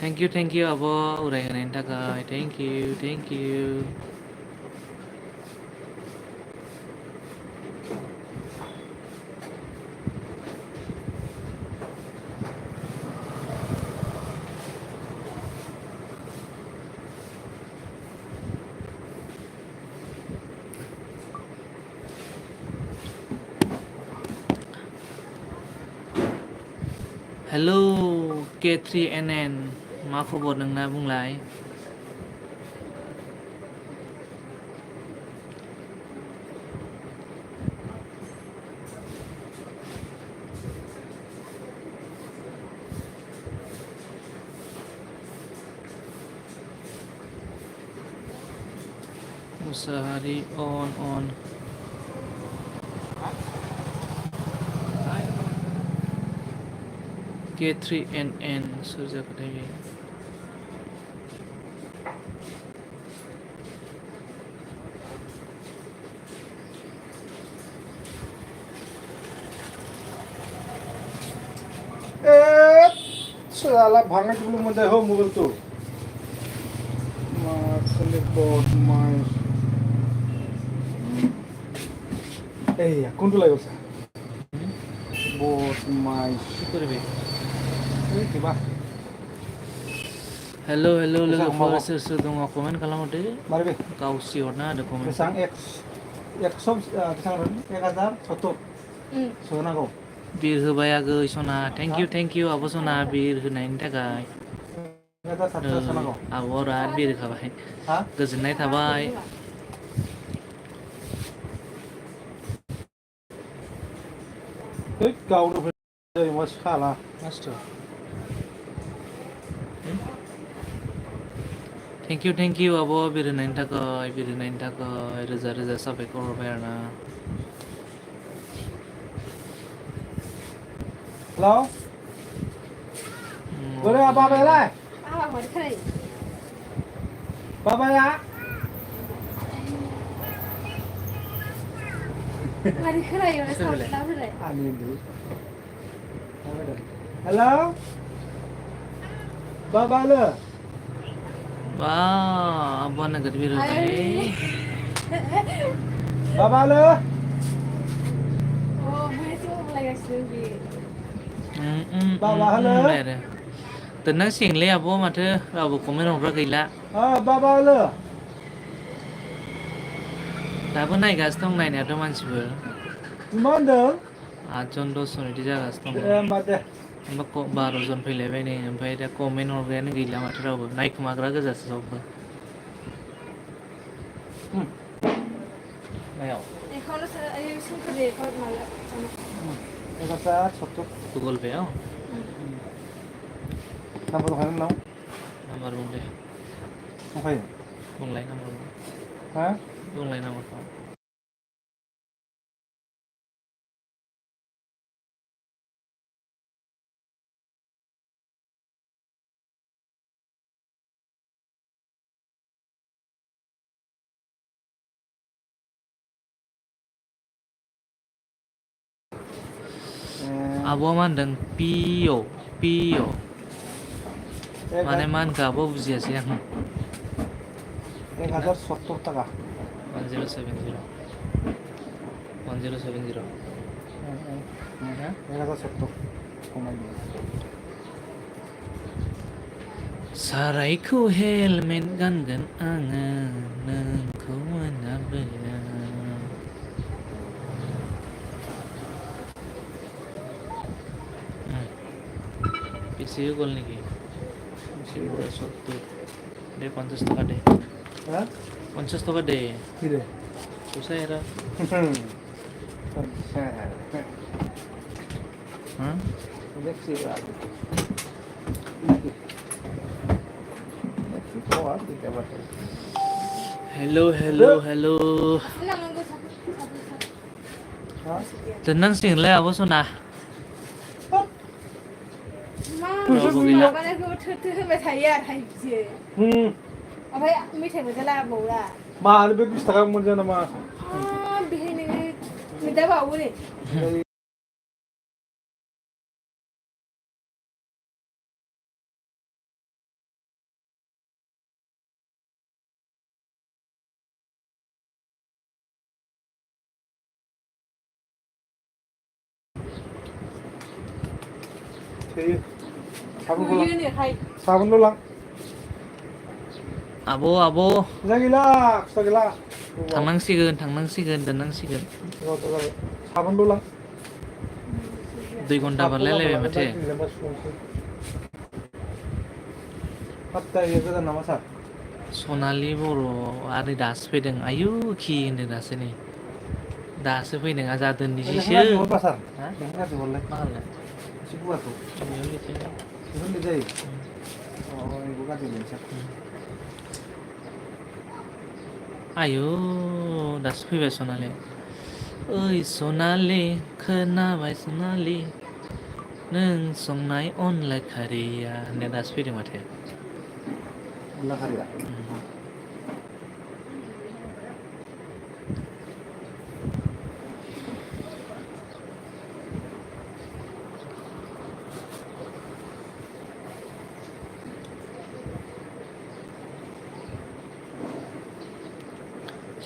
थेंक इउ आब' उरायहोनायनि थाखाय थेंक इउ हेलौ K3NN मा खबर नोंना बुंलाय मुसाहारि अन K3NN सोर जाखोथाय बे साला भांगना टिपलो मोनजाय हो मबाइल तो मा सेलेक्ट माय ए कोनटो लायो सा बट माय কি করবে ए किबा हेलौ लोगोफोर सोर दङ कमेन्ट खालामहरदो मारबे गावसि हरना होदो कमेन्ट बेसां एक्स 1070 सोनांगौ बिर होबाय आगै सना थेंक इउ आब' सना बिर होनायनि थाखाय 1070 सोनांगौ आब'आ बिराद बिर होखाबाय हा गोजोननाय थाबाय है गावनो फैयो मा साला मास्टार थेंक इउ आब' बिर होनायनि थाखाय रोजा साबायखर हरबाय आरोना हेलौ बोरै बाबायालाय बाबाया Mari खोनायो ना सावना फैलाय आंनि दु हेलौ बाबालो बा आब'आ नोगोद बिर होबाय बाबालो Oh, gue sih mau mulai kasih lebih. बाबा हेलो आरो दोननांसिगोनलै आब' माथो रावबो कमेन्ट हरग्रा गैला बाबा हेलो दाबो नायगासिनो दं नायनायाथ' मानसिफोर मा होनदों 8 जन 10 जन बिदि जागासिनो दे दङ होमबा दे होमबा 12 जन फैलायबाय नै ओमफ्राय दा कमेन्ट हरग्रायानो गैला माथो रावबो नायखोमाग्रा गोजासो सबबो मायाव गुगोल पेआव नाम्बार दंखायो नोंनाव नाम्बार बुं दे दंखायो बुंलाय नाम्बार हा बुंलाय नाम्बारखौ आब'आ मा होनदों पिअ माने मा होनखो आब' बुजियासै आं 1070 टाका 1070 1070 हा 1070 खमायदों सारायखौ हेलमेट गानगोन आङो नोंखौ मोनाबोला बेसे गल नाকি 70 दे 50 টাকা দে হ্যাঁ 50 টাকা দে কি রে পয়সা এরা হ্যাঁ দেখছি हेलो दोननांसिगोनलै आब' सना रावबो गैला ओमफ्राय मेथाइ मोनजा लाबावला मानो बे 20 टाका मोनजा नामा बेहाय नोङो मोनजाबावो नै साबुनल' लां आब' खुदा गैला थांनांसिगोन दोननांसिगोन साबुनल' लां 2 घन्टा बारलायलायबाय माथो हाबताय गोदान नामा सार सनालि बर' आरो दासो फैदों आयु खि होनदों दासो नै दासो फैदों आजा दोननोसैसो मा खालामनो एसे गुवारखौ बेफोरनो जायो बेखौ गाज्रि मोनसै आयु दासो फैबाय सनालि ओइ सनालि खोनाबाय सनालि नों संनाय अनला खारैया होननाया दासो फैदों माथो अनला खारैया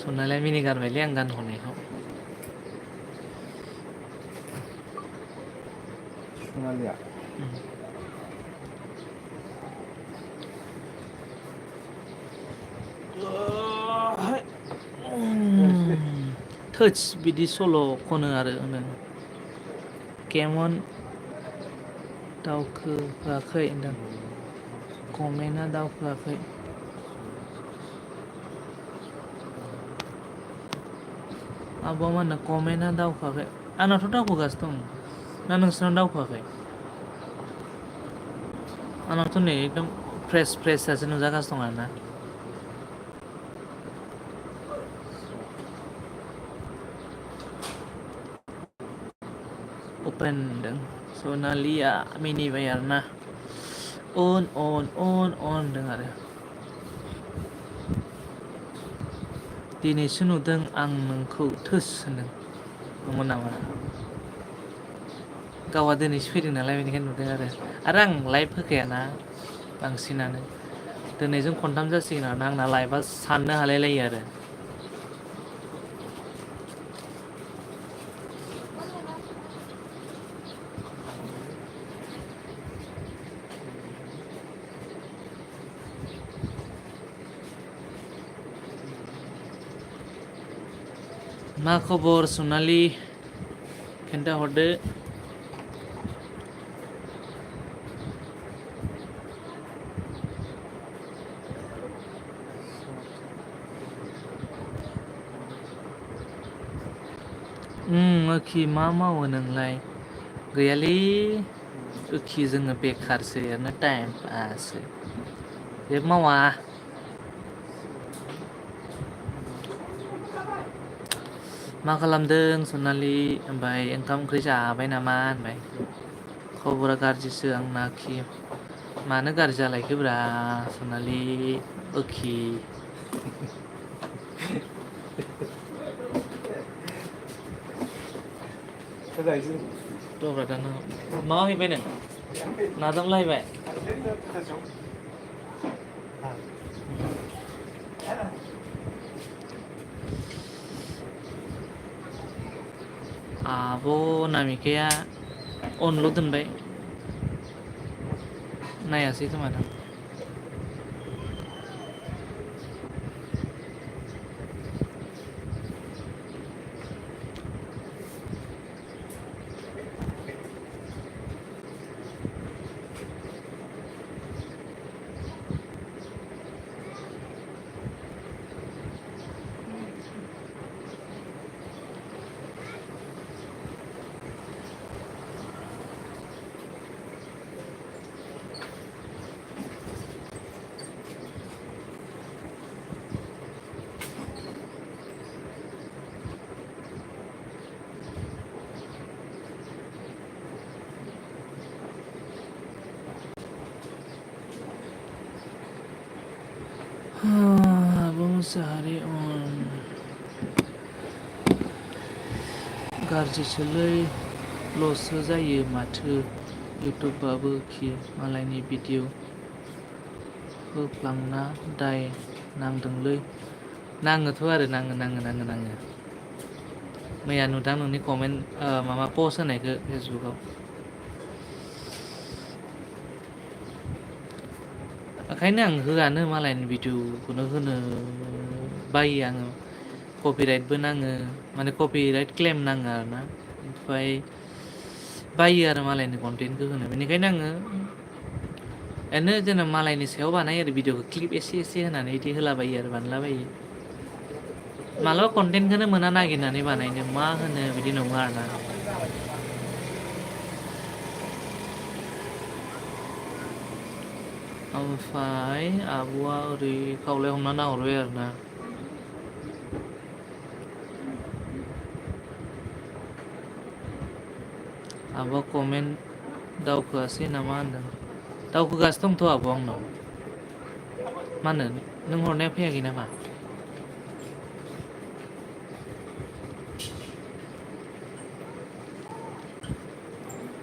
सनालिया मिनि गारबायलै आं गान खननायखौ सनालिया थोस बिदि सल' खनो आरो केमन दावखोआखै होनदों कमेन्टआ दावखोआखै आब'आ मा होनदों कमेन्टआ दावखोआखै आंनावथ' दावखोगासिनो दं ना नोंसोरनाव दावखोआखै आंनावथ' नै एकदम फ्रेससो नुजागासिनो दं आरोना अपेन होनदों सनालिया मिनिबाय आरोना अन होनदों आरो दिनैसो नुदों आं नोंखौ थोस होनदों नंगौ नामा गावहा दिनैसो फैदों नालाय बेनिखायनो नुदों आरो आं लाइभ होखायाना बांसिनानो दिनैजों खनथाम जासिगोन आरोना आंना लाइभआ साननो हालायलायो आरो मा खबर सनालि खोन्थाहरदो ओखि मा मावो नोंलाय गैयालै ओखि जोङो बेखारसो ओरैनो टाइम पाससो जेबो मावा मा खालामदों सनालि ओमफ्राय ओंखाम ओंख्रि जाबाय नामा होनबाय खबरा गाज्रिसो आंना खि मानो गाज्रि जालायखोब्रा सनालि ओखि दब्रा दाना मा हैबाय नों नादामलाहैबाय आब' नामिकाया अनल' दोनबाय नायासै खोमा दां आब' मुसाहारि गाज्रिसोलै लससो जायो माथो इउटुबाबो खि मालायनि भिडिअ होफ्लांना दाय नांदोंलै नाङोथ' आरो नाङो मैया नुदां नोंनि कमेन्ट माबा पस्ट होनायखौ फेसबुकाव ओंखायनो आं होआनो मालायनि भिडिअखौनो होनो बायो आङो कपिराइटबो नाङो माने कपिराइट क्लेम नाङो आरोना ओमफ्राय बायो आरो मालायनि कन्टेन्टखौ होनो बेनिखायनो आङो ओरैनो जेनेबा मालायनि सायाव बानायो आरो भिडिअखौ क्लिप एसे होनानै बिदि होलाबायो आरो बानायलाबायो मालाबा कन्टेन्टखौनो मोना नागिरनानै बानायनो मा होनो बिदि नङा आरोना ओमफ्राय आब'आ ओरै खावलाय हमना नाहरबाय आरोना आब'आ कमेन्ट दावखोआसै नामा होनदों दावखोगासिनो दंथ' आब' आंनाव मा होनो नों हरनाया फैयाखै नामा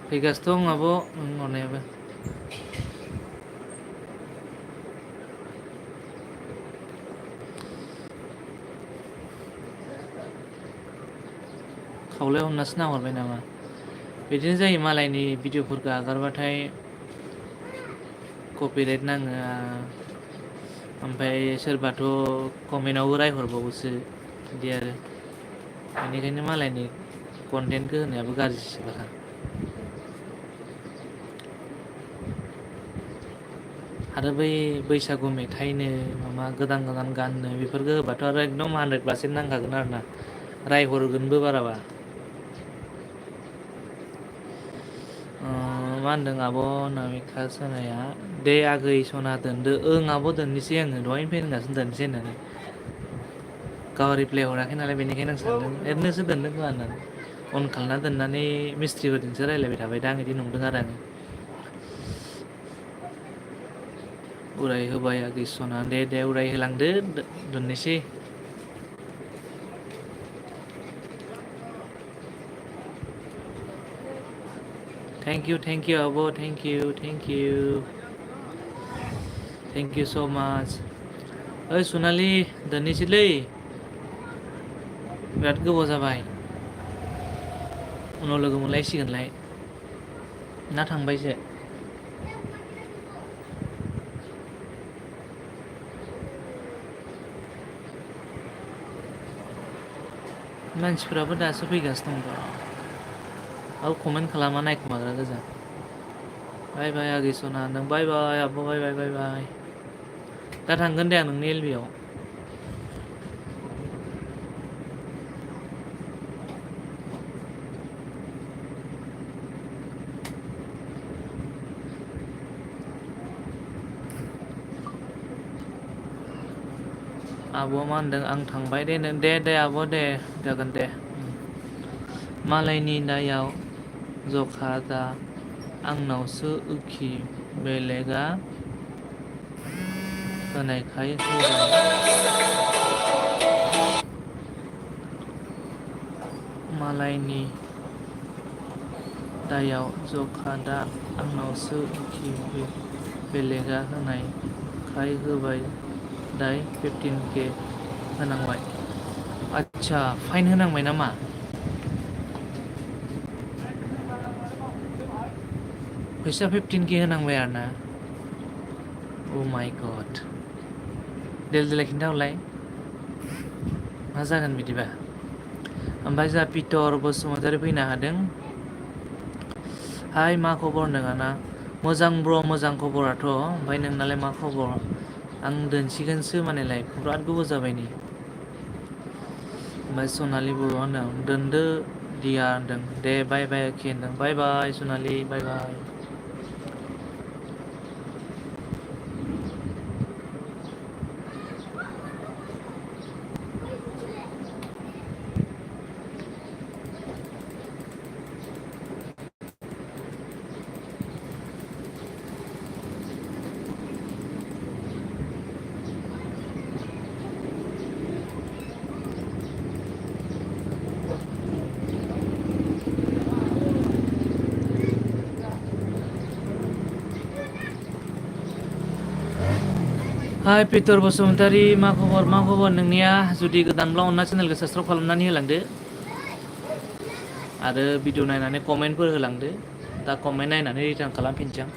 फैगासिनो दं आब' नों हरनायाबो खावलाय हमनासो नाहरबाय नामा बिदिनो जायो मालायनि भिडिअफोरखौ आगारबाथाय कपिराइट नाङो ओमफ्राय सोरबाथ' कमेन्टआवबो रायहरबावोसो बिदि आरो बेनिखायनो मालायनि कन्टेन्टखौ होनायाबो गाज्रिसो बारा आरो बै बैसागु मेथाइनो माबा गोदान गाननो बेफोरखौ होबाथ' आरो एकदम 100% नांखागोन आरोना रायहरगोनबो बाराबा मा होनदों आब' नामिका सनाया दे आगै सना दोनदो आब' दोननोसै आङो दहायनो फैगासिनो दोननोसै होननानै गाव रिप्लाय हराखै नालाय बेनिखायनो आं सानदों ओरैनोसो दोनदों खोमा होननानै अन खालामना दोननानै मिस्ट्रिफोरजोंसो रायज्लायबाय थाबाय दा आं बिदि नंदों आरो आङो उराय होबाय आगै सना दे उराय होलांदो दोननोसै थेंक इउ आब' थेंक इउ स' माच ओइ सनालि दोननोसैलै बिराद गोबाव जाबाय उनाव लोगो मोनलायसिगोनलाय ना थांबायसो मानसिफोराबो दासो फैगासिनो दं आरो कमेन्ट खालामा नायखोमाग्रा गोजा बाय बाय आगै सना नों बाय बाय आब' बाय बाय बाय बाय दा थांगोन दे आं नोंनि एलबियाव आब'आ मा होनदों आं थांबाय दे नों दे आब' दे जागोन दे मालायनि दायाव जखा दा आंनावसो उखि बेलेगा होनायखाय होबाय मालायनि दायाव जखा दा आंनावसो उखि बेलेगा होनायखाय होबाय दाय 15K होनांबाय आच्छा फाइन होनांबाय नामा फैसा 15K होनांबाय आरो ना अ माय गड देलाय खिन्थाहरलाय मा जागोन बिदिबा ओमफ्राय जोंहा पिटर बसुमतारी फैनो हादों हाय मा खबर होनदों आंना मोजां ब्र मोजां खबराथ' ओमफ्राय नोंनालाय मा खबर आं दोनसिगोनसो मानेलाय बिराद गोबाव जाबाय नै ओमफ्राय सनालि बर' होनदों दोनदो दिया होनदों दे बाय बाय अके होनदों बाय बाय सनालि बाय बाय हाय पिटर बसुमतारी मा खबर नोंनिया जुदि गोदानब्ला अनना चेनेलखौ साबस्क्राइब खालामनानै होलांदो आरो भिडिअ नायनानै कमेन्टफोर होलांदो दा कमेन्ट नायनानै रिटार्न खालामफिनसै आं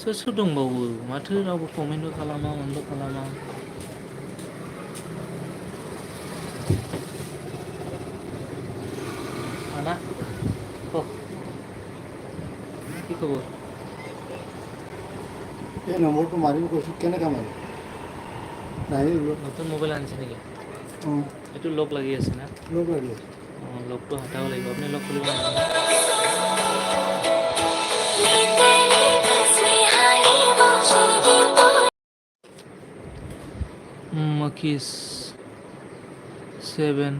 सोर दंबावो माथो रावबो कमेन्टबो खालामा मानोबो खालामा आना কি খবর এই নম্বৰটো মাৰিম কৈছোঁ কেনেকৈ মাৰিম নাহি নতুন মোবাইল আনিছে নেকি অঁ এইটো লক লাগি আছে না লগ লাগি আছে অঁ লকটো হটাব লাগিব আপুনি লক খুলিব নাজানে मकिस 7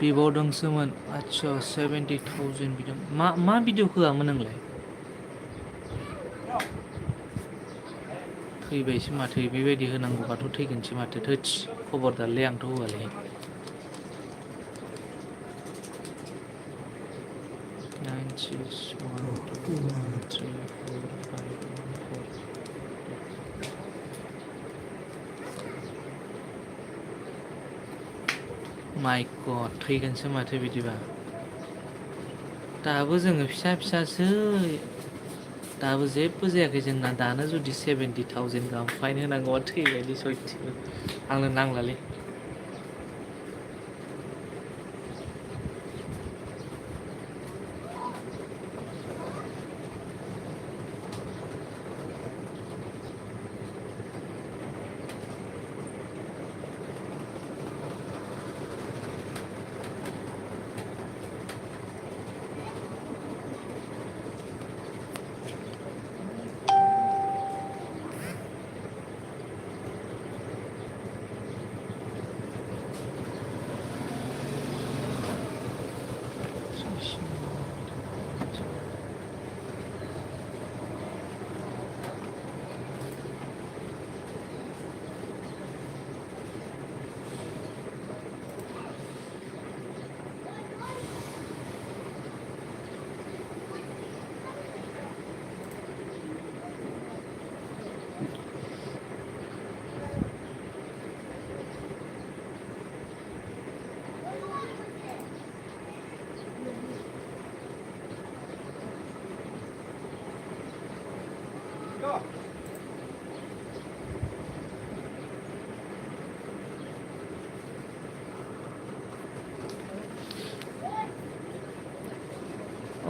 बिबावदोंसोमोन आच्छा 70,000 बिदों मा भिडिअ होआमोन नोंलाय थैबायसो माथो बेबायदि होनांगौबाथ' थैगोनसो माथो थोथस खबरदारलै आंथ' होआलै 9 6 1 2 1 3 4 5 माय गड थैगोनसो माथो बिदिबा दाबो जोङो फिसासो दाबो जेबो जायाखै जोंना दानो जुदि 70,000 गाहाम फाइन होनांगौआ थैबायलै सयथिबो आंनो नांलालै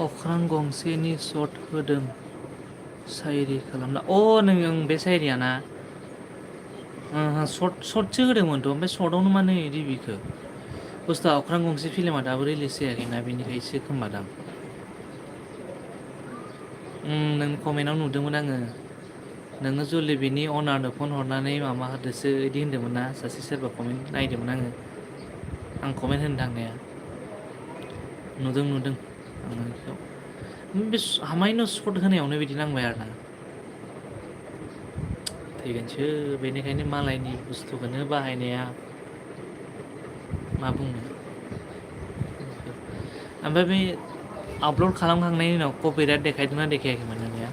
अख्रां गंसेनि शट होदों सायरि खालामना नों बे सायरियाना शटसो होदोंमोनथ' ओमफ्राय शटआवनो मानो रिभिउखौ बुस्थुआ अख्रां गंसे फिल्मा दाबो रिलिज जायाखैना बेनिखायसो खोमादां नों कमेन्टआव नुदोंमोन आङो नोङो जुलि बिनि अनारनो फन हरनानै माबा होदोसो बिदि होन्दोंमोन ना सासे सोरबा कमेन्ट नायदोंमोन आं कमेन्ट होनो थांनाया नुदों आं बेखौ बे हामायनो शट होनायावनो बिदि नांबाय आरो ना थैगोनसो बेनिखायनो मालायनि बुस्थुखौनो बाहायनाया मा बुंनो ओमफ्राय बे आपल'ड खालामखांनायनि उनाव कपिराइट देखायदोंना देखायाखैमोन नोंनिया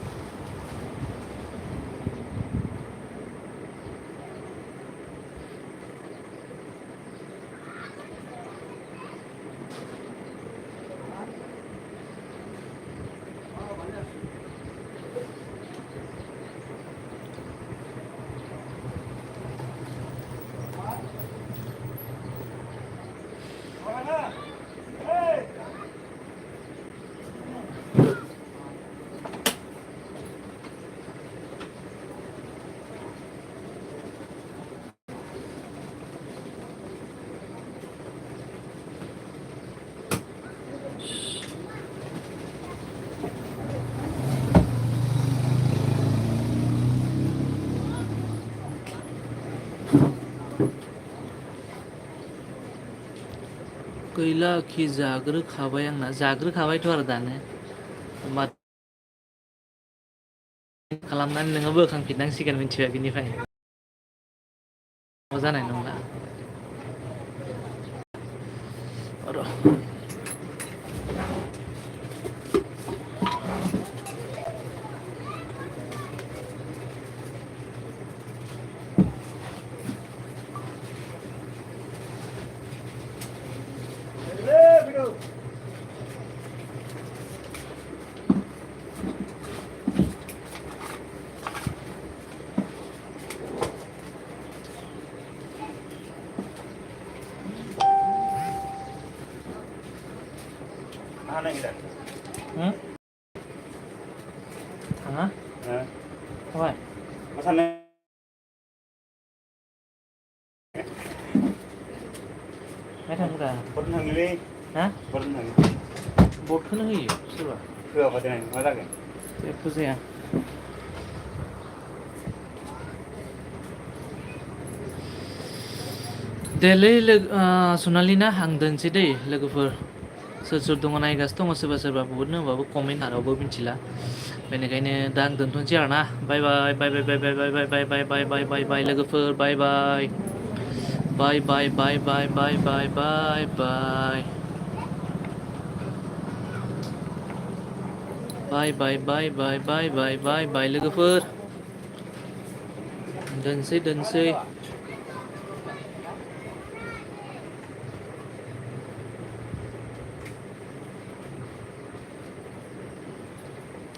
गैला खि जाग्रोखाबाय आंना जाग्रोखाबायथ' आरो दानो मा खालामनानै नोङो बोखांफिननांसिगोन मिथिबाय बिनिफ्राय जानाय नंला र' थाङा थाबाय मा थांग्रा बटखौनो होयो सोरबा होआबा देनां मा जागोन जेबो जाया देलै सनालि ना आं दोनसै दै लोगोफोर सोर दङ नायगासिनो दङ सोरबा बहुदनो होमबाबो कमेन्ट रावबो मिथिला बेनिखायनो दा आं दोनथ'नोसै आरो ना बाय बाय लोगोफोर बाय बाय लोगोफोर दोनसै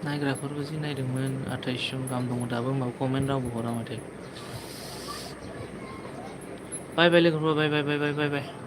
नायग्राफोरबो जि नायदोंमोन 28 जन गाहाम दङ दाबो होमबाबो कमेन्ट रावबो हरा माथो बाय लोगोफोर बाय